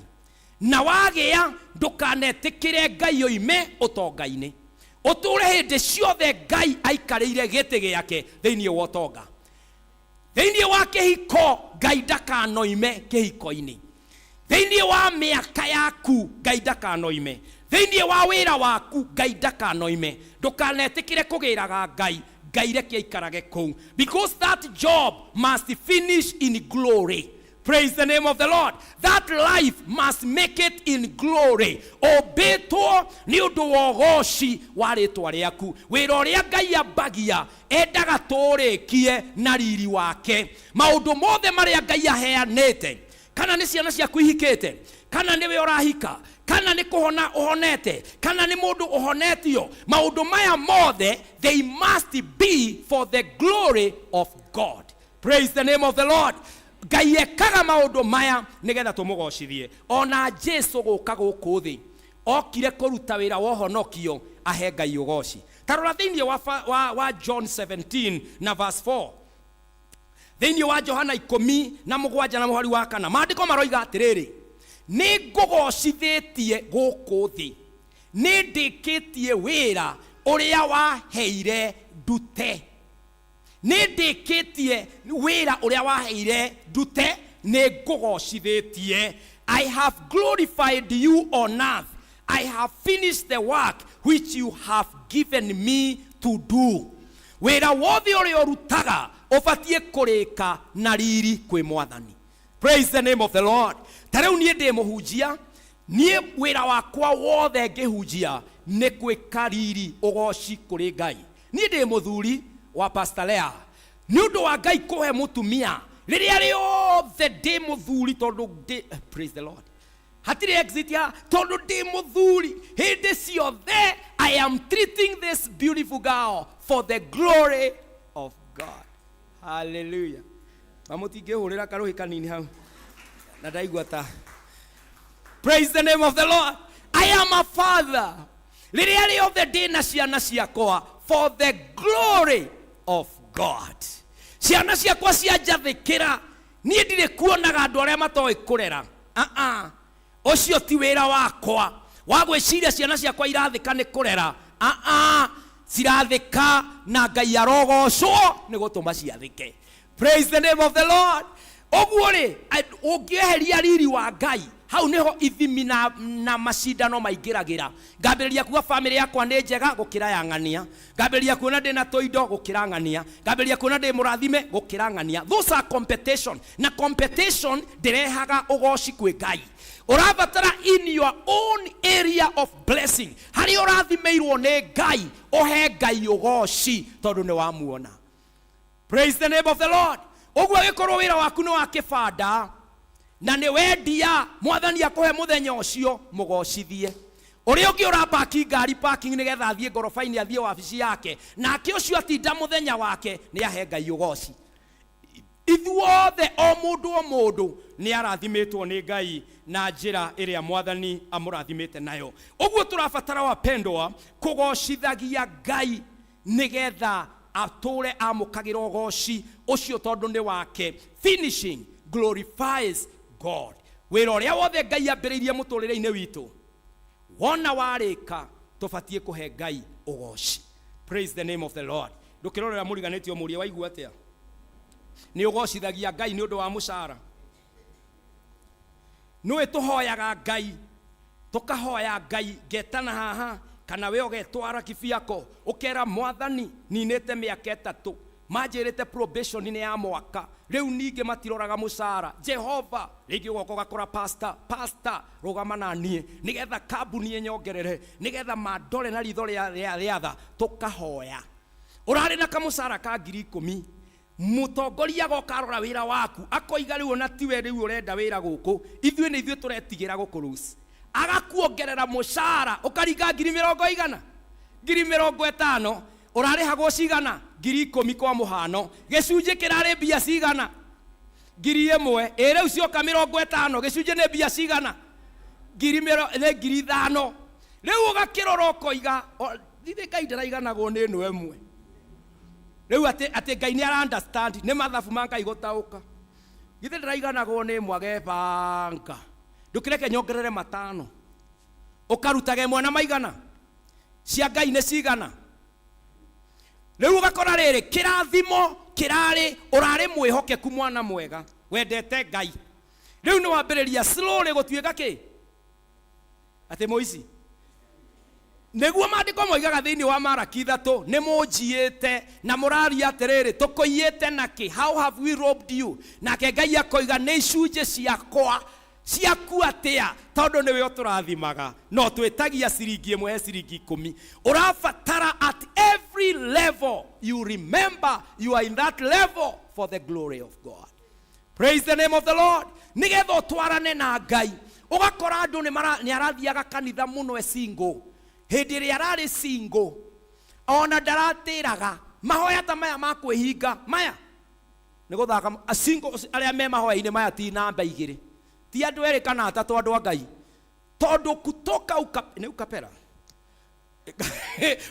Na wagĩa ndũkanetĩkĩre Ngai oime ũtonga-inĩ. Ũtũre hĩndĩ ciothe Ngai aikarĩire gĩtĩ gĩake thĩinĩ wa ũtonga. Thĩinĩ wa kĩhiko Ngai ndakanoime kĩhiko-inĩ. Thĩinĩ wa mĩaka yaku Ngai ndakanoime. Thĩinĩ wa wĩra waku Ngai ndakanoime. Ndũkanetĩkĩre kũgĩraga Ngai, Ngai reke aikarage kũu. Because that job must finish in glory. Praise the name of the Lord. That life must make it in glory. Ũmbĩtwo nĩ ũndũ wa ũgoci wa rĩtwa rĩaku. Wĩra ũrĩa Ngai ambagia endaga tũũrĩkie na riri wake. Maũndũ mothe marĩa Ngai aheanĩte, kana nĩ ciana ciaku ihikĩte, kana nĩwe ũrahika, kana nĩ kũhona ũhonete, kana nĩ mũndũ ũhonetio, maũndũ maya mothe they must be for the glory of God. Praise the name of the Lord. Ngai ekaga maũndũ maya nĩgetha tũmũgocithie. Ona Jesu gũka gũkũ thĩ okire kũruta wĩra wa ũhonokio ahe Ngai ũgoci. Ta rora thĩinĩ wa John 17 na verse 4. Thĩinĩ wa Johana 17 na mũhari wa 4 maandĩko maroiga atĩrĩrĩ, nĩ ngũgocithĩtie gũkũ thĩ, nĩ ndĩkĩtie wĩra ũrĩa waheire ndute. Nĩ ndĩkĩtie wĩra ũrĩa waheire ndute. Nĩ ngũgocithĩtie. I have glorified you on earth. I have finished the work which you have given me to do. Wĩra wothe ũrĩa ũrutaga ũbatiĩ kũrĩka na riri kwĩ Mwathani. Praise the name of the Lord. Ta rĩu niĩ ndĩ mũhunjia, niĩ wĩra wakwa wothe ngĩhunjia nĩ gwĩka riri ũgoci kũrĩ Ngai. Niĩ ndĩ mũthuri wa Pastor Lea. Nĩ ũndũ wa Ngai kũhe mũtumia rĩrĩa rĩothe ndĩ mũthuri tondũ ndĩ, praise the Lord. Hatirĩ exit ya tondũ ndĩ mũthuri hĩndĩ ciothe. I am treating this beautiful girl for the glory of God. Hallelujah. Mamũtingĩhũrĩra karũhĩ kanini hau na ndaigua ta. Praise the name of the Lord. I am a father. Rĩrĩa rĩothe ndĩ na ciana ciakwa for the glory of God. Ciana ciakwa cianjathĩkĩra, niĩ ndirĩ kuonaga andũ arĩa matoĩ kũrera. Aa, ũcio ti wĩra wakwa wa gwĩciria ciana ciakwa irathĩka nĩ kũrera. Aa, cirathĩka na Ngai arogocwo nĩ gũtũma ciathĩke. Praise the name of the Lord. Ũguo rĩ, ũngĩeheria riri wa Ngai hau nĩho ithimi na macindano maingĩragĩra. Ngambĩrĩria kuga famĩlĩ yakwa nĩ njega gũkĩra ya ng'ania, ngambĩrĩria kuona ndĩna tũindo gũkĩra ng'ania, ngambĩrĩria kuona ndĩ mũrathime gũkĩra ng'ania. Those are competition, na competition ndĩrehaga ũgoci kwĩ Ngai. Ũrabatara in your own area of blessing, harĩa ũrathimĩirwo nĩ Ngai, ũhe Ngai ũgoci tondũ nĩ wamuona. Praise the name of the Lord. Ũguo agĩkorwo wĩra waku nĩ wa kĩbanda na nĩ wendia, Mwathani akũhe mũthenya ũcio, mũgocithie. Ũrĩa ũngĩ ũrapaki ngari parking nĩgetha athiĩ ngoroba-inĩ, athiĩ wabici yake, nake ũcio atinda mũthenya wake nĩ ahe Ngai ũgoci. Ithuothe o mũndũ o mũndũ nĩ arathimĩtwo nĩ Ngai na njĩra ĩrĩa Mwathani amũrathimĩte nayo. Ũguo tũrabatara, wapendwa, kũgocithagia Ngai nĩgetha atũre amũkagĩra ũgoci ũcio tondũ nĩ wake. Finishing glorifies God. Wĩra ũrĩa wothe Ngai ambĩrĩirie mũtũrĩre-inĩ witũ, wona warĩka, tũbatiĩ kũhe Ngai ũgoci. Praise the name of the Lord. Ndũkĩrorera mũriganĩtie ũmũrie waigua atĩa? Nĩ ũgocithagia Ngai nĩ ũndũ wa mũcara? Nĩũĩ tũhoyaga Ngai, tũkahoya Ngai ngetana haha kana we ũgetwara kibiako ũkera Mwathani ninĩte mĩaka 3, manjĩrĩte probation nĩ ya mwaka, rĩu ningĩ matiroraga mũcara. Jehova, rĩngĩ ũgoka ũgakora pastor, pastor rũgama na niĩ nĩgetha kambuni ĩnyongerere, nĩgetha mandore na ritho rĩa tha. Tũkahoya. Ũrarĩ na kamũcara ka 10,000, mũtongoria agoka arora wĩra waku akoiga rĩu ona tiwe rĩu ũrenda wĩra gũkũ, ithuĩ nĩ ithuĩ tũretigĩra gũkũrũci, agakuongerera mũcara ũkaringa ngiri mĩrongo igana, 50,000. Ũrarĩhagwo cigana? 10,000 kwa mũhano. Gĩcunjĩ kĩrarĩ mbia cigana? 1,000. Ĩ rĩu cioka 50, gĩcunjĩ nĩ mbia cigana? Nĩ 5,000. Rĩu ũgakĩrora ũkoiga, githĩ Ngai ndaraiganagwo nĩ ĩno ĩmwe? Rĩu atĩ Ngai nĩ ara understand, nĩ mathabu ma Ngai gũtaũka. Githĩ ndaraiganagwo nĩ ĩmwe agebanga, ndũkĩreke nyongerere 5, ũkarutaga ĩmwe na maigana cia Ngai nĩ cigana? Rĩu ũgakora rĩrĩ kĩrathimo kĩrarĩ, ũrarĩ mwĩhokeku, mwana mwega wendete Ngai, rĩu nĩ wambĩrĩria slowly gũtuĩka kĩ atĩ mũici. Nĩguo maandĩko moigaga thĩinĩ wa Maraki 3, nĩ mũnjiĩte na mũraria atĩrĩrĩ, tũkũiyĩte nakĩ? How have we robbed you? Nake Ngai akoiga, nĩ icunjĩ ciakwa ciaku atĩa, tondũ nĩwe ũtũrathimaga, no twĩtagia ciringi 1 he ciringi 10. Ũrabatara at every level you remember you are in that level for the glory of God. Praise the name of the Lord. Nĩgetha ũtwarane na Ngai. Ũgakora andũ nĩ arathiaga kanitha mũno e single. Hĩndĩ ĩrĩa ararĩ single, ona ndaratĩraga mahoya ta maya ma kwĩhinga maya nĩ gũthaka. Single arĩa me mahoya-inĩ maya ti namba 2, ti andũ erĩ kana atatũ, andũ a Ngai, tondũ kutoka nĩ ukapera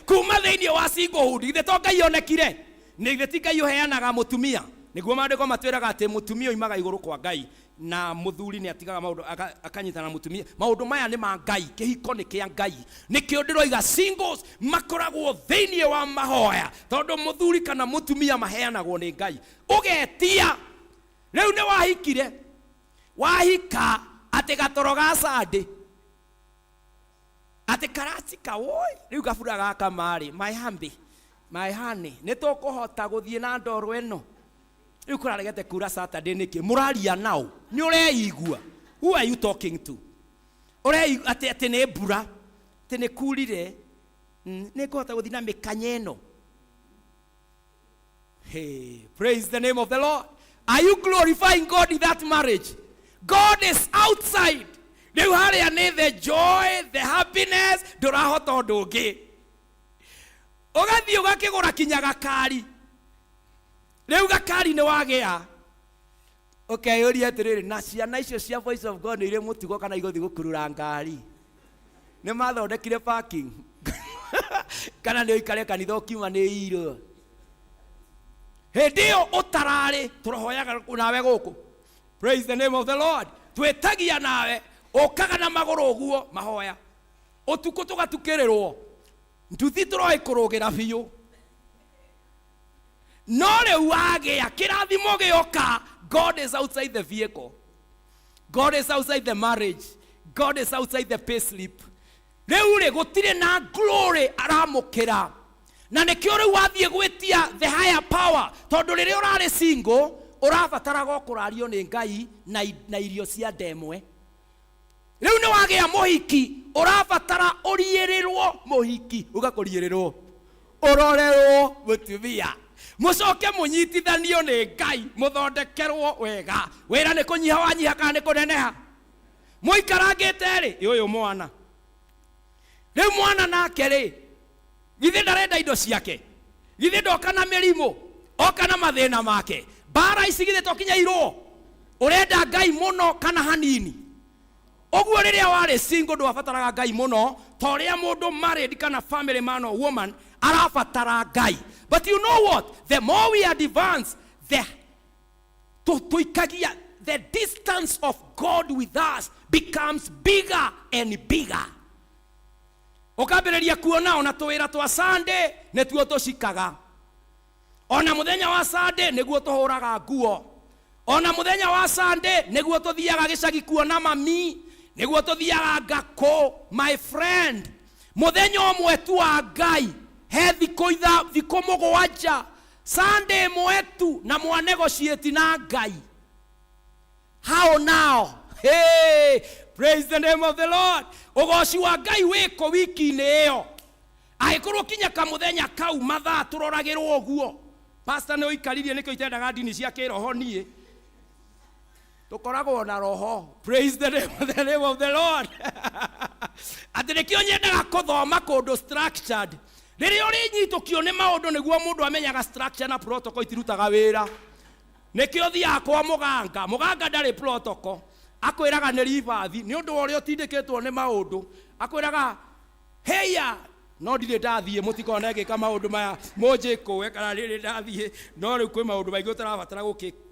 kuma thĩinĩ wa singlehood, githĩ to Ngai onekire? Nĩ githĩ ti Ngai ũheanaga mũtumia? Nĩguo maandĩko matwĩraga atĩ mũtumia oimaga igũrũ kwa Ngai, na mũthuri nĩ atigaga maũndũ akanyitana na mũtumia. Maũndũ maya nĩ ma Ngai, kĩhiko nĩ kĩa Ngai. Nĩkĩo ndĩroiga singles makoragwo thĩinĩ wa mahoya, tondũ mũthuri kana mũtumia maheanagwo nĩ Ngai. Ũgetia rĩu nĩ wahikire. Wahika atĩ gatoro ga Sunday atĩ karacika woi rĩu gabura gaka marĩ my humby my honey nĩ tũkũhota gũthiĩ na ndoro ĩno rĩu kũraregete kura Saturday nĩkĩ mũraria nao nĩ ũreigua who are you talking to ũreigua atĩ atĩ nĩ mbura atĩ nĩ kurire nĩ ngũhota gũthiĩ na mĩkanya ĩno. Hey, praise the name of the Lord. Are you glorifying God in that marriage? God is outside. Rĩu harĩa nĩ the joy, the happiness, ndũrahota ũndũ ũngĩ. Ũgathiĩ ũgakĩgũra kinya gakari. Rĩu gakari nĩ wagĩa. Ũkeyũria atĩrĩrĩ, na ciana icio cia Voice of God nĩ irĩ mũtugo kana igũthiĩ gũkurura ngari? Nĩ mathondekire parking? Kana nĩ ũikare kanitha ũkiuma nĩ irwo? Hĩndĩ ĩyo ũtararĩ, tũrohoyaga nawe gũkũ. Praise the name of the Lord. Twĩtagia nawe, ũkaga na magũrũ ũguo mahoya. Ũtukũ tũgatukĩrĩrwo. Nduthi tũroĩ kũrũgĩra biũ. No rĩu wagĩa kĩrathimo gĩoka, God is outside the vehicle. God is outside the marriage. God is outside the pay slip. Rĩu rĩ gũtirĩ na glory aramũkĩra. Na nĩkĩo rĩu wathiĩ gwĩtia the higher power, tondũ rĩrĩa ũrarĩ single ũrabataraga o kũrario nĩ Ngai na irio cia ndemwe. Rĩu nĩ wagĩa mũhiki, ũrabatara ũriĩrĩrwo mũhiki, uga kũriĩrĩrwo, ũrorerwo mũtumia, mũcoke mũnyitithanio nĩ Ngai, mũthondekerwo wega. Wĩra nĩ kũnyiha wanyiha kana nĩ kũneneha? Mũikarangĩte rĩ, ĩ ũyũ mwana. Rĩu mwana nake rĩ, githĩ ndarenda indo ciake? Githĩ ndoka na mĩrimũ, oka na mathĩna make? Mbara ici githĩ to kinya irũo? Ũrenda Ngai mũno kana hanini? Ũguo rĩrĩa warĩ single ndwabataraga Ngai mũno ta ũrĩa mũndũ married kana family man or woman arabatara Ngai. But you know what? The more we advance, the tũikagia the distance of God with us becomes bigger and bigger. Ũkambĩrĩria kuona ona tũwĩra twa Sunday nĩtuo tũcikaga, ona mũthenya wa Sunday nĩguo tũhũraga nguo, ona mũthenya wa Sunday nĩguo tũthiaga gĩcagi kuona mami, nĩguo tũthiaga ngakũ. My friend, mũthenya ũmwe tu wa Ngai he thikũ itha thikũ mũgwanja, Sunday ĩmwe tu na mwanegotiate na Ngai. How now? Hey, praise the name of the Lord. Ũgoci wa Ngai wĩkũ wiki-inĩ ĩyo? Angĩkorwo kinya kamũthenya kau mathaa tũroragĩrwo ũguo. Pastor nĩ ũikaririe nĩkĩo itendaga ndini cia kĩroho niĩ. Tũkoragwo na roho. Praise the name, the name of the Lord. Atĩ nĩkĩo nyendaga kũthoma kũndũ structured. Rĩrĩa ũrĩnyitũkio nĩ maũndũ nĩguo mũndũ amenyaga structure na protocol itirutaga wĩra. Nĩkĩo thiaga kwa mũganga. Mũganga ndarĩ protocol. Akwĩraga nĩ ribathi nĩ ũndũ wa ũrĩa ũtindĩkĩtwo nĩ maũndũ. Akwĩraga heya, no ndirĩ ndathiĩ, mũtikone ngĩka maũndũ maya mũnjĩkũe kana ndirĩ ndathiĩ. No rĩu kwĩ maũndũ maingĩ ũtarabatara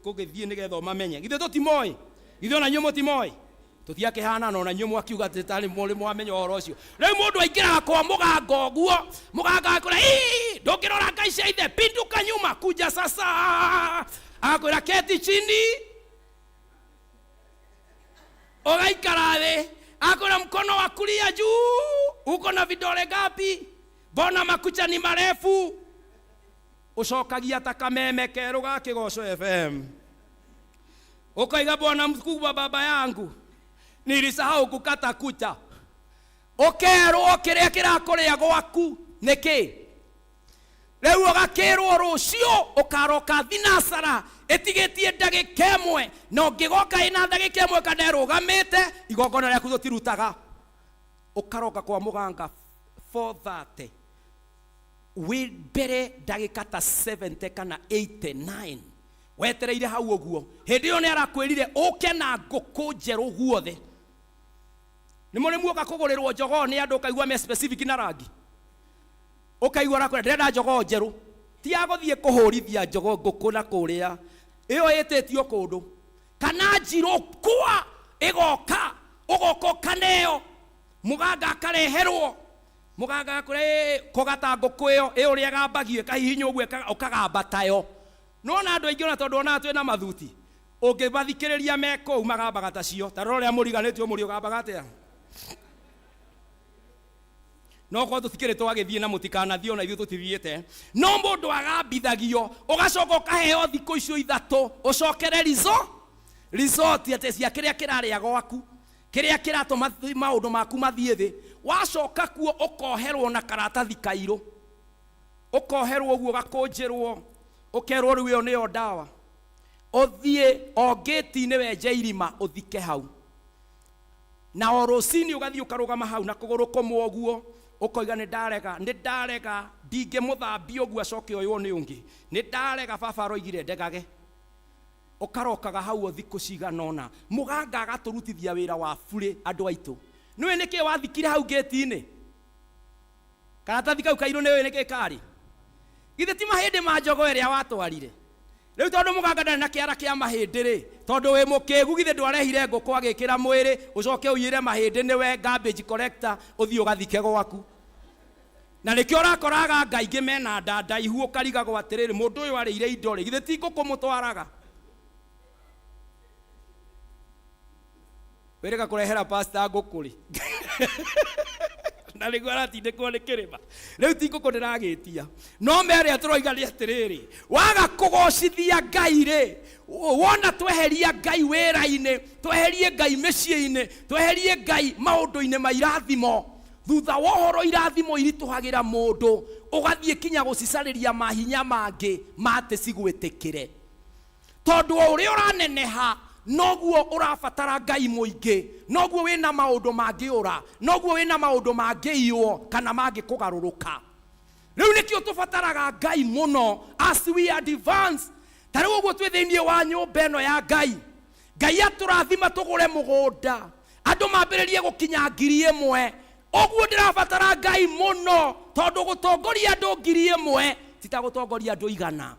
gũgĩthiĩ nĩgetha ũmamenye. Githĩ tũtimoĩ? Githĩ ona inyuĩ mũtimoĩ? Tũtiakĩhanana ona inyuĩ mwakiuga atĩ tarĩ mũrĩ mwamenya ũhoro ũcio. Rĩu mũndũ aingĩraga kwa mũganga ũguo, mũganga akwĩra ii, ndũngĩrora ngai cia ithe, pinduka nyuma, kuja sasa. Agakwĩra keti chini, ũgaikara thĩ. Akwĩra mkono wa kulia juu, uko na vidole ngapi? Mbona makucha ni marefu? Ũcokagia ta kameme kerũ ga Kĩgoco FM. Ukaiga bwana mkubwa, baba yangu, nilisahau kukata kucha. Ũkerwo kĩrĩa kĩrakũrĩa gwaku nĩkĩ? Rĩu ũgakĩrwo rũciũ ũkaroka thinacara ĩtigĩtie ndagĩka ĩmwe, na ũngĩgoka ĩna ndagĩka ĩmwe kana ĩrũgamĩte, igongona rĩaku tũtirutaga. Ũkaroka kwa mũganga 4:30 wĩ mbere ndagĩka ta 70 kana 89 wetereire hau ũguo. Hĩndĩ ĩyo nĩ arakwĩrire ũke na ngũkũ njerũ guothe. Nĩ mũrĩ muoka kũgũrĩrwo njogoo nĩ andũ ũkaigua me specific na rangi, ũkaigua arakwĩra ndĩrenda njogoo njerũ, ti ya gũthiĩ kũhũrithia njogoo ngũkũ na kũrĩa ĩyo ĩtĩtio kũndũ, kana njirũ kwa ĩgoka ũgoka ũkaneo mũganga akareherwo mũganga akwĩra ĩ kũgata ngũkũ ĩyo ĩ ũrĩa ĩgambagio ĩkahihinywo ũguo ũkagamba tayo. Nĩwona andũ aingĩ ona tondũ onaga twĩna mathuti, Ũngĩmathikĩrĩria me kũu magambaga ta cio. Ta rora ũrĩa mũriganĩtio mũrĩ ũgambaga atĩa. No korwo tũtikĩrĩ twagĩthiĩ na mũtikanathiĩ ona ithuĩ tũtithiĩte. No mũndũ agambithagio ũgacoka ũkaheo thikũ icio ithatũ ũcokere resort atĩ cia kĩrĩa kĩrarĩa gwaku, kĩrĩa kĩratũma maũndũ maku mathiĩ thĩ. Wacoka kuo ũkoherwo na karatathi kairũ, ũkoherwo ũguo ũgakũnjĩrwo, ũkerwo rĩu ĩyo nĩyo ndawa. Ũthiĩ o ngĩti-inĩ wenje irima ũthike hau, na o rũcinĩ ũgathiĩ ũkarũgama hau na kũgũrũ kũmwe ũguo ũkoiga nĩ ndarega, nĩ ndarega, ndingĩmũthambia ũguo acoke oywo nĩ ũngĩ, nĩ ndarega, baba aroigire ndegage. Ũkarokaga hau o thikũ cigana ũna. Mũganga agatũrutithia wĩra wa burĩ andũ aitũ. Nĩũĩ nĩkĩ wathikire hau ngĩti-inĩ? Karatathi kau kairũ nĩũĩ nĩkĩ karĩ? Githĩ ti mahĩndĩ ma njogo ĩrĩa watwarire? Rĩu tondũ mũganga ndarĩ na kĩara kĩa mahĩndĩ rĩ, tondũ wĩ mũkĩgu githĩ ndwarehire ngũkũ agĩkĩra mwĩrĩ, ũcoke ũiyĩre mahĩndĩ nĩwe garbage collector ũthiĩ ũgathike gwaku. Na nĩkĩo ũrakora aganga aingĩ mena nda ndaihu ũkarigagwo atĩrĩrĩ, mũndũ ũyũ arĩire indo rĩ, githĩ ti ngũkũ mũtwaraga? Wĩrĩga kũrehera pastor ngũkũ rĩ? Na nĩguo aratindĩkwo nĩ kĩrĩma. Rĩu ti ngũkũ ndĩragĩtia. No merĩa tũroiga nĩ atĩrĩrĩ, waga kũgocithia Ngai rĩ, wona tweheria Ngai wĩra-inĩ, tweherie Ngai mĩciĩ-inĩ, tweherie Ngai maũndũ-inĩ ma irathimo, thutha wa ũhoro irathimo iritũhagĩra mũndũ, ũgathiĩ kinya gũcicarĩria mahinya mangĩ ma atĩ cigwĩtĩkĩre. Tondũ o ũrĩa ũraneneha noguo ũrabatara Ngai mũingĩ, noguo wĩna maũndũ mangĩũra, noguo wĩna maũndũ mangĩiywo kana mangĩkũgarũrũka. Rĩu nĩkĩo tũbataraga Ngai mũno as we advance. Ta rĩu ũguo twĩ thĩinĩ wa nyũmba ĩno ya Ngai, Ngai atũrathima tũgũre mũgũnda, andũ mambĩrĩrie gũkinya 1000. Ũguo ndĩrabatara Ngai mũno, tondũ gũtongoria andũ 1000 ti ta gũtongoria andũ 100.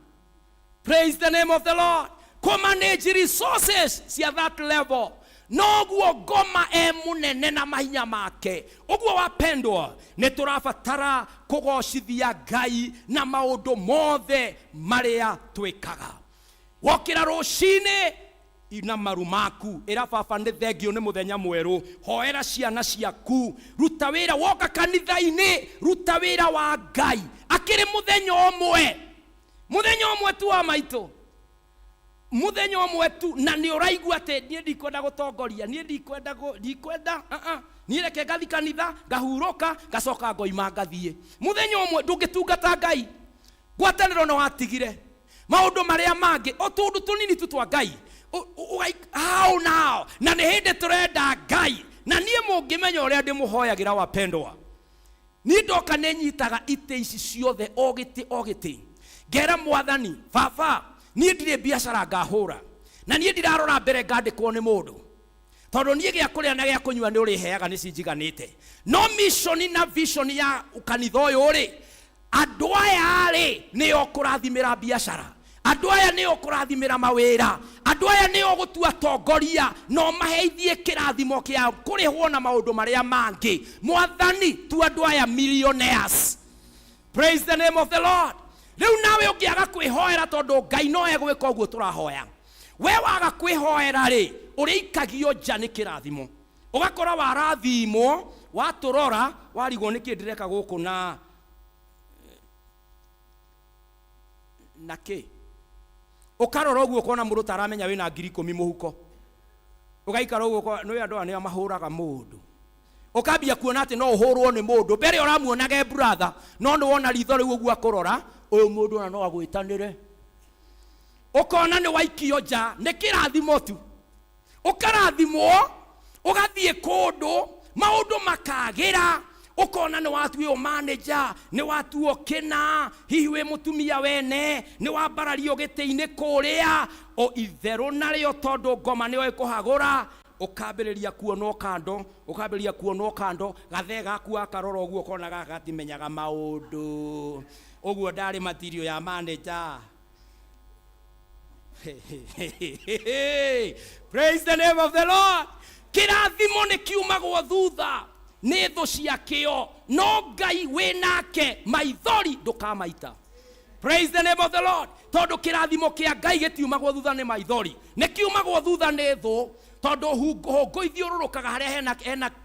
Praise the name of the Lord. Kũmanage resources cia that level noguo ngoma e mũnene na mahinya make. Ũguo wapendwa, nĩ tũrabatara kũgocithia Ngai na maũndũ mothe marĩa twĩkaga. Wokĩra rũcinĩ ina maru maku, ĩra baba nĩ thengio nĩ mũthenya mwerũ, hoera ciana ciaku, ruta wĩra, woka kanitha-inĩ ruta wĩra wa Ngai. Akĩrĩ mũthenya ũmwe, mũthenya ũmwe tu wa maitũ, mũthenya ũmwe tu, na nĩ ũraigua atĩ niĩ ndikwenda gũtongoria, niĩ ndikwenda ndikwenda, niĩ reke ngathi kanitha ngahurũka ngacoka ngoima ngathiĩ. Mũthenya ũmwe ndũngĩtungata Ngai, ngwatanĩro nĩ watigire maũndũ marĩa mangĩ, o tũndũ tũnini tu twa Ngai how now, na nĩ hĩndĩ tũrenda Ngai. Na niĩ mũngĩmenya ũrĩa ndĩmũhoyagĩra wapendwa, niĩ ndoka nĩ nyitaga itĩ ici ciothe o gĩtĩ o gĩtĩ, ngera mwathani baba, niĩ ndirĩ biacara ngahũra, na niĩ ndirarora mbere ngandĩkwo nĩ mũndũ, tondũ niĩ gĩa kũrĩa na gĩa kũnyua nĩ ũrĩheaga nĩ cinjiganĩte. No mission na vision ya kanitha ũyũ rĩ, andũ aya rĩ nĩo kũrathimĩra biacara, andũ aya nĩo kũrathimĩra mawĩra, andũ aya nĩo gũtua tongoria, no maheithie kĩrathimo kĩa kũrĩhwo na maũndũ marĩa mangĩ. Mwathani, tua andũ aya millionaires. Praise the name of the Lord. Rĩu nawe ũngĩaga kwĩhoera, tondũ Ngai no egwĩka ũguo tũrahoya, we waga kwĩhoera rĩ, ũrĩikagio nja nĩ kĩrathimo. Ũgakora warathimwo, watũrora, warigwo nĩkĩ ndĩreka gũkũ na kĩ. Ũkarora ũguo ũkona mũndũ taramenya wĩna 10,000 mũhuko, ũgaikara ũguo ũkona, nĩũĩ andũ aya nĩo mahũraga mũndũ. Ũkambia kuona atĩ no ũhũrwo nĩ mũndũ, mbere ũramuonaga e brother, no nĩ wona ritho rĩu ũguo akũrora, ũyũ mũndũ ona no agwĩtanĩre. Ũkona nĩ waikio nja nĩ kĩrathimo tu, ũkarathimwo ũgathiĩ kũndũ maũndũ makagĩra, ũkona nĩ watuĩo manager, nĩ watuo kĩna, hihi wĩ mũtumia wene, nĩ wambarario gĩtĩ-inĩ kũrĩa, o itherũ narĩo tondũ ngoma nĩyo ĩkũhagũra, ũkambĩrĩria kuonwo kando, ũkambĩrĩria kuonwo kando, gathee gaku wakarora ũguo ũkona gaka gatimenyaga maũndũ, ũguo ndarĩ material ya manager. Praise the name of the Lord. Kĩrathimo nĩ kiumagwo thutha nĩ thũ ciakĩo, no Ngai wĩ nake, maithori ndũkamaita. Praise the name of the Lord. Tondũ kĩrathimo kĩa Ngai gĩtiumagwo thutha nĩ maithori, nĩ kiumagwo thutha nĩ thũ, tondũ hũngũ ithiũrũrũkaga harĩa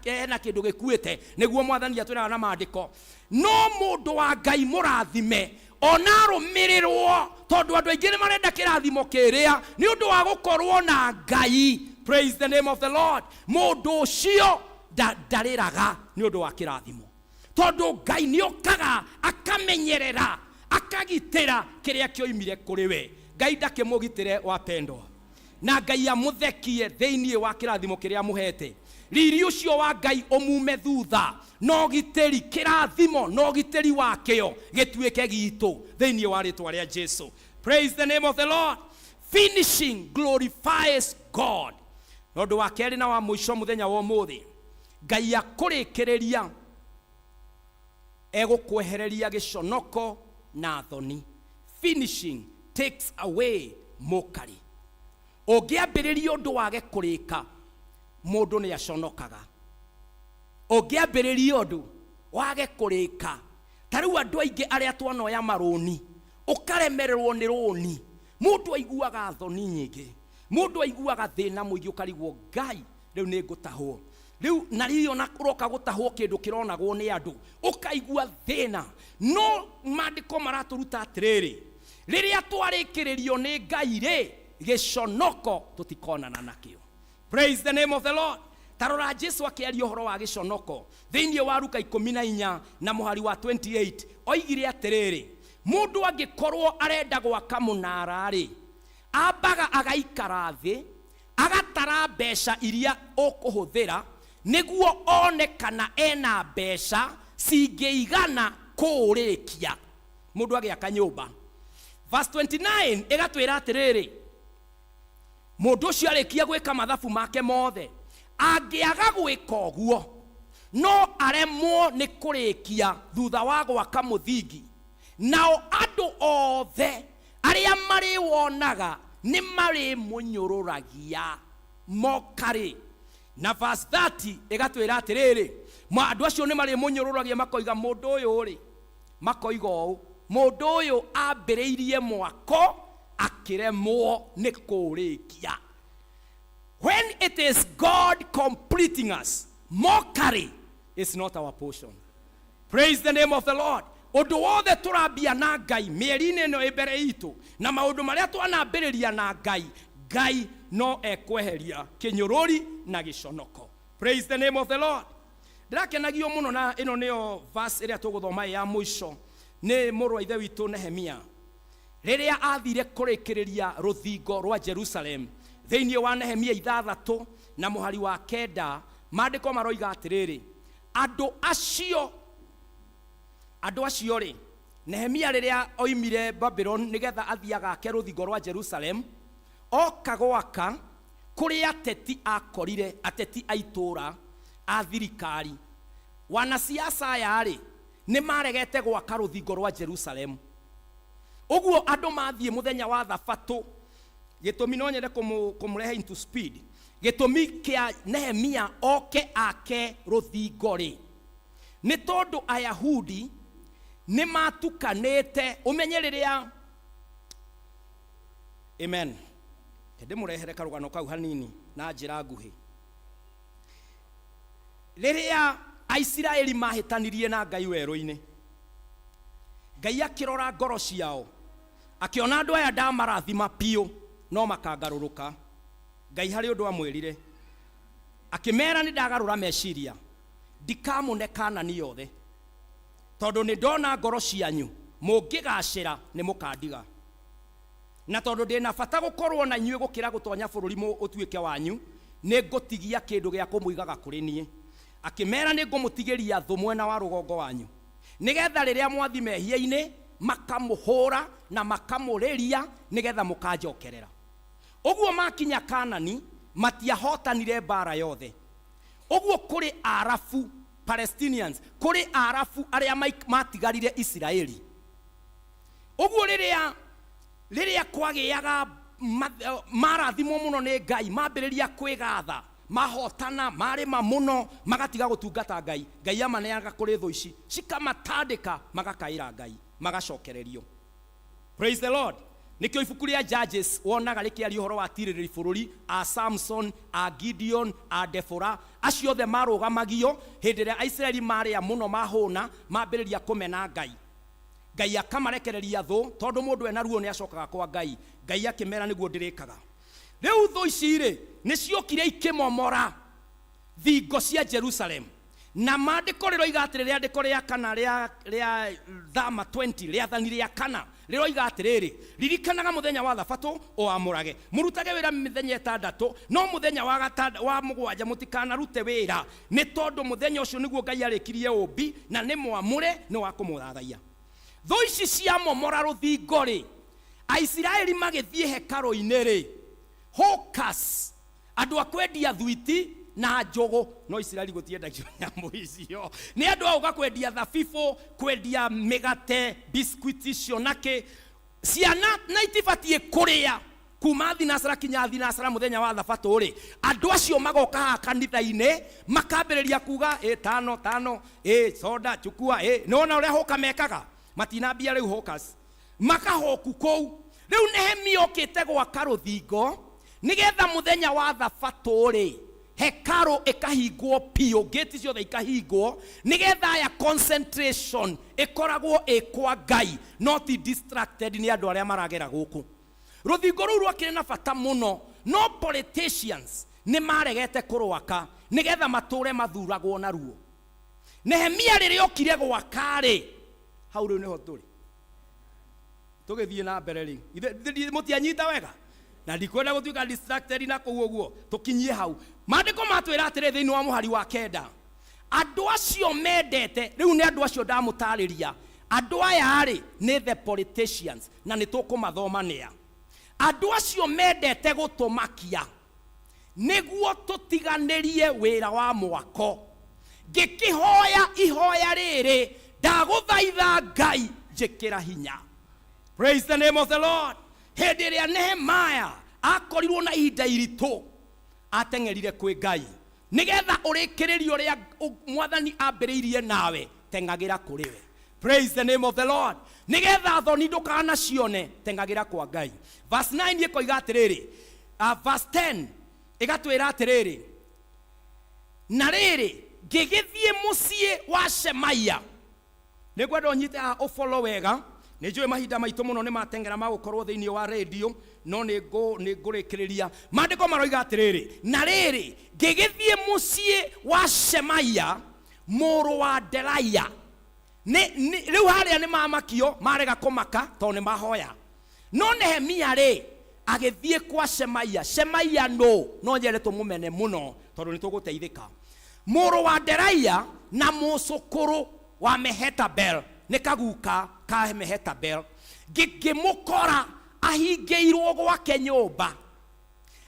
hena kĩndũ gĩkuĩte, nĩguo Mwathani atwĩraga na maandĩko. No mũndũ wa Ngai mũrathime ona arũmĩrĩrwo, tondũ andũ aingĩ nĩ marenda kĩrathimo kĩrĩa nĩ ũndũ wa gũkorwo na Ngai. Praise the name of the Lord. Mũndũ ũcio ndarĩraga nĩ ũndũ wa kĩrathimo, tondũ Ngai nĩ okaga akamenyerera akagitĩra kĩrĩa kĩoimire kũrĩ we. Ngai ndakĩmũgitĩre, wapendwa, na Ngai amũthekie thĩinĩ wa kĩrathimo kĩrĩa amũhete. Riri ũcio wa Ngai ũmume thutha na ũgitĩri, kĩrathimo na ũgitĩri wakĩo gĩtuĩke gitũ thĩinĩ wa rĩtwa rĩa Jesu. Praise the name of the Lord. Finishing glorifies God. Na ũndũ wa kerĩ na wa mũico mũthenya wa ũmũthĩ, Ngai akũrĩkĩrĩria egũkwehereria gĩconoko na thoni. Finishing takes away mockery. Ũngĩambĩrĩria ũndũ wage kũrĩka, mũndũ nĩ aconokaga. Ũngĩambĩrĩria ũndũ wage kũrĩka, ta rĩu andũ aingĩ arĩa twanoya marũni, ũkaremererwo nĩ rũni, mũndũ aiguaga thoni nyingĩ, mũndũ aiguaga thĩna mũingĩ, ũkarigwo Ngai rĩu nĩ ngũtahwo rĩu, na rĩrĩ ona ũroka gũtahwo kĩndũ kĩronagwo nĩ andũ, ũkaigua thĩna. No maandĩko maratũruta atĩrĩrĩ, rĩrĩa twarĩkĩrĩrio nĩ Ngai rĩ, gĩconoko tũtikonana nakĩo. Praise the name of the Lord. Ta rora Jesu akĩaria ũhoro wa gĩconoko thĩinĩ wa Luka 14 na mũhari wa 28, oigire atĩrĩrĩ, mũndũ angĩkorwo arenda gwaka mũnara rĩ, ambaga agaikara thĩ agatara mbeca iria ũkũhũthĩra nĩguo one kana ena mbeca cingĩigana kũũrĩkia. Mũndũ agĩaka nyũmba. Verse 29 ĩgatwĩra atĩrĩrĩ, mũndũ ũcio arĩkia gwĩka mathabu make mothe, angĩaga gwĩka ũguo no aremwo nĩ kũrĩkia thutha wa gwaka mũthingi, nao andũ othe arĩa marĩwonaga nĩ marĩmũnyũrũragia mokarĩ. Na verse 30 ĩgatwĩra atĩrĩrĩ, andũ acio nĩ marĩmũnyũrũragia makoiga mũndũ ũyũ rĩ, makoiga ũũ, mũndũ ũyũ ambĩrĩirie mwako akĩremwo nĩ kũũrĩkia. When it is God completing us, mockery is not our portion. Praise the name of the Lord. Ũndũ wothe tũrambia na Ngai mĩeri-inĩ ĩno ĩ mbere itũ, na maũndũ marĩa twanambĩrĩria na Ngai, Ngai no ekweheria kĩnyũrũri na gĩconoko. Praise the name of the Lord. Ndĩrakenagio mũno na ĩno nĩyo verse ĩrĩa tũgũthoma ya mũico, nĩ mũrũ wa ithe witũ Nehemia rĩrĩa athire kũrĩkĩrĩria rũthingo rwa Jerusalem. Thĩinĩ wa Nehemia 6 na mũhari wa 9, maandĩko maroiga atĩrĩrĩ, andũ acio rĩ, Nehemia rĩrĩa oimire Babylon nĩgetha athiĩ agake rũthingo rwa Jerusalem, oka gwaka kũrĩa ateti akorire, ateti a itũũra a thirikari, wanasiasa aya rĩ, nĩ maregete gwaka rũthingo rwa Jerusalem. Ũguo andũ mathiĩ mũthenya wa thabatũ, gĩtũmi no nyende kũmũrehe into speed, gĩtũmi kĩa Nehemia oke ake rũthingo rĩ, nĩ tondũ Ayahudi nĩ matukanĩte. Ũmenye rĩrĩa, amen, ndĩmũrehere karũgano kau hanini na njĩra nguhĩ. Rĩrĩa Aisiraeli mahĩtanirie na Ngai werũ-inĩ, Ngai akĩrora ngoro ciao, akĩona andũ aya ndamarathima biũ no makangarũrũka. Ngai harĩ ũndũ amwĩrire, akĩmera nĩ ndagarũra meciria, ndikamũne Kanani yothe, tondũ nĩ ndona ngoro cianyu mũngĩgacĩra nĩ mũkandiga, na tondũ ndĩna bata gũkorwo na inyuĩ gũkĩra gũtonya bũrũri ũtuĩke wanyu, nĩ ngũtigia kĩndũ gĩa kũmũigaga kũrĩ niĩ. Akĩmera nĩ ngũmũtigĩria thũ mwena wa rũgongo wanyu, nĩgetha rĩrĩa mwathi mehia-inĩ makamũhũra na makamũrĩria, nĩgetha mũkanjokerera. Ũguo makinya Kanani matiahotanire mbara yothe. Ũguo kũrĩ Arabu, Palestinians, kũrĩ Arabu arĩa matigarire Isiraeli. Ũguo rĩrĩa kwagĩaga marathimwo mũno nĩ Ngai, mambĩrĩria kwĩgatha, mahotana, marĩma mũno, magatiga gũtungata Ngai. Ngai amaneaga kũrĩ thũ ici, cikamatandĩka, magakaĩra Ngai, magacokererio. Praise the Lord. Nĩkĩo ibuku rĩa Judges wonaga rĩkĩaria ũhoro wa atirĩrĩri bũrũri a Samson, a Gideon, a Deborah, acio othe marũgamagio hĩndĩ ĩrĩa Aisiraeli marĩa mũno mahũna, mambĩrĩria kũmena Ngai. Ngai akamarekereria thũ, tondũ mũndũ ena ruo nĩ acokaga kwa Ngai. Ngai akĩmera nĩguo ndĩrĩkaga. Rĩu thũ ici rĩ, nĩ ciokire ikĩmomora thingo cia Jerusalem. Na maandĩko rĩroiga atĩrĩ, rĩandĩko rĩa kana rĩa, rĩa Thama 20, rĩathani rĩa kana rĩroiga atĩrĩrĩ, ririkanaga mũthenya wa thabatũ ũamũrage, mũrutage wĩra mĩthenya ĩtandatũ, no mũthenya wa gata, wa mũgwanja mũtikanarute wĩra, nĩ tondũ mũthenya ũcio nĩguo Ngai arĩkirie ũmbi, na nĩ mwamũre, nĩ wa kũmũthathaiya. Thũ ici ciamomora rũthingo rĩ, Aisiraeli magĩthiĩ hekarũ-inĩ rĩ, hawkers, andũ a kwendia thwiti na njũgũ, no Isiraeli gũtiendagio nyamũ icio, nĩ andũ a gũka kwendia thabibũ, kwendia mĩgate, biscuit icio na kĩ. Ciana na itibatiĩ kũrĩa kuma thinacara kinya thinacara mũthenya wa thabatũ rĩ, andũ acio magoka haha kanitha-inĩ makambĩrĩria kuga ĩ tano tano, ĩ soda chukua, ĩ nĩwona ũrĩa hũka mekaga, matinambia rĩu hawkers makahoku kũu. Rĩu Nehemia okĩte gwaka rũthingo nĩgetha mũthenya wa thabatũ rĩ, hekarũ ĩkahingwo biũ, gate ciothe ikahingwo, nĩgetha aya concentration ĩkoragwo ĩ kwa Ngai, not distracted nĩ andũ arĩa maragera gũkũ. Rũthingo rũu rwakĩrĩ na bata mũno, no politicians nĩ maregete kũrwaka nĩgetha matũre mathuragwo naruo. Nehemia rĩrĩa okire gwaka rĩ, hau rĩu nĩho tũrĩ tũgĩthiĩ na mbere rĩ, mũtianyita wega na ndikwenda gũtuĩka distracted na kũu ũguo, tũkinyie hau. Maandĩko matwĩra atĩrĩ thĩinĩ wa mũhari wa kenda, andũ acio mendete, rĩu nĩ andũ acio ndamũtarĩria, andũ aya rĩ nĩ the politicians, na nĩ tũkũmathoma nĩa. Andũ acio mendete gũtũmakia nĩguo tũtiganĩrie wĩra wa mwako. Ngĩkĩhoya ihoya rĩrĩ, ndagũthaitha Ngai njĩkĩra hinya. Praise the name of the Lord. Hĩndĩ ĩrĩa Nehemiah akorirwo na ihinda iritũ, ateng'erire kwĩ Ngai nĩgetha ũrĩkĩrĩrie ũrĩa mwathani ambĩrĩirie nawe, teng'agĩra kũrĩ we. Praise the name of the Lord. Nĩgetha thoni ndũkanacione, teng'agĩra kwa Ngai. Verse 9 ĩkoiga atĩrĩrĩ, verse 10 ĩgatwĩra atĩrĩrĩ, na rĩrĩ ngĩgĩthiĩ mũciĩ wa Shemaia. Nĩngwenda ũnyite haha ũfollow wega, nĩ njũĩ mahinda maitũ mũno nĩ mateng'era ma gũkorwo thĩinĩ wa radio, no nĩ ngũrĩkĩrĩria. Maandĩko maroiga atĩrĩrĩ, na rĩrĩ ngĩgĩthiĩ mũciĩ wa Shemaia mũrũ wa Delaia. Rĩu harĩa nĩ mamakio, marega kũmaka tondũ nĩ mahoya. No Nehemia rĩ agĩthiĩ kwa Shemaia. Shemaia nũ? No nyende tũmũmene mũno tondũ nĩ tũgũteithĩka. Mũrũ wa Delaia na mũcũkũrũ wa Mehetabel, nĩ kaguka ka Mehetabel. Ngĩkĩmũkora ahingĩirwo gwake nyũmba.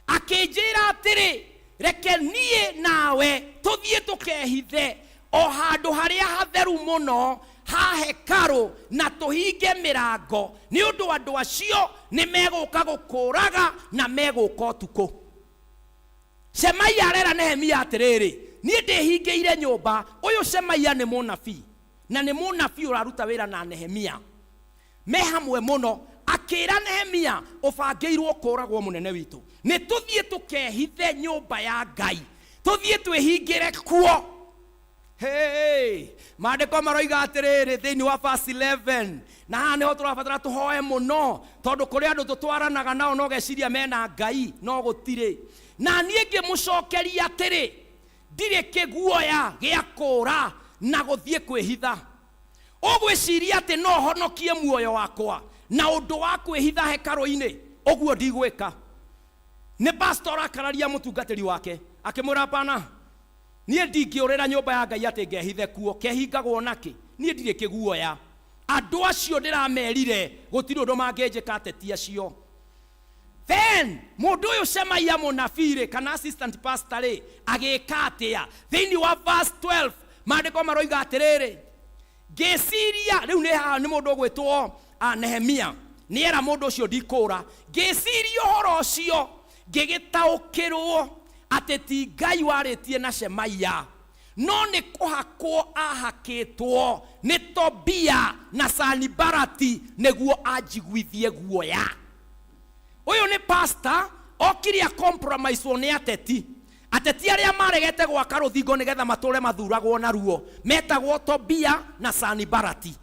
Akĩnjĩra atĩrĩ, reke niĩ nawe tũthiĩ tũkehithe o handũ harĩa hatheru mũno ha hekarũ na tũhinge mĩrango, nĩ ũndũ andũ acio nĩ megũka gũkũraga na megũka ũtukũ. Shemaia arera Nehemia atĩrĩrĩ, niĩ ndĩhingĩire nyũmba. Ũyũ Shemaia nĩ mũnabii, na nĩ mũnabii ũraruta wĩra na Nehemia, me hamwe mũno. Akĩra Nehemia, ũbangĩirwo kũragwo mũnene witũ, nĩ tũthiĩ tũkehithe nyũmba ya Ngai, tũthiĩ twĩhingĩre kuo. Hey, maandĩko maroiga atĩrĩrĩ thĩinĩ wa verse 11, na haha nĩho tũrabatara tũhoe mũno, tondũ kũrĩ andũ tũtwaranaga nao no geciria mena Ngai, no gũtirĩ. Na niĩ ngĩmũcokeria atĩrĩ, ndirĩ kĩguoya gĩa kũũra na gũthiĩ kwĩhitha. Ũgwĩciria atĩ no honokie muoyo wakwa na ũndũ wa kwĩhitha hekarũ-inĩ? Ũguo ndigwĩka. Nĩ pastor akararia mũtungatĩri wake, akĩmwĩra hapana, niĩ ndingĩũrĩra nyũmba ya Ngai atĩ ngehithe kuo, kehingagwo nakĩ? Niĩ ndirĩ kĩguoya. Andũ acio ndĩramerire gũtirĩ ũndũ mangĩnjĩka ateti acio. Then mũndũ ũyũ Shemaia mũnabii rĩ, kana assistant pastor rĩ, agĩka atĩa? Thĩinĩ wa verse 12 maandĩko maroiga atĩrĩrĩ, ngĩciria, rĩu nĩ haha nĩ mũndũ ũgwĩtwo Nehemia, nĩera mũndũ ũcio ndikũra. Ngĩciria ũhoro ũcio, ngĩgĩtaũkĩrwo atĩ ti Ngai warĩtie na Shemaia, no nĩ kũhakwo ahakĩtwo nĩ Tobia na Sanibalati nĩguo anjiguithie guoya. Ũyũ nĩ pastor okire a compromise nĩ ateti. Ateti arĩa maregete gwaka rũthingo nĩgetha matũre mathuragwo naruo metagwo Tobia na Sanibalati.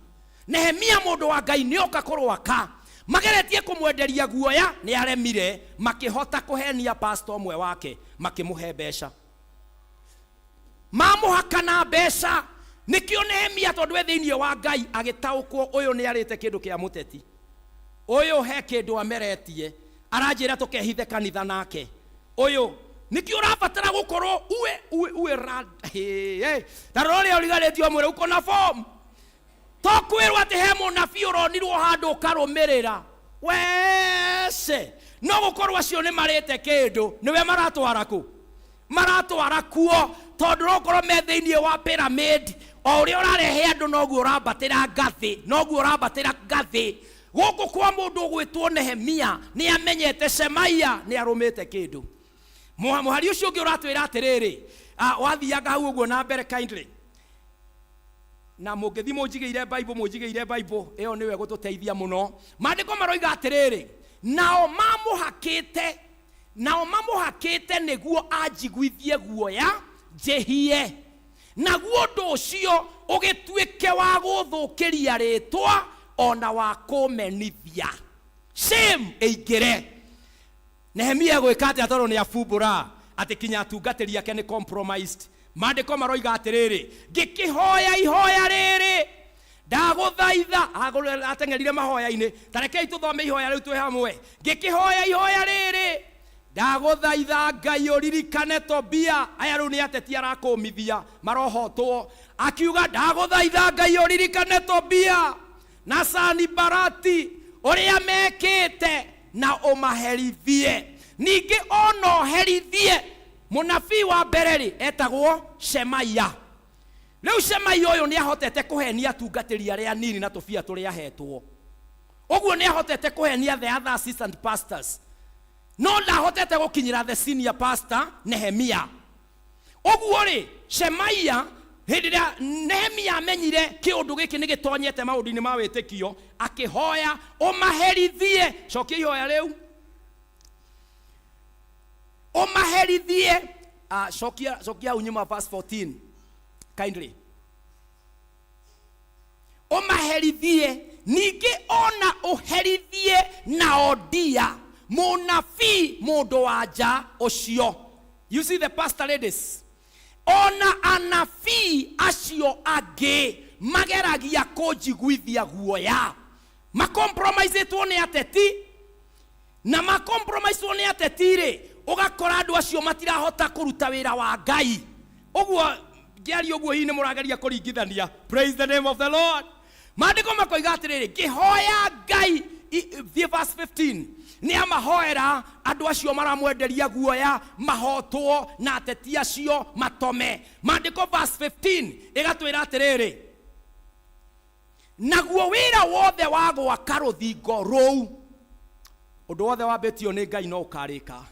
Nehemia mũndũ wa Ngai nĩoka kũrwaka. Mageretie kũmwenderia guoya nĩ aremire, makĩhota kũhenia pastor ũmwe wake makĩmũhe mbeca. Mamũhaka na mbeca. Nĩkĩo Nehemia tondũ e thĩinĩ wa Ngai agĩtaũkwo ũyũ nĩ arĩte kĩndũ kĩa mũteti. Ũyũ he kĩndũ ameretie. Aranjĩra tũkehithe kanitha nake. Ũyũ nĩkĩo ũrabatara gũkorwo uwe uwe uwe ra hĩ ta rora ũrĩa ũrigarĩtio mwĩre uko na form. To kwĩrwo atĩ he mũnabii ũronirwo handũ ũkarũmĩrĩra. Wece no gũkorwo acio nĩ marĩte kĩndũ nĩwe maratwara kũ? Maratwara kuo tondũ no ũkorwo me thĩinĩ wa pyramid. O ũrĩa ũrarehe andũ noguo ũrambatĩra ngathĩ, noguo ũrambatĩra ngathĩ. Gũkũ kwa mũndũ ũgwĩtwo Nehemia nĩ amenyete Shemaia nĩ arũmĩte kĩndũ. Mũhari ũcio ũngĩ ũratwĩra atĩrĩrĩ, wathianga hau ũguo na mbere kindly. Na mũngĩthiĩ mũnjigĩire Bible, mũnjigĩire Bible ĩyo nĩyo ĩgũtũteithia mũno. Maandĩko maroiga atĩrĩrĩ, nao mamũhakĩte, nao mamũhakĩte nĩguo anjiguithie guoya njĩhie, naguo ũndũ ũcio ũgĩtuĩke wa gũthũkĩria rĩtwa o na wa kũmenithia. Shame ĩingĩre. Nehemia egwĩka atĩa tondũ nĩ abumbũra atĩ kinya atungatĩri ake nĩ compromised? Maandĩko maroiga atĩrĩrĩ, ngĩkĩhoya ihoya rĩrĩ, ndagũthaitha. Ateng'erire mahoya-inĩ. Ta rekei tũthome ihoya rĩu twĩ hamwe. Ngĩkĩhoya ihoya rĩrĩ, ndagũthaitha Ngai ũririkane Tobia. Aya rĩu nĩ ateti arakũmithia marohotwo. Akiuga, ndagũthaitha Ngai ũririkane Tobia na Sanibalati ũrĩa mekĩte na ũmaherithie. Ningĩ ona ũherithie mũnabii wa mbere rĩ, etagwo Shemaia. Rĩu Shemaia ũyũ nĩ ahotete kũhenia atungatĩri arĩa anini na tũbia tũrĩa ahetwo. Ũguo nĩ ahotete kũhenia the other assistant pastors. No ndahotete gũkinyĩra the senior pastor Nehemia. Ũguo rĩ, Shemaia hĩndĩ ĩrĩa Nehemia amenyire kĩũndũ gĩkĩ nĩ gĩtonyete maũndũ-inĩ ma wĩtĩkio, akĩhoya ũmaherithie. Cokia ihoya rĩu. Ũmaherithie. Cokia, cokia hau nyuma verse 14 kindly. Ũmaherithie ningĩ ona ũherithie Naodia mũnabii mũndũ wa nja ũcio. You see the pastor ladies, ona anabii acio angĩ mageragia kũnjiguithia guoya. Makompromisĩtwo nĩ ateti, na makompromisĩtwo nĩ ateti rĩ, ũgakora andũ acio matirahota kũruta wĩra wa Ngai. Ũguo ngĩaria ũguo hihi nĩ mũrageria kũringithania. Praise the name of the Lord. Maandĩko makoiga atĩrĩrĩ, ngĩhoya Ngai, thiĩ verse 15, nĩ amahoera andũ acio maramwenderia guoya mahotwo na ateti acio matome. Maandĩko verse 15 ĩgatwĩra atĩrĩrĩ, naguo wĩra wothe wa gwaka rũthingo rũu, ũndũ wothe wambĩtio nĩ Ngai no ũkarĩka.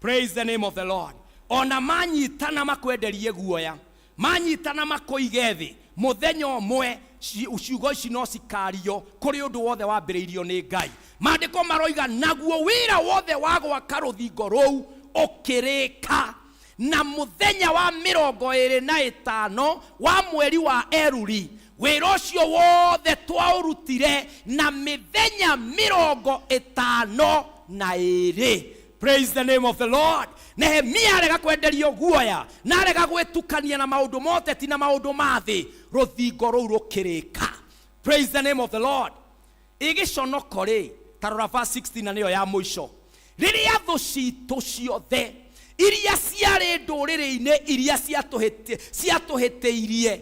Praise the name of the Lord. Ona manyitana makwenderie guoya, manyitana makũige thĩ, mũthenya ũmwe ciugo ici no cikario kũrĩ ũndũ wothe wambĩrĩirio nĩ Ngai. Maandĩko maroiga naguo wĩra wothe wa gwaka rũthingo rũu ũkĩrĩka, na mũthenya wa mĩrongo ĩrĩ na ĩtano wa mweri wa Eluli, wĩra ũcio wothe twaũrutire na mĩthenya mĩrongo ĩtano na ĩrĩ. Praise the name of the Lord. Nehemia arega kwenderio guoya na arega gwĩtukania na maũndũ ma ũteti na maũndũ ma thĩ, rũthingo rũu rũkĩrĩka. Praise the name of the Lord. Ĩgĩconoko rĩ, ta rora verse 16 na nĩyo ya mũico. Rĩrĩa thũ citũ ciothe iria ciarĩ ndũrĩrĩ-inĩ iria ciatũhĩtĩirie,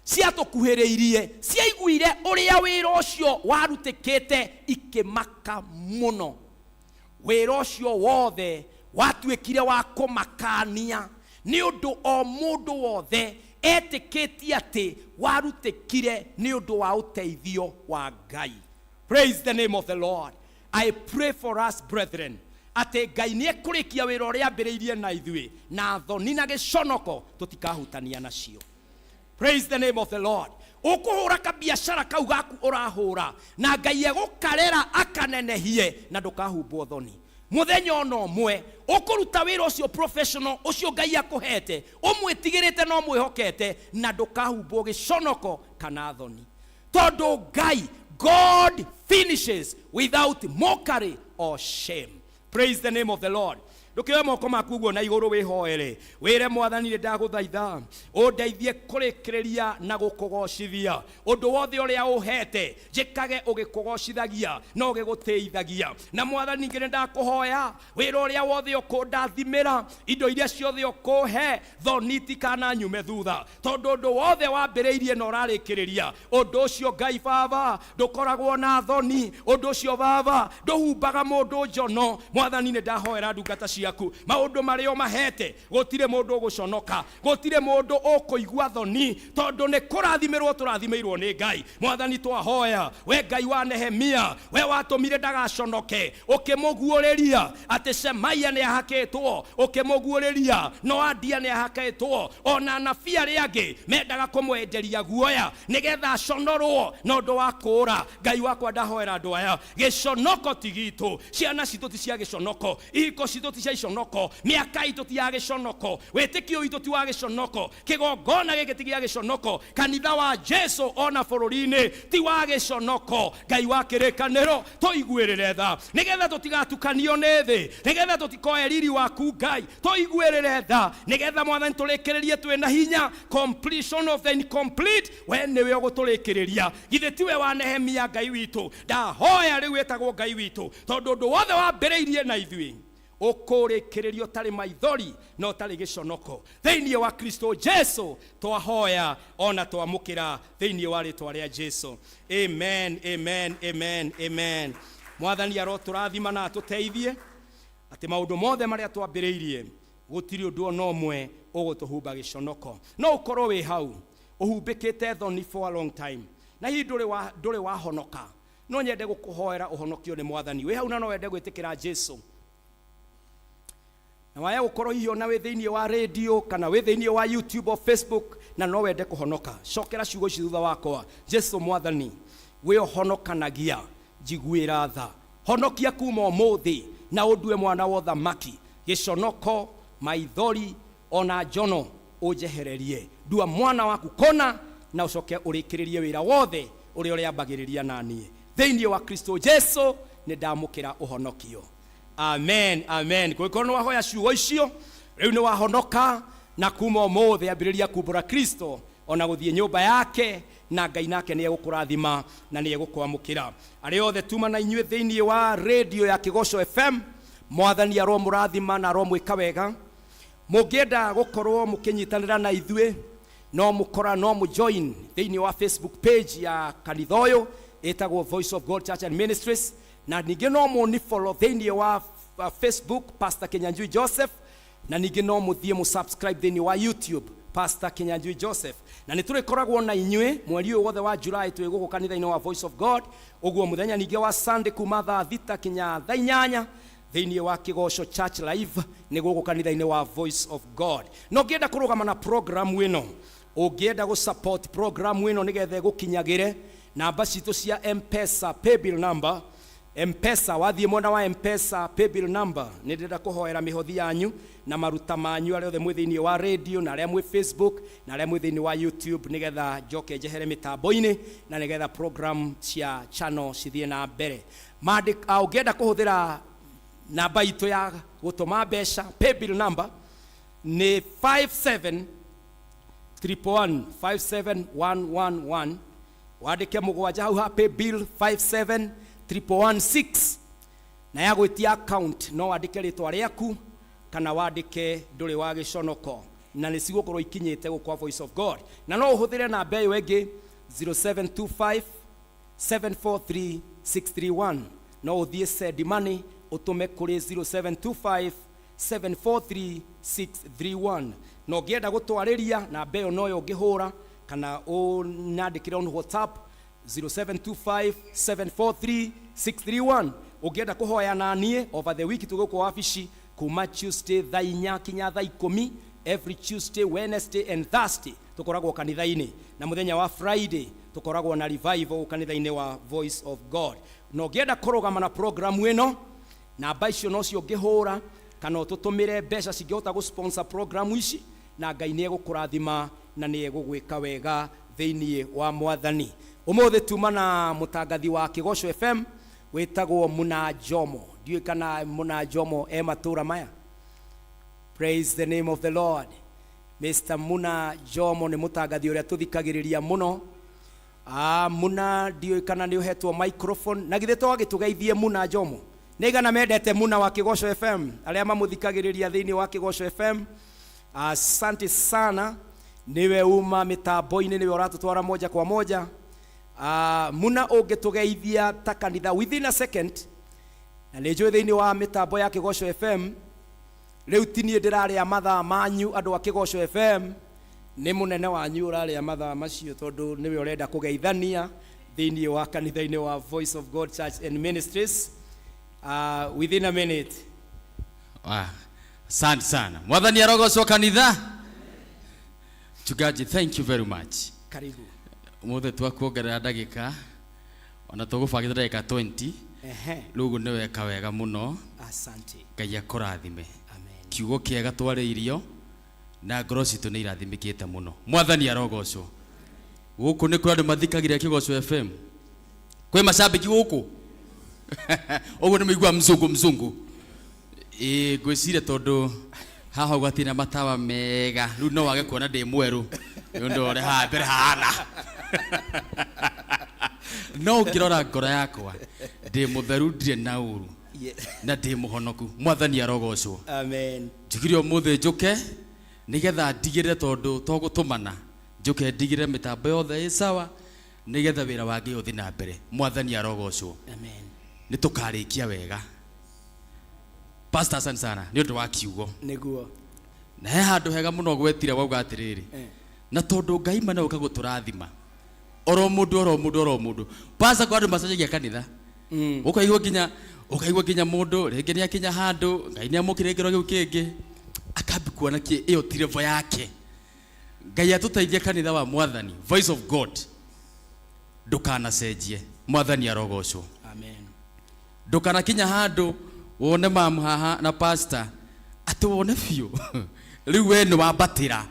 ciatũkuhĩrĩirie, ciaiguire ũrĩa wĩra ũcio warutĩkĩte, ikĩmaka mũno. Wĩra ũcio wothe watuĩkire wa kũmakania, nĩ ũndũ o mũndũ wothe etĩkĩtie atĩ warutĩkire nĩ ũndũ wa ũteithio wa Ngai. Praise the name of the Lord. I pray for us brethren, atĩ Ngai nĩ ekũrĩkia wĩra ũrĩa ambĩrĩirie na ithuĩ, na thoni na gĩconoko tũtikahutania nacio. Praise the name of the Lord. Ũkũhũra kabiacara kau gaku ũrahũra, na Ngai egũkarera akanenehie, na ndũkahumbwo thoni. Mũthenya ona ũmwe ũkũruta wĩra ũcio professional ũcio Ngai akũhete, ũmwĩtigĩrĩte na ũmwĩhokete, na ndũkahumbwo gĩconoko kana thoni, tondũ Ngai, God finishes without mockery or shame. Praise the name of the Lord. Ndũkĩoe moko maku ũguo na igũrũ, wĩhoere, wĩre Mwathani, nĩ ndagũthaitha ũndeithie kũrĩkĩrĩria na gũkũgocithia. Ũndũ wothe ũrĩa ũhete njĩkage ũgĩkũgocithagia na ũgĩgũtĩithagia. Na Mwathani, ningĩ nĩ ndakũhoya, wĩra ũrĩa wothe ũkũndathimĩra, indo iria ciothe ũkũhe, thoni itikananyume thutha, tondũ ũndũ wothe wambĩrĩirie na ũrarĩkĩrĩria ũndũ ũcio, Ngai Baba, ndũkoragwo na thoni. Ũndũ ũcio, Baba, ndũhumbaga mũndũ njono. Mwathani, nĩ ndahoera ndungata ciaku, maũndũ marĩa ũmahete, gũtirĩ mũndũ ũgũconoka, gũtirĩ mũndũ ũkũigua thoni, tondũ nĩ kũrathimĩrwo tũrathimĩirwo nĩ Ngai. Mwathani, twahoya, we Ngai wa Nehemia, we watũmire ndagaconoke, ũkĩmũguũrĩria atĩ Shemaia nĩ ahakĩtwo, ũkĩmũguũrĩria Noadia nĩ ahakĩtwo, ona anabii arĩa angĩ mendaga kũmwenjeria guoya nĩgetha aconorwo na ũndũ wa kũũra. Ngai wakwa, ndahoera andũ aya, gĩconoko ti gitũ, ciana citũ ti cia gĩconoko, ihiko citũ ti cia iconoko, mĩaka itũ ti ya gĩconoko, wĩtĩkio witũ ti wa gĩconoko, kĩgongona gĩkĩ ti gĩa gĩconoko, kanitha wa Jesu ona bũrũri-inĩ ti wa gĩconoko. Ngai wa kĩrĩkanĩro, tũiguĩrĩre tha, nĩgetha tũtigatukanio nĩ thĩ, nĩgetha tũtikoe riri waku. Ngai, tũiguĩrĩre tha, nĩgetha, Mwathani, tũrĩkĩrĩrie twĩna hinya. Completion of the incomplete, we nĩwe ũgũtũrĩkĩrĩria. Githĩ tiwe wa Nehemia, Ngai witũ? Ndahoya rĩu wĩtagwo Ngai witũ, tondũ ũndũ wothe wambĩrĩirie na ithuĩ ũkũrĩkĩrĩrio ũtarĩ maithori na ũtarĩ gĩconoko. Thĩinĩ wa Kristo Jesu twahoya ona twamũkĩra, thĩinĩ wa rĩtwa rĩa Jesu, amen, amen, amen, amen. Mwathani arotũrathima na atũteithie atĩ maũndũ mothe marĩa twambĩrĩirie, gũtirĩ ũndũ ona ũmwe ũgũtũhumba gĩconoko. No ũkorwo wĩ hau ũhumbĩkĩte thoni for a long time, na hihi ndũrĩ wahonoka. No nyende gũkũhoera ũhonokio nĩ Mwathani. Wĩ hau na no wende gwĩtĩkĩra Jesu, na waya gũkorwo hihi ona wĩ thĩinĩ wa radio kana wĩ thĩinĩ wa YouTube or Facebook, na no wende kũhonoka, cokera ciugo ici thutha wakwa: Jesu Mwathani, wĩ ũhonokanagia, njiguĩra tha, honokia kuma ũmũthĩ na ũndue mwana wa ũthamaki. Gĩconoko, maithori ona njono ũnjehererie, ndua mwana waku kona, na ũcoke ũrĩkĩrĩrie wĩra wothe ũrĩa ũrĩambagĩrĩria na niĩ. Thĩinĩ wa Kristo Jesu nĩ ndamũkĩra ũhonokio. Amen, amen. Kũngĩkorwo nĩ wahoya ciugo icio rĩu, nĩ wahonoka, na kuma ũmũthĩ ambĩrĩria kumbũra Kristo ona gũthiĩ nyũmba yake, na Ngai nake nĩ egũkũrathima na nĩ egũkwamũkĩra. Arĩa othe tuma na inyuĩ thĩinĩ wa radio ya Kĩgoco FM, Mwathani aromũrathima na aromwĩka wega. Mũngĩenda gũkorwo mũkĩnyitanĩra na ithuĩ, no mũkora no mũjoin thĩinĩ wa Facebook page ya kanitha ũyũ ĩtagwo Voice of God Church and Ministries, na ningĩ no mũni follow thĩinĩ wa Facebook, Pastor Kinyanjui Joseph, na ningĩ no mũthiĩ mũsubscribe thĩinĩ wa YouTube, Pastor Kinyanjui Joseph. Na nĩ tũrĩkoragwo na inyuĩ mweri ũyũ wothe wa July twĩ gũkũ kanitha-inĩ wa Voice of God. Ũguo mũthenya ningĩ wa Sunday kuma thaa 6 kinya thaa 8 thĩinĩ wa Kĩgoco Church Live nĩ gũkũ kanitha-inĩ wa Voice of God. Na ũngĩenda kũrũgama na program ĩno, ũngĩenda gũ support program ĩno nĩgetha ĩgũkinyagĩre, namba citũ cia M-Pesa paybill number, M-Pesa, wathiĩ mwena wa M-Pesa paybill number, nĩ ndĩrenda kũhoera mĩhothi yanyu na maruta manyu, arĩa othe mwĩ thĩinĩ wa radio na arĩa mwĩ Facebook na arĩa mwĩ thĩinĩ wa YouTube, nĩgetha njoke njehere mĩtambo-inĩ na nĩgetha program cia channel cithiĩ na mbere. Ũngĩenda kũhũthĩra namba itũ ya gũtũma mbeca, paybill number nĩ 57 111, 57111. Wandĩke mũgwanja hau ha paybill, 57 116, na ya gwĩtia account no wandĩke rĩtwa rĩaku kana wandĩke ndũrĩ wa gĩconoko, na nĩ cigũkorwo ikinyĩte gũkwa Voice of God. Na no ũhũthĩre namba ĩyo ĩngĩ, 0725 743 631. No ũthiĩ send money, ũtũme kũrĩ 0725 743 631. Na ũngĩenda gũtwarĩria, namba ĩyo noyo ũngĩhũra kana ũnyandĩkĩre on WhatsApp, 0725 743 631. Ũngĩenda kũhoya na niĩ over the week, tũgũkũ wabici kuma Tuesday thaa 4 kinya thaa 10, every Tuesday, Wednesday and Thursday tũkoragwo kanitha-inĩ, na mũthenya wa Friday tũkoragwo na revival kanitha-inĩ wa Voice of God. Na ũngĩenda kũrũgama na program ĩno, Namba icio nocio ũngĩhũra kana ũtũtũmĩre mbeca cingĩhota gũ sponsor program ici, na Ngai nĩ egũkũrathima na nĩ egũgwĩka wega thĩinĩ wa Mwathani. Ũmũthĩ tuma na mũtangathi wa Kĩgoco FM wĩtagwo Muna Jomo. Ndiũĩ kana Muna Jomo e matũra maya. Praise the name of the Lord. Mr. Muna Jomo nĩ mũtangathi ũrĩa tũthikagĩrĩria mũno. Ah, Muna ndiũĩ kana nĩ ũhetwo microphone. Na githĩ to agĩtũgeithie Muna Jomo? Nĩ aigana mendete Muna wa Kĩgoco FM, arĩa mamũthikagĩrĩria thĩinĩ wa Kĩgoco FM. Asante sana. Nĩwe uma mĩtambo-inĩ, nĩwe ũratũtwara moja kwa moja. Muna ũngĩtũgeithia ta kanitha within a second, na nĩ njũĩ thĩinĩ wa mĩtambo ya Kĩgoco FM, rĩu ti niĩ ndĩrarĩa mathaa manyu andũ a Kĩgoco FM, nĩ mũnene wanyu ũrarĩa mathaa macio tondũ nĩwe ũrenda kũgeithania thĩinĩ wa kanitha-inĩ wa Voice of God Church and Ministries. Within a minute. Asante sana. Mwathani arogocwo kanitha. Mchungaji, thank you very much. Karibu. Umuthi twakuongerera ndagĩka ona tũgũbangĩte ndagĩka 20. Rĩu ũguo nĩ weka wega mũno. Asante. Ngai akũrathime. Amen. Kiugo kĩega twarĩirio na ngoro citũ nĩ irathimĩkĩte mũno. Mwathani arogocwo. Gũkũ nĩ kũrĩ andũ mathikagĩrĩria Kĩgoco FM. Kwĩ macambĩki gũkũ? Ũguo nĩ mũigua mzungu mzungu. Ĩĩ, ngwĩciria tondũ haha ũguo hatirĩ na matawa mega, rĩu no wage kuona ndĩ mwerũ nĩ ũndũ wa ũrĩa haha mbere hahana. No ũngĩrora ngoro yakwa, ndĩ mũtheru, ndirĩ na ũru na ndĩ mũhonoku. Mwathani arogocwo. Amen. Njugire ũmũthĩ njũke nĩgetha ndigĩrĩre, tondũ to gũtũmana, njũke ndigĩrĩre mĩtambo yothe ĩ sawa nĩgetha wĩra wa Ngai ũthiĩ na mbere. Mwathani arogocwo. Amen. Nĩ tũkarĩkia wega. Pastor, asante sana nĩ ũndũ wa kiugo. Nĩguo. Na he handũ hega mũno gwetire wauga atĩrĩrĩ, na tondũ Ngai mana ũka gũtũrathima oro mũndũ oro mũndũ oro mũndũ. Pastor, kwa andũ macenjagia kanitha. Ũkaigua nginya mũndũ rĩngĩ nĩ akinya handũ Ngai nĩ amũkĩrĩte kĩro kĩu kĩngĩ akambi kuona kĩ ĩyo ti level yake. Ngai atũteithie kanitha wa Mwathani, Voice of God, ndũkanacenjie. Mwathani arogocwo. Amen. Ndũkanakinya handũ wone mamu haha na pastor atĩ wone biũ rĩu we nĩ wambatĩra.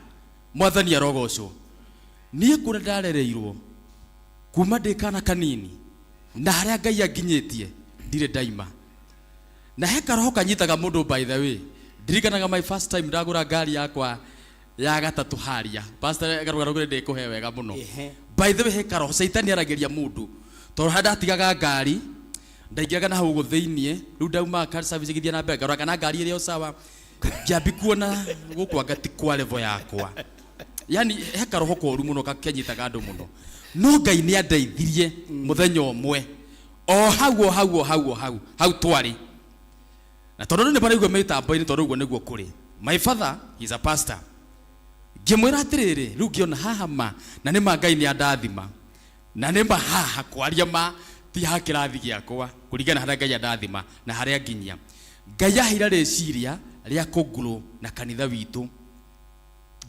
Mwathani arogocwo. Niĩ kũrĩa ndarereirwo kuma ndĩ kana kanini na harĩa Ngai anginyĩtie ndirĩ ndaima. Na he karoho kanyitaga mũndũ, by the way. Ndirikanaga my first time ndagũra ngari yakwa ya gatatũ haria. Pastor, karũgano kũrĩ ndĩkũhe wega mũno. By the way, he karoho caitani aragĩria mũndũ tondũ harĩa ndatigaga ngari ndaingĩraga na hau ũguo thĩiniĩ, rĩu ndaumaga car service ĩgĩthiĩ na mbere ngarora kana ngari ĩrĩ o sawa, ngĩambi kuona gũkũ anga ti kwa level yakwa. Yani he karoho koru mũno gakĩanyitaga andũ mũno, no Ngai nĩ andeithirie mũthenya ũmwe o hau o hau o hau o hau hau twarĩ na tondũ andũ nĩ maraigua mĩtambo-inĩ, tondũ ũguo nĩguo kũrĩ. My father, he is a pastor. Ngĩmwĩra atĩrĩrĩ, rĩu ngĩona haha ma na nĩ ma Ngai nĩ andathima na nĩ ma haha kwaria ma ti ha kĩrathi gĩakwa kũringana na harĩa Ngai andathima na harĩa nginyia. Ngai aheire rĩciria rĩa kũngurũ na kanitha witũ.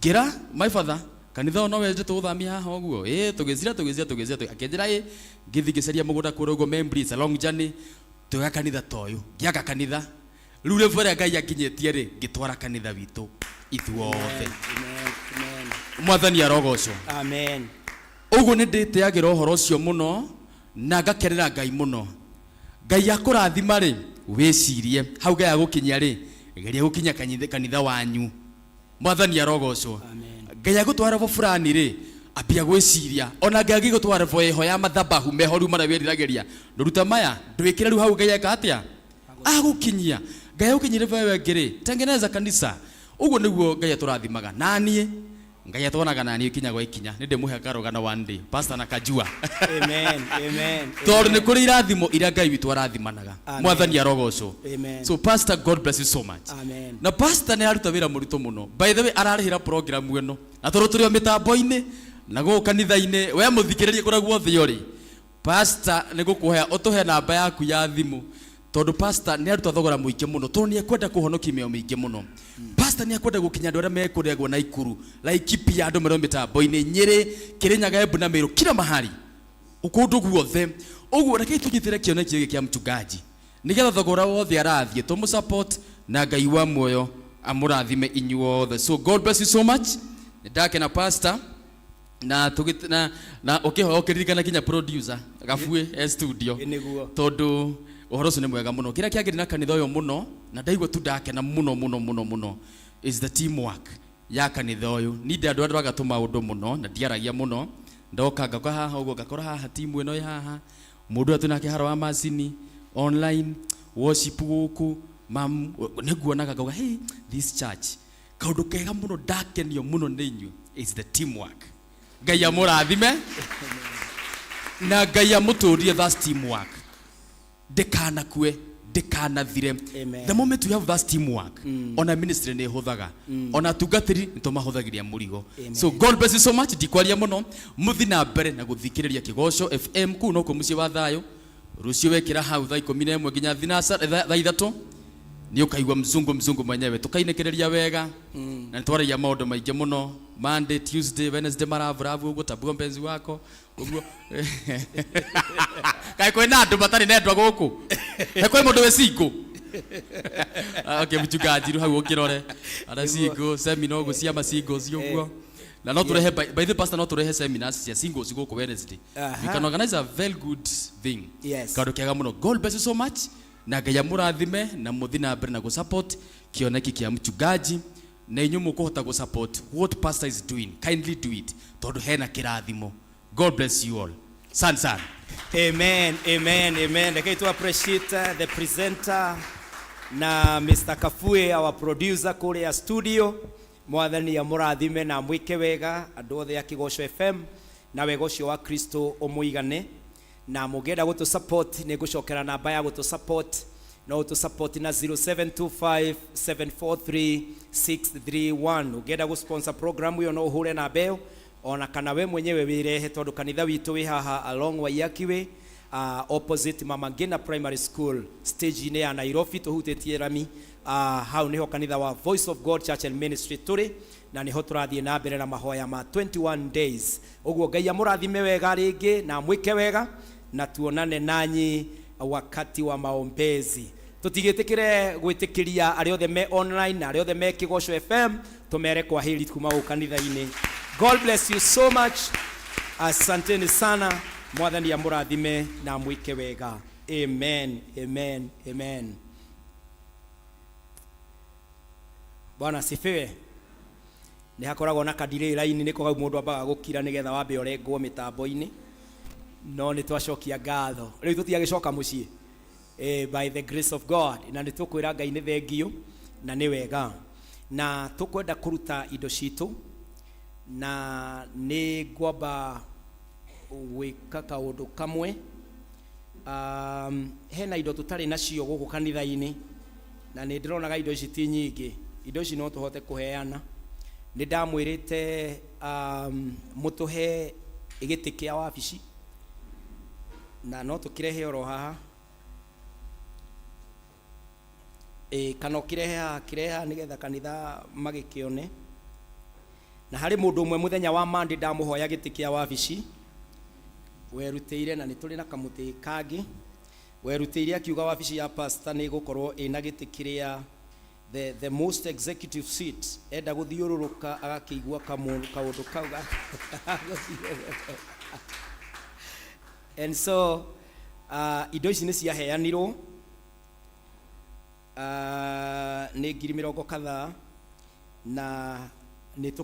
Ngĩra my father, kanitha ũyũ no wende tũũthamie haha ũguo? Ĩĩ, tũgĩcira tũgĩcira tũgĩcira, akĩnjĩra ĩ, ngĩthiĩ ngĩcaria mũgũnda kũrĩa ũguo Membri, it's a long journey, tũgĩaka kanitha ta ũyũ. Ngĩaka kanitha rĩu level ĩrĩa Ngai anginyĩtie rĩ, ngĩtwara kanitha witũ ithuothe. Mwathani arogocwo. Amen. Ũguo nĩ ndĩtĩagĩra ũhoro ũcio mũno na ngakenera Ngai mũno. Ngai akũrathima rĩ, wĩcirie hau Ngai agũkinyia rĩ, geria gũkinya kanitha wanyu. Mwathani arogocwo. Ngai agũtwara level fulani rĩ, ambia gwĩciria ona Ngai angĩgũtwara level ĩho ya mathabahu meho rĩu marĩa wĩriragĩria, ndũruta maya ndwĩkĩre rĩu hau Ngai eka atĩa agũkinyia. Ngai agũkinyia level ĩyo ĩngĩ rĩ, tengeneza kanisa. Ũguo nĩguo Ngai atũrathimaga. Naniĩ Ngai atwanaga naniĩ ikinya gwa ikinya. Nĩ ndĩmũhe karũgano one day, pastor na kajua. Amen. Amen. Tondũ nĩ kũrĩ irathimo iria Ngai witũ arathimanaga. Amen. Mwathani arogocwo. Amen. So pastor, God bless you so much. Amen. Na pastor nĩ aruta wĩra mũritũ mũno. By the way, ararĩhĩra program ĩno na tondũ tũrĩ o mĩtambo-inĩ na gũkũ kanitha-inĩ, we mũthikĩrĩrie kũrĩa guothe ũrĩ, pastor nĩ gũkũhe ũtũhe namba yaku ya thimũ, tondũ pastor nĩ aruta thogora mũingĩ mũno, tondũ nĩ ekwenda kũhonokia mĩoyo mĩingĩ mũno. Pastor nĩ ekwenda gũkinya andũ arĩa mekũrĩa Naikuru, Laikipia, andũ marĩ mĩtambo-inĩ, Nyĩrĩ, Kĩrĩnyaga, Embu na Meru, kila mahali, kũndũ guothe. Ũguo rekei tũnyitĩre kĩoneki gĩkĩ kĩa mchungaji. Nĩgetha thogora wothe arathiĩ tũmũ support na Ngai wa muoyo amũrathime inyuothe. So God bless you so much. Nĩndakena pastor na tũgĩ na na ũkĩhoya ũkĩririkana kinya producer Gabuĩ e studio. Nĩguo. Tondũ ũhoro ũcio nĩ mwega mũno. Kĩrĩa kĩangĩrĩ na kanitha ũyũ mũno na ndaigua tu ndakena mũno mũno mũno mũno is the teamwork ya kanitha ũyũ. Ni ndĩ andũ arĩa ndwaraga tũmaũndũ mũno na ndiaragia mũno. Ndoka ngakora haha ũguo ngakora haha timu ĩno ĩ haha mũndũ ũrĩa twĩnake haro wa macini online worship gũkũ mam nĩnguonaga ngauga hey, this church kaũndũ kega mũno ndakenio mũno nĩ inyuĩ is the teamwork. Ngai amũrathime na Ngai amũtũrie that teamwork ndĩkanakue ndĩkanathire. Amen. The moment we have that teamwork, ona ministry nĩ ĩhũthaga, ona atungatĩri nĩ tũmahũthagĩria mũrigo. So God bless you so much. Ndikwaria mũno, mũthi na mbere na gũthikĩrĩria Kĩgoco FM kũu nokuo mũciĩ wa thayũ. Rũciũ wekĩra hau thaa 11 nginya thaa 3 nĩ ũkaigua mzungu mzungu mwenyewe tũkainĩkĩrĩria wega na nĩ twaragia maũndũ maingĩ mũno. Monday, Tuesday, Wednesday maravuravu ũguo tabua mpenzi wako ũguo. Kaĩ kwĩna andũ matarĩ nendwa gũkũ? Kaĩ kwĩ mũndũ wĩ single? Okay, mchungaji rĩu hau ũkĩrore arĩa single seminar ũguo cia ma singles ũguo na no tũrehe by the pastor no tũrehe seminars cia singles gũkũ Wednesday. We can organize a very good thing. Yes. Kaũndũ kega mũno. God bless you so much na Ngai amũrathime na mũthi na mbere na gũ-support kĩoneki kĩa mchungaji na inyuĩ mũkũhota gũ-support what pastor is doing, kindly do it tondũ hena kĩrathimo. God bless you all. San san. Amen, amen, amen. Rekei to appreciate the presenter na Mr. Kafue our producer kũrĩa studio. Mwathani amũrathime na amwĩke wega andũ othe a Kĩgoco FM na wega ũcio wa Kristo ũmũigane. Na mũngĩenda gũtũ support nĩ ngũcokera namba ya gũtũ support no ũtũ support na 0725743631. Ũngĩenda gũ sponsor program ĩyo no ũhũre namba ĩyo ona kana we mwenyewe wĩrehe tondũ kanitha witũ wĩ haha along Waiyaki Way, opposite Mama Ngina Primary School stage-inĩ ya Nairobi tũhutĩtie rami. Hau nĩho kanitha wa Voice of God Church and Ministry tũrĩ na nĩho tũrathiĩ na mbere na mahoya ma 21 days. Ũguo Ngai amũrathime wega rĩngĩ na amwĩke wega na tuonane nanyi wakati wa maombezi. Tũtigĩtĩkĩre gwĩtĩkĩria arĩa othe me online na arĩa othe me Kĩgoco FM tũmere kwa heri kuma gũkũ kanitha-inĩ. God bless you so much. Asanteni sana. Mwathani amũrathime na amwĩke wega. Amen, amen, amen. Bwana asifiwe. Nĩ hakoragwo na kadire line nĩko hau mũndũ ambaga gũkira nĩgetha wambe ũrengwo mĩtambo-inĩ. No nĩ twacokia ngatho. Rĩu tũtiagĩcoka mũciĩ. By the grace of God. Na nĩ tũkwĩra Ngai nĩ thengio na nĩ wega. Na tũkwenda kũruta indo citũ na nĩ ngwamba gwĩka kaũndũ kamwe. Hena indo tũtarĩ nacio gũkũ kanitha-inĩ na nĩ ndĩronaga indo ici ti nyingĩ. Indo ici no tũhote kũheana. Nĩ ndamwĩrĩte mũtũhe gĩtĩ kĩa wabici na no tũkĩrehe oro haha. Kana ũkĩrehe haha, kĩrehe haha nĩgetha kanitha magĩkĩone. Na harĩ mũndũ ũmwe mũthenya wa Monday ndamũhoya gĩtĩ kĩa wabici werutĩire, na nĩ tũrĩ na kamũtĩ kangĩ werutĩire akiuga wabici ya pastor nĩ ĩgũkorwo ĩna gĩtĩ kĩrĩa the most executive seat, enda gũthiũrũrũka agakĩigua kaũndũ kau gũthiũrũrũka. And so indo ici nĩ ciaheanirwo nĩ ngiri mĩrongo kadhaa na nĩ tũkũ